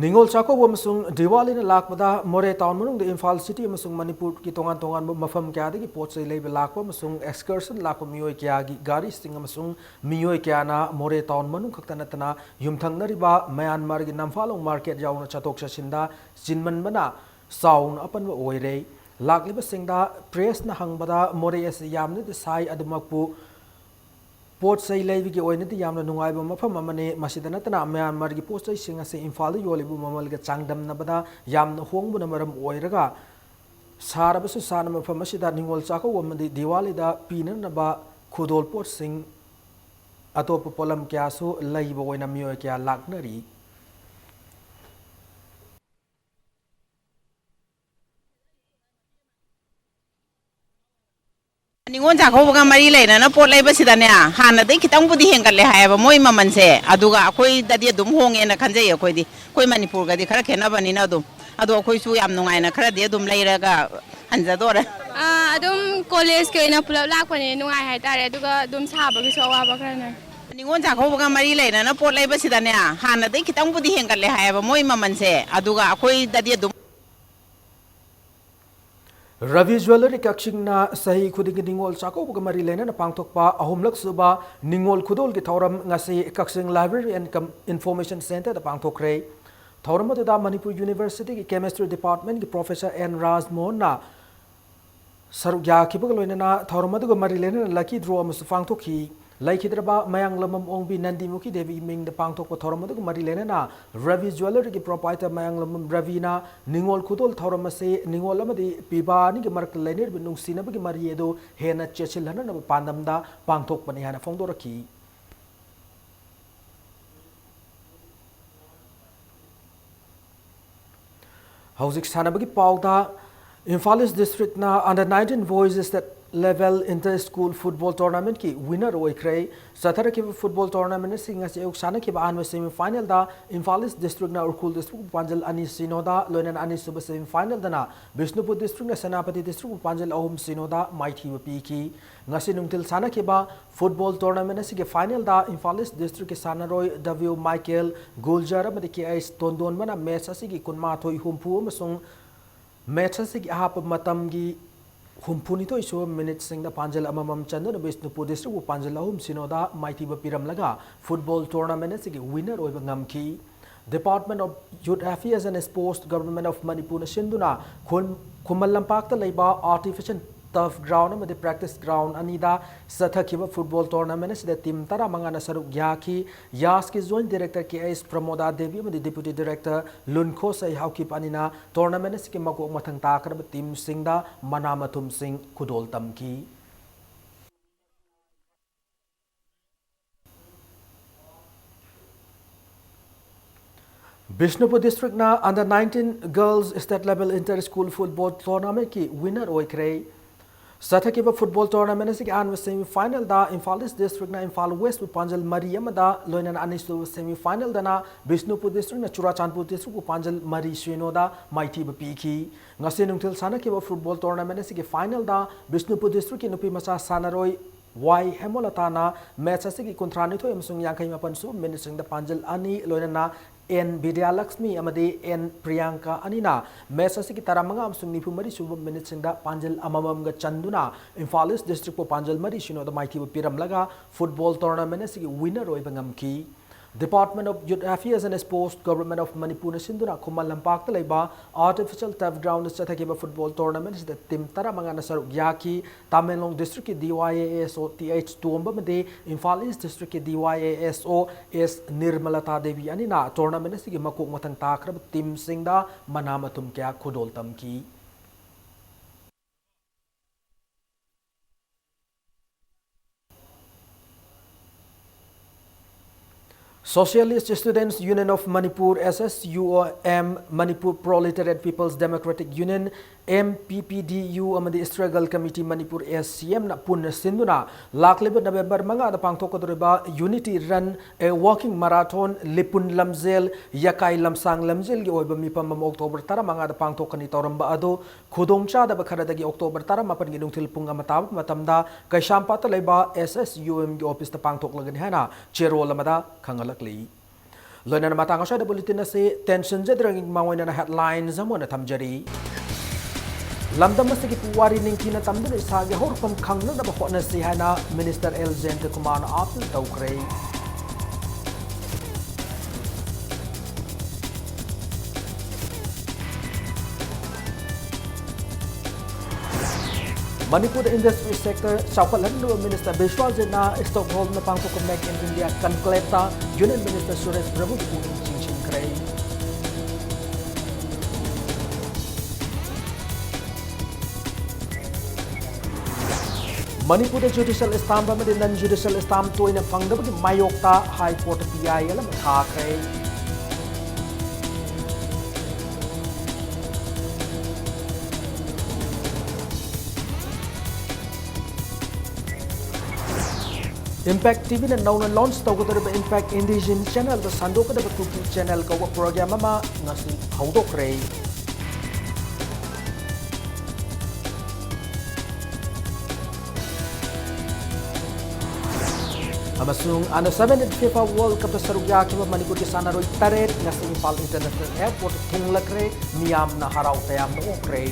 ꯅꯤꯉꯣꯜ ꯆꯥꯛꯀꯧꯕ ꯑꯃꯁꯨꯡ ꯗꯤꯋꯥꯂꯤꯅ ꯂꯥꯛꯄꯗ ꯃꯣꯔꯦ town ꯃꯅꯨꯡꯗ ꯏꯝꯐꯥꯜ city ꯑꯃꯁꯨꯡ ꯃꯅꯤꯄꯨꯔꯒꯤ ꯇꯣꯉꯥꯟ ꯇꯣꯉꯥꯟꯕ ꯃꯐꯝ ꯀꯌꯥꯗꯒꯤ ꯄꯣꯠ ꯆꯩ ꯂꯩꯕ ꯂꯥꯛꯄ ꯑꯃꯁꯨꯡ excursion ꯂꯥꯛꯄ ꯃꯤꯑꯣꯏ ꯀꯌꯥꯒꯤ ꯒꯥꯔꯤꯁꯤꯡ ꯑꯃꯁꯨꯡ ꯃꯤꯑꯣꯏ ꯀꯌꯥꯅ ꯃꯣꯔꯦ town ꯃꯅꯨꯡ ꯈꯛꯇ ꯅꯠꯇꯅ ꯌꯨꯝꯊꯪꯅꯔꯤꯕ ꯃꯌꯥꯟꯃꯥꯔꯒꯤ ꯅꯝꯐꯥꯂꯣꯡ market ꯌꯥꯎꯅ ꯆꯠꯊꯣꯛ ꯆꯠꯁꯤꯟꯗ ꯆꯤꯟꯃꯟꯕꯅ ꯆꯥꯎꯅ ꯑꯄꯟꯕ ꯑꯣꯏꯔꯦ꯫ ꯂꯥꯛꯂꯤꯕꯁꯤꯡꯗ press ꯅ ꯍꯪꯕꯗ ꯃꯣꯔꯦ ꯑꯁꯤ ꯌꯥꯝꯅꯗꯤ ꯁꯥꯏ, ꯑꯗꯨꯃꯛꯄꯨ ꯄꯣꯠ ꯆꯩ ꯂꯩꯕꯒꯤ ꯑꯣꯏꯅꯗꯤ ꯌꯥꯝꯅ ꯅꯨꯡꯉꯥꯏꯕ ꯃꯐꯝ ꯑꯃꯅꯤ꯫ ꯃꯁꯤꯗ ꯅꯠꯇꯅ ꯃꯌꯥꯟꯃꯥꯔꯒꯤ ꯄꯣꯠ ꯆꯩꯁꯤꯡ ꯑꯁꯤ ꯏꯝꯐꯥꯜꯗ ꯌꯣꯜꯂꯤꯕ ꯃꯃꯜꯒ ꯆꯥꯡꯗꯝꯅꯕꯗ ꯌꯥꯝꯅ ꯍꯣꯡꯕꯅ ꯃꯔꯝ ꯑꯣꯏꯔꯒ ꯁꯥꯔꯕꯁꯨ ꯁꯥꯅ ꯃꯐꯝ ꯑꯁꯤꯗ ꯅꯤꯉꯣꯜ ꯆꯥꯛꯀꯧꯕ ꯑꯃꯗꯤ ꯗꯤꯋꯥꯂꯤꯗ ꯄꯤꯅꯅꯕ ꯈꯨꯗꯣꯜ ꯄꯣꯠꯁꯤꯡ, ꯑꯇꯣꯞꯄ ꯄꯣꯠꯂꯝ ꯀꯌꯥꯁꯨ ꯂꯩꯕ ꯑꯣꯏꯅ ꯃꯤꯑꯣꯏ ꯀꯌꯥ ꯂꯥꯛꯅꯔꯤ꯫ ꯅꯤꯉꯣꯜ ꯆꯥꯛꯀꯧꯕꯒ ꯃꯔꯤ ꯂꯩꯅꯅ ꯄꯣꯠ ꯂꯩꯕꯁꯤꯗꯅꯦ, ꯍꯥꯟꯅꯗꯩ ꯈꯤꯇꯪꯕꯨꯗꯤ ꯍꯦꯟꯒꯠꯂꯦ ꯍꯥꯏꯌꯦꯕ ꯃꯣꯏ ꯃꯃꯜꯁꯦ꯫ ꯑꯗꯨꯒ ꯑꯩꯈꯣꯏꯗꯗꯤ ꯑꯗꯨꯝ ꯍꯣꯡꯉꯦꯅ ꯈꯟꯖꯩ ꯑꯩꯈꯣꯏꯗꯤ꯫ ꯑꯩꯈꯣꯏ ꯃꯅꯤꯄꯨꯔꯒꯗꯤ ꯈꯔ ꯈꯦꯠꯅꯕꯅꯤꯅ ꯑꯗꯨꯝ꯫ ꯑꯗꯣ ꯑꯩꯈꯣꯏꯁꯨ ꯌꯥꯝ ꯅꯨꯡꯉꯥꯏꯅ ꯈꯔꯗꯤ ꯑꯗꯨꯝ ꯂꯩꯔꯒ ꯍꯟꯖꯗꯣꯔꯦ꯫ ꯑꯥ, ꯑꯗꯨꯝ college ꯀꯤ ꯑꯣꯏꯅ ꯄꯨꯂꯞ ꯂꯥꯛꯄꯅꯦ, ꯅꯨꯡꯉꯥꯏ ꯍꯥꯏꯇꯥꯔꯦ꯫ ꯑꯗꯨꯒ ꯑꯗꯨꯝ ꯁꯥꯕꯒꯤꯁꯨ ꯑꯋꯥꯕ ꯈꯔ ꯂꯩ꯫ ꯅꯤꯉꯣꯜ ꯆꯥꯛꯀꯧꯕꯒ ꯃꯔꯤ ꯂꯩꯅꯅ ꯄꯣꯠ ꯂꯩꯕꯁꯤꯗꯅꯦ, ꯍꯥꯟꯅꯗꯩ ꯈꯤꯇꯪꯕꯨꯗꯤ ꯍꯦꯟꯒꯠꯂꯦ ꯍꯥꯏꯌꯦꯕ ꯃꯣꯏ ꯃꯃꯜꯁꯦ꯫ ꯑꯗꯨꯒ ꯑꯩꯈꯣꯏꯗꯗꯤ ꯑꯗꯨꯝ ꯔꯕꯤ ꯖ꯭ꯋꯦꯂꯔꯤ ꯀꯛꯆꯤꯡꯅ ꯆꯍꯤ ꯈꯨꯗꯤꯡꯒꯤ ꯅꯤꯉꯣꯜ ꯆꯥꯛꯀꯧꯕꯒ ꯃꯔꯤ ꯂꯩꯅꯅ ꯄꯥꯡꯊꯣꯛꯄ ꯑꯍꯨꯝꯂꯛ ꯁꯨꯕ ꯅꯤꯉꯣꯜ ꯈꯨꯗꯣꯜꯒꯤ ꯊꯧꯔꯝ ꯉꯁꯤ ꯀꯛꯆꯤꯡ Library and Com-, Information Centre ꯗ ꯄꯥꯡꯊꯣꯛꯈ꯭ꯔꯦ꯫ ꯊꯧꯔꯝ ꯑꯗꯨꯗ ꯃꯅꯤꯄꯨꯔ University ꯒꯤ Chemistry Department ꯀꯤ Professor ꯑꯦꯟ ꯔꯥꯖꯃꯣꯍꯟꯅ ꯁꯔꯨꯛ ꯌꯥꯈꯤꯕꯒ ꯂꯣꯏꯅꯅ ꯊꯧꯔꯝ ꯑꯗꯨꯒ ꯃꯔꯤ ꯂꯩꯅꯅ lucky draw ꯑꯃꯁꯨ ꯄꯥꯡꯊꯣꯛꯈꯤ꯫ ꯂꯩꯈꯤꯗ꯭ꯔꯕ ꯃꯌꯥꯡꯂꯝꯕꯝ ꯑꯣꯡꯕꯤ ꯅꯟꯗꯤꯃꯨꯈꯤ ꯗꯦꯕꯤꯒꯤ ꯃꯤꯡꯗ ꯄꯥꯡꯊꯣꯛꯄ ꯊꯧꯔꯝ ꯑꯗꯨꯒ ꯃꯔꯤ ꯂꯩꯅꯅ ꯔꯕꯤ ꯖ꯭ꯋꯦꯂꯔꯤꯒꯤ proprietor ꯃꯌꯥꯡꯂꯝꯕꯝ ꯔꯕꯤꯅ ꯅꯤꯉꯣꯜ ꯈꯨꯗꯣꯜ ꯊꯧꯔꯝ ꯑꯁꯤ ꯅꯤꯉꯣꯜ ꯑꯃꯗꯤ ꯄꯤꯕꯥ ꯑꯅꯤꯒꯤ ꯃꯔꯛꯇ ꯂꯩꯅꯔꯤꯕ ꯅꯨꯡꯁꯤꯅꯕꯒꯤ ꯃꯔꯤ ꯑꯗꯨ ꯍꯦꯟꯅ ꯆꯦꯠꯁꯤꯜꯍꯟꯅꯅꯕ ꯄꯥꯟꯗꯝꯗ ꯄꯥꯡꯊꯣꯛꯄꯅꯤ ꯍꯥꯏꯅ ꯐꯣꯡꯗꯣꯔꯛꯈꯤ꯫ ꯍꯧꯖꯤꯛ ꯁꯥꯟꯅꯕꯒꯤ ꯄꯥꯎꯗ, ꯏꯝꯐꯥꯜ East District ꯅ under nineteen Boys State Level Inter School Football Tournamentꯀꯤ winner ꯑꯣꯏꯈ꯭ꯔꯦ꯫ ꯆꯠꯊꯔꯛꯈꯤꯕ football tournament ꯑꯁꯤ ꯉꯁꯤ ꯑꯌꯨꯛ ꯁꯥꯟꯅꯈꯤꯕ ꯑꯍꯥꯟꯕ semi finalꯗ ꯏꯝꯐꯥꯜ East Districtꯅ ꯎꯈ꯭ꯔꯨꯜ Districtꯄꯨ ꯄꯥꯟꯖꯜ ꯑꯅꯤ ꯁꯤꯅꯣꯗ, ꯂꯣꯏꯅꯅ ꯑꯅꯤꯁꯨꯕ semi finalꯗꯅ ꯕꯤꯁꯅꯨꯄꯨꯔ Districtꯅ ꯁꯦꯅꯥꯄꯇꯤ Districtꯄꯨ ꯄꯥꯟꯖꯜ ꯑꯍꯨꯝ ꯁꯤꯅꯣꯗ ꯃꯥꯏꯊꯤꯕ ꯄꯤꯈꯤ꯫ ꯉꯁꯤ ꯅꯨꯡꯊꯤꯜ ꯁꯥꯟꯅꯈꯤꯕ football tournament ꯑꯁꯤꯒꯤ finalꯗ ꯏꯝꯐꯥꯜ East Districtꯀꯤ ꯁꯥꯟꯅꯔꯣꯏ W Michael Guljar ꯑꯃꯗꯤ K H ꯇꯣꯟꯗꯣꯟꯕꯅ match ꯑꯁꯤꯒꯤ ꯀꯨꯟꯃꯥꯊꯣꯏ, ꯍꯨꯝꯐꯨ ꯑꯃꯁꯨꯡ match ꯑꯁꯤꯒꯤ ꯑꯍꯥꯞꯄ ꯃꯇꯝꯒꯤ ꯍꯨꯝꯐꯨꯅꯤꯊꯣꯏ ꯁꯨꯕ minuteꯁꯤꯡꯗ ꯄꯥꯟꯖꯜ ꯑꯃꯃꯝ ꯆꯟꯗꯨꯅ ꯕꯤꯁꯅꯨꯄꯨꯔ Districtꯄꯨ ꯄꯥꯟꯖꯜ ꯑꯍꯨꯝ ꯁꯤꯅꯣꯗ ꯃꯥꯏꯊꯤꯕ ꯄꯤꯔꯝꯂꯒ football tournament ꯑꯁꯤꯒꯤ winner ꯑꯣꯏꯕ ꯉꯝꯈꯤ꯫ Department of Youth Affairs and Sports, Government of Manipurꯅ ꯁꯤꯟꯗꯨꯅ ꯈꯨꯟ-, ꯈꯨꯃꯟ ꯂꯝꯄꯥꯛꯇ ꯂꯩꯕ artificial turf ground ꯑꯃꯗꯤ practice ground ꯑꯅꯤꯗ ꯆꯠꯊꯈꯤꯕ football tournament ꯑꯁꯤꯗ team ꯇꯔꯥꯃꯉꯥꯅ ꯁꯔꯨꯛ ꯌꯥꯈꯤ꯫ ꯌꯥꯁꯀꯤ Joint Director K H ꯄ꯭ꯔꯃꯣꯗꯥ Devi ꯑꯃꯗꯤ Deputy Director ꯂꯨꯟꯈꯣꯁꯩ ꯍꯥꯎꯀꯤꯞ ꯑꯅꯤꯅ tournament ꯑꯁꯤꯒꯤ ꯃꯀꯣꯛ ꯃꯊꯪ ꯇꯥꯈ꯭ꯔꯕ teamꯁꯤꯡꯗ ꯃꯅꯥ ꯃꯊꯨꯝꯁꯤꯡ ꯈꯨꯗꯣꯜ ꯇꯝꯈꯤ꯫ Bishnupur Districtꯅ under nineteen girls state level inter school football tournamentꯀꯤ winner ꯑꯣꯏꯈ꯭ꯔꯦ꯫ ꯆꯠꯊꯈꯤꯕ football tournament ꯑꯁꯤꯒꯤ ꯑꯍꯥꯟꯕ semi finalꯗ ꯏꯝꯐꯥꯜ East Districtꯅ ꯏꯝꯐꯥꯜ Westꯄꯨ ꯄꯥꯟꯖꯜ ꯃꯔꯤ ꯑꯃꯗ, ꯂꯣꯏꯅꯅ ꯑꯅꯤꯁꯨꯕ semi finalꯗꯅ ꯕꯤꯁꯅꯨꯄꯨꯔ Districtꯅ ꯆꯨꯔꯥꯆꯥꯟꯄꯨꯔ Districtꯄꯨ ꯄꯥꯟꯖꯜ ꯃꯔꯤ ꯁꯤꯅꯣꯗ ꯃꯥꯏꯊꯤꯕ ꯄꯤꯈꯤ꯫ ꯉꯁꯤ ꯅꯨꯡꯊꯤꯜ ꯁꯥꯟꯅꯈꯤꯕ football tournament ꯑꯁꯤꯒꯤ finalꯗ ꯕꯤꯁꯅꯨꯄꯨꯔ Districtꯀꯤ ꯅꯨꯄꯤ ꯃꯆꯥ ꯁꯥꯟꯅꯔꯣꯏ ꯋꯥꯏ ꯍꯦꯃꯣꯂꯇꯥꯅ match ꯑꯁꯤꯒꯤ ꯀꯨꯟꯊ꯭ꯔꯥꯅꯤꯊꯣꯏ ꯑꯃꯁꯨꯡ ꯌꯥꯡꯈꯩ ꯃꯥꯄꯟ ꯁꯨꯕ minuteꯁꯤꯡꯗ ꯄꯥꯟꯖꯜ ꯑꯅꯤ, ꯂꯣꯏꯅꯅ ꯑꯦꯟ ꯕꯤꯗ꯭ꯌꯥꯂꯛꯁꯃꯤ ꯑꯃꯗꯤ ꯑꯦꯟ ꯄ꯭ꯔꯤꯌꯥꯡꯀꯥ ꯑꯅꯤꯅ match ꯑꯁꯤꯒꯤ ꯇꯔꯥꯃꯉꯥ ꯑꯃꯁꯨꯡ ꯅꯤꯐꯨ ꯃꯔꯤ ꯁꯨꯕ minuteꯁꯤꯡꯗ ꯄꯥꯟꯖꯜ ꯑꯃꯃꯝꯒ ꯆꯟꯗꯨꯅ ꯏꯝꯐꯥꯜ East Districtꯄꯨ ꯄꯥꯟꯖꯜ ꯃꯔꯤ ꯁꯤꯅꯣꯗ ꯃꯥꯏꯊꯤꯕ ꯄꯤꯔꯝꯂꯒ football tournament ꯑꯁꯤꯒꯤ winner ꯑꯣꯏꯕ ꯉꯝꯈꯤ꯫ Department of Youth Affairs and Sports, Government of Manipurꯅ ꯁꯤꯟꯗꯨꯅ ꯈꯨꯃꯟ ꯂꯝꯄꯥꯛꯇ ꯂꯩꯕ artificial turf groundꯗ ꯆꯠꯊꯈꯤꯕ football tournament ꯑꯁꯤꯗ team ꯇꯔꯥꯃꯉꯥꯅ ꯁꯔꯨꯛ ꯌꯥꯈꯤ꯫ Tamenglong Districtꯀꯤ D Y A S O T H ꯇꯣꯝꯕ ꯑꯃꯗꯤ Imphal East Districtꯀꯤ D Y A S O S ꯅꯤꯔꯃꯂꯇꯥ Devi ꯑꯅꯤꯅ tournament ꯑꯁꯤꯒꯤ ꯃꯀꯣꯛ ꯃꯊꯪ ꯇꯥꯈ꯭ꯔꯕ teamꯁꯤꯡꯗ ꯃꯅꯥ ꯃꯊꯨꯝ ꯀꯌꯥ ꯈꯨꯗꯣꯜ ꯇꯝꯈꯤ꯫ Socialist Students Union of Manipur, S S U M, Manipur Proletariat People's Democratic Union, M P P D U, ꯑꯃꯗꯤ Struggle Committee Manipur, S C M ꯅ ꯄꯨꯟꯅ ꯁꯤꯟꯗꯨꯅ ꯂꯥꯛꯂꯤꯕ November ꯃꯉꯥꯗ ꯄꯥꯡꯊꯣꯛꯀꯗꯧꯔꯤꯕ Unity Run, a Walking Marathon, ꯂꯤꯄꯨꯟ ꯂꯝꯖꯦꯜ, ꯌꯥꯀꯥꯏ ꯂꯝꯁꯥꯡ ꯂꯝꯖꯦꯜꯒꯤ ꯑꯣꯏꯕ ꯃꯤꯐꯝ ꯑꯃ October ꯇꯔꯥꯃꯉꯥꯗ ꯄꯥꯡꯊꯣꯛꯀꯅꯤ ꯇꯧꯔꯝꯕ ꯑꯗꯨ ꯈꯨꯗꯣꯡꯆꯥꯗꯕ ꯈꯔꯗꯒꯤ October ꯇꯔꯥꯃꯥꯄꯟꯒꯤ ꯅꯨꯡꯊꯤꯜ ꯄꯨꯡ ꯑꯃ ꯇꯥꯕ ꯃꯇꯝꯗ ꯀꯩꯁꯥꯝꯄꯥꯠꯇ ꯂꯩꯕ S S U M ꯒꯤ office ꯇ ꯄꯥꯡꯊꯣꯛꯂꯒꯅꯤ ꯍꯥꯏꯅ ꯆꯦꯔꯣꯜ ꯑꯃꯗ ꯈꯪꯍꯜꯂꯛꯂꯤ꯫ ꯂꯣꯏꯅꯅ ꯃꯇꯥꯡ ꯑꯁ꯭ꯋꯥꯏꯗ bulletin ꯑꯁꯤ ꯇꯦꯟꯁꯤꯟꯖꯗ꯭ꯔꯤꯉꯩ ꯃꯃꯥꯡ ꯑꯣꯏꯅ headlines ꯑꯃ ꯑꯣꯏꯅ ꯊꯝꯖꯔꯤ꯫ ꯂꯝꯗꯝ ꯑꯁꯤꯒꯤ ꯄꯨꯋꯥꯔꯤ ꯅꯤꯡꯊꯤꯅ ꯇꯝꯗꯨꯅ ꯏꯁꯥꯒꯤ ꯍꯧꯔꯛꯐꯝ ꯈꯪꯅꯅꯕ ꯍꯣꯠꯅꯁꯤ ꯍꯥꯏꯅ Minister ꯑꯦꯜ ꯖꯌꯟꯇꯀꯨꯃꯥꯔꯅ appeal ꯇꯧꯈ꯭ꯔꯦ꯫ ꯃꯅꯤꯄꯨꯔꯗ industry sector ꯆꯥꯎꯈꯠꯍꯟꯅꯕ Minister ꯕꯤꯁ꯭ꯋꯖꯤꯠꯅ Stockholmꯗ ꯄꯥꯡꯊꯣꯛꯄ Make in India Conclaveꯇ Union Minister Suresh ꯄ꯭ꯔꯚꯨꯒꯤ ꯄꯨꯛꯅꯤꯡ ꯆꯤꯡꯁꯤꯟꯈ꯭ꯔꯦ꯫ ꯃꯅꯤꯄꯨꯔꯗ judicial stamp ꯑꯃꯗꯤ non judicial stamp ꯇꯣꯏꯅ ꯐꯪꯗꯕꯒꯤ ꯃꯥꯌꯣꯛꯇ High Court ꯄꯤꯌꯥꯏ ꯑꯃ ꯊꯥꯈ꯭ꯔꯦ꯫ Impact TVꯅ ꯅꯧꯅ launch ꯇꯧꯒꯗꯧꯔꯤꯕ Impact Indigenous Channelꯗ ꯁꯟꯗꯣꯛꯀꯗꯕ Kuki Channel ꯀꯧꯕ program ꯑꯃ ꯉꯁꯤ ꯍꯧꯗꯣꯛꯈ꯭ꯔꯦ꯫ ꯑꯃꯁꯨꯡ under seventeen FIFA World Cupꯇ ꯁꯔꯨꯛ ꯌꯥꯈꯤꯕ ꯃꯅꯤꯄꯨꯔꯒꯤ ꯁꯥꯟꯅꯔꯣꯏ ꯇꯔꯦꯠ ꯉꯁꯤ ꯏꯝꯐꯥꯜ International Airportꯇ ꯊꯨꯡꯂꯈ꯭ꯔꯦ꯫ ꯃꯤꯌꯥꯝꯅ ꯍꯔꯥꯎ ꯇꯌꯥꯝꯅ ꯑꯣꯛꯈ꯭ꯔꯦ꯫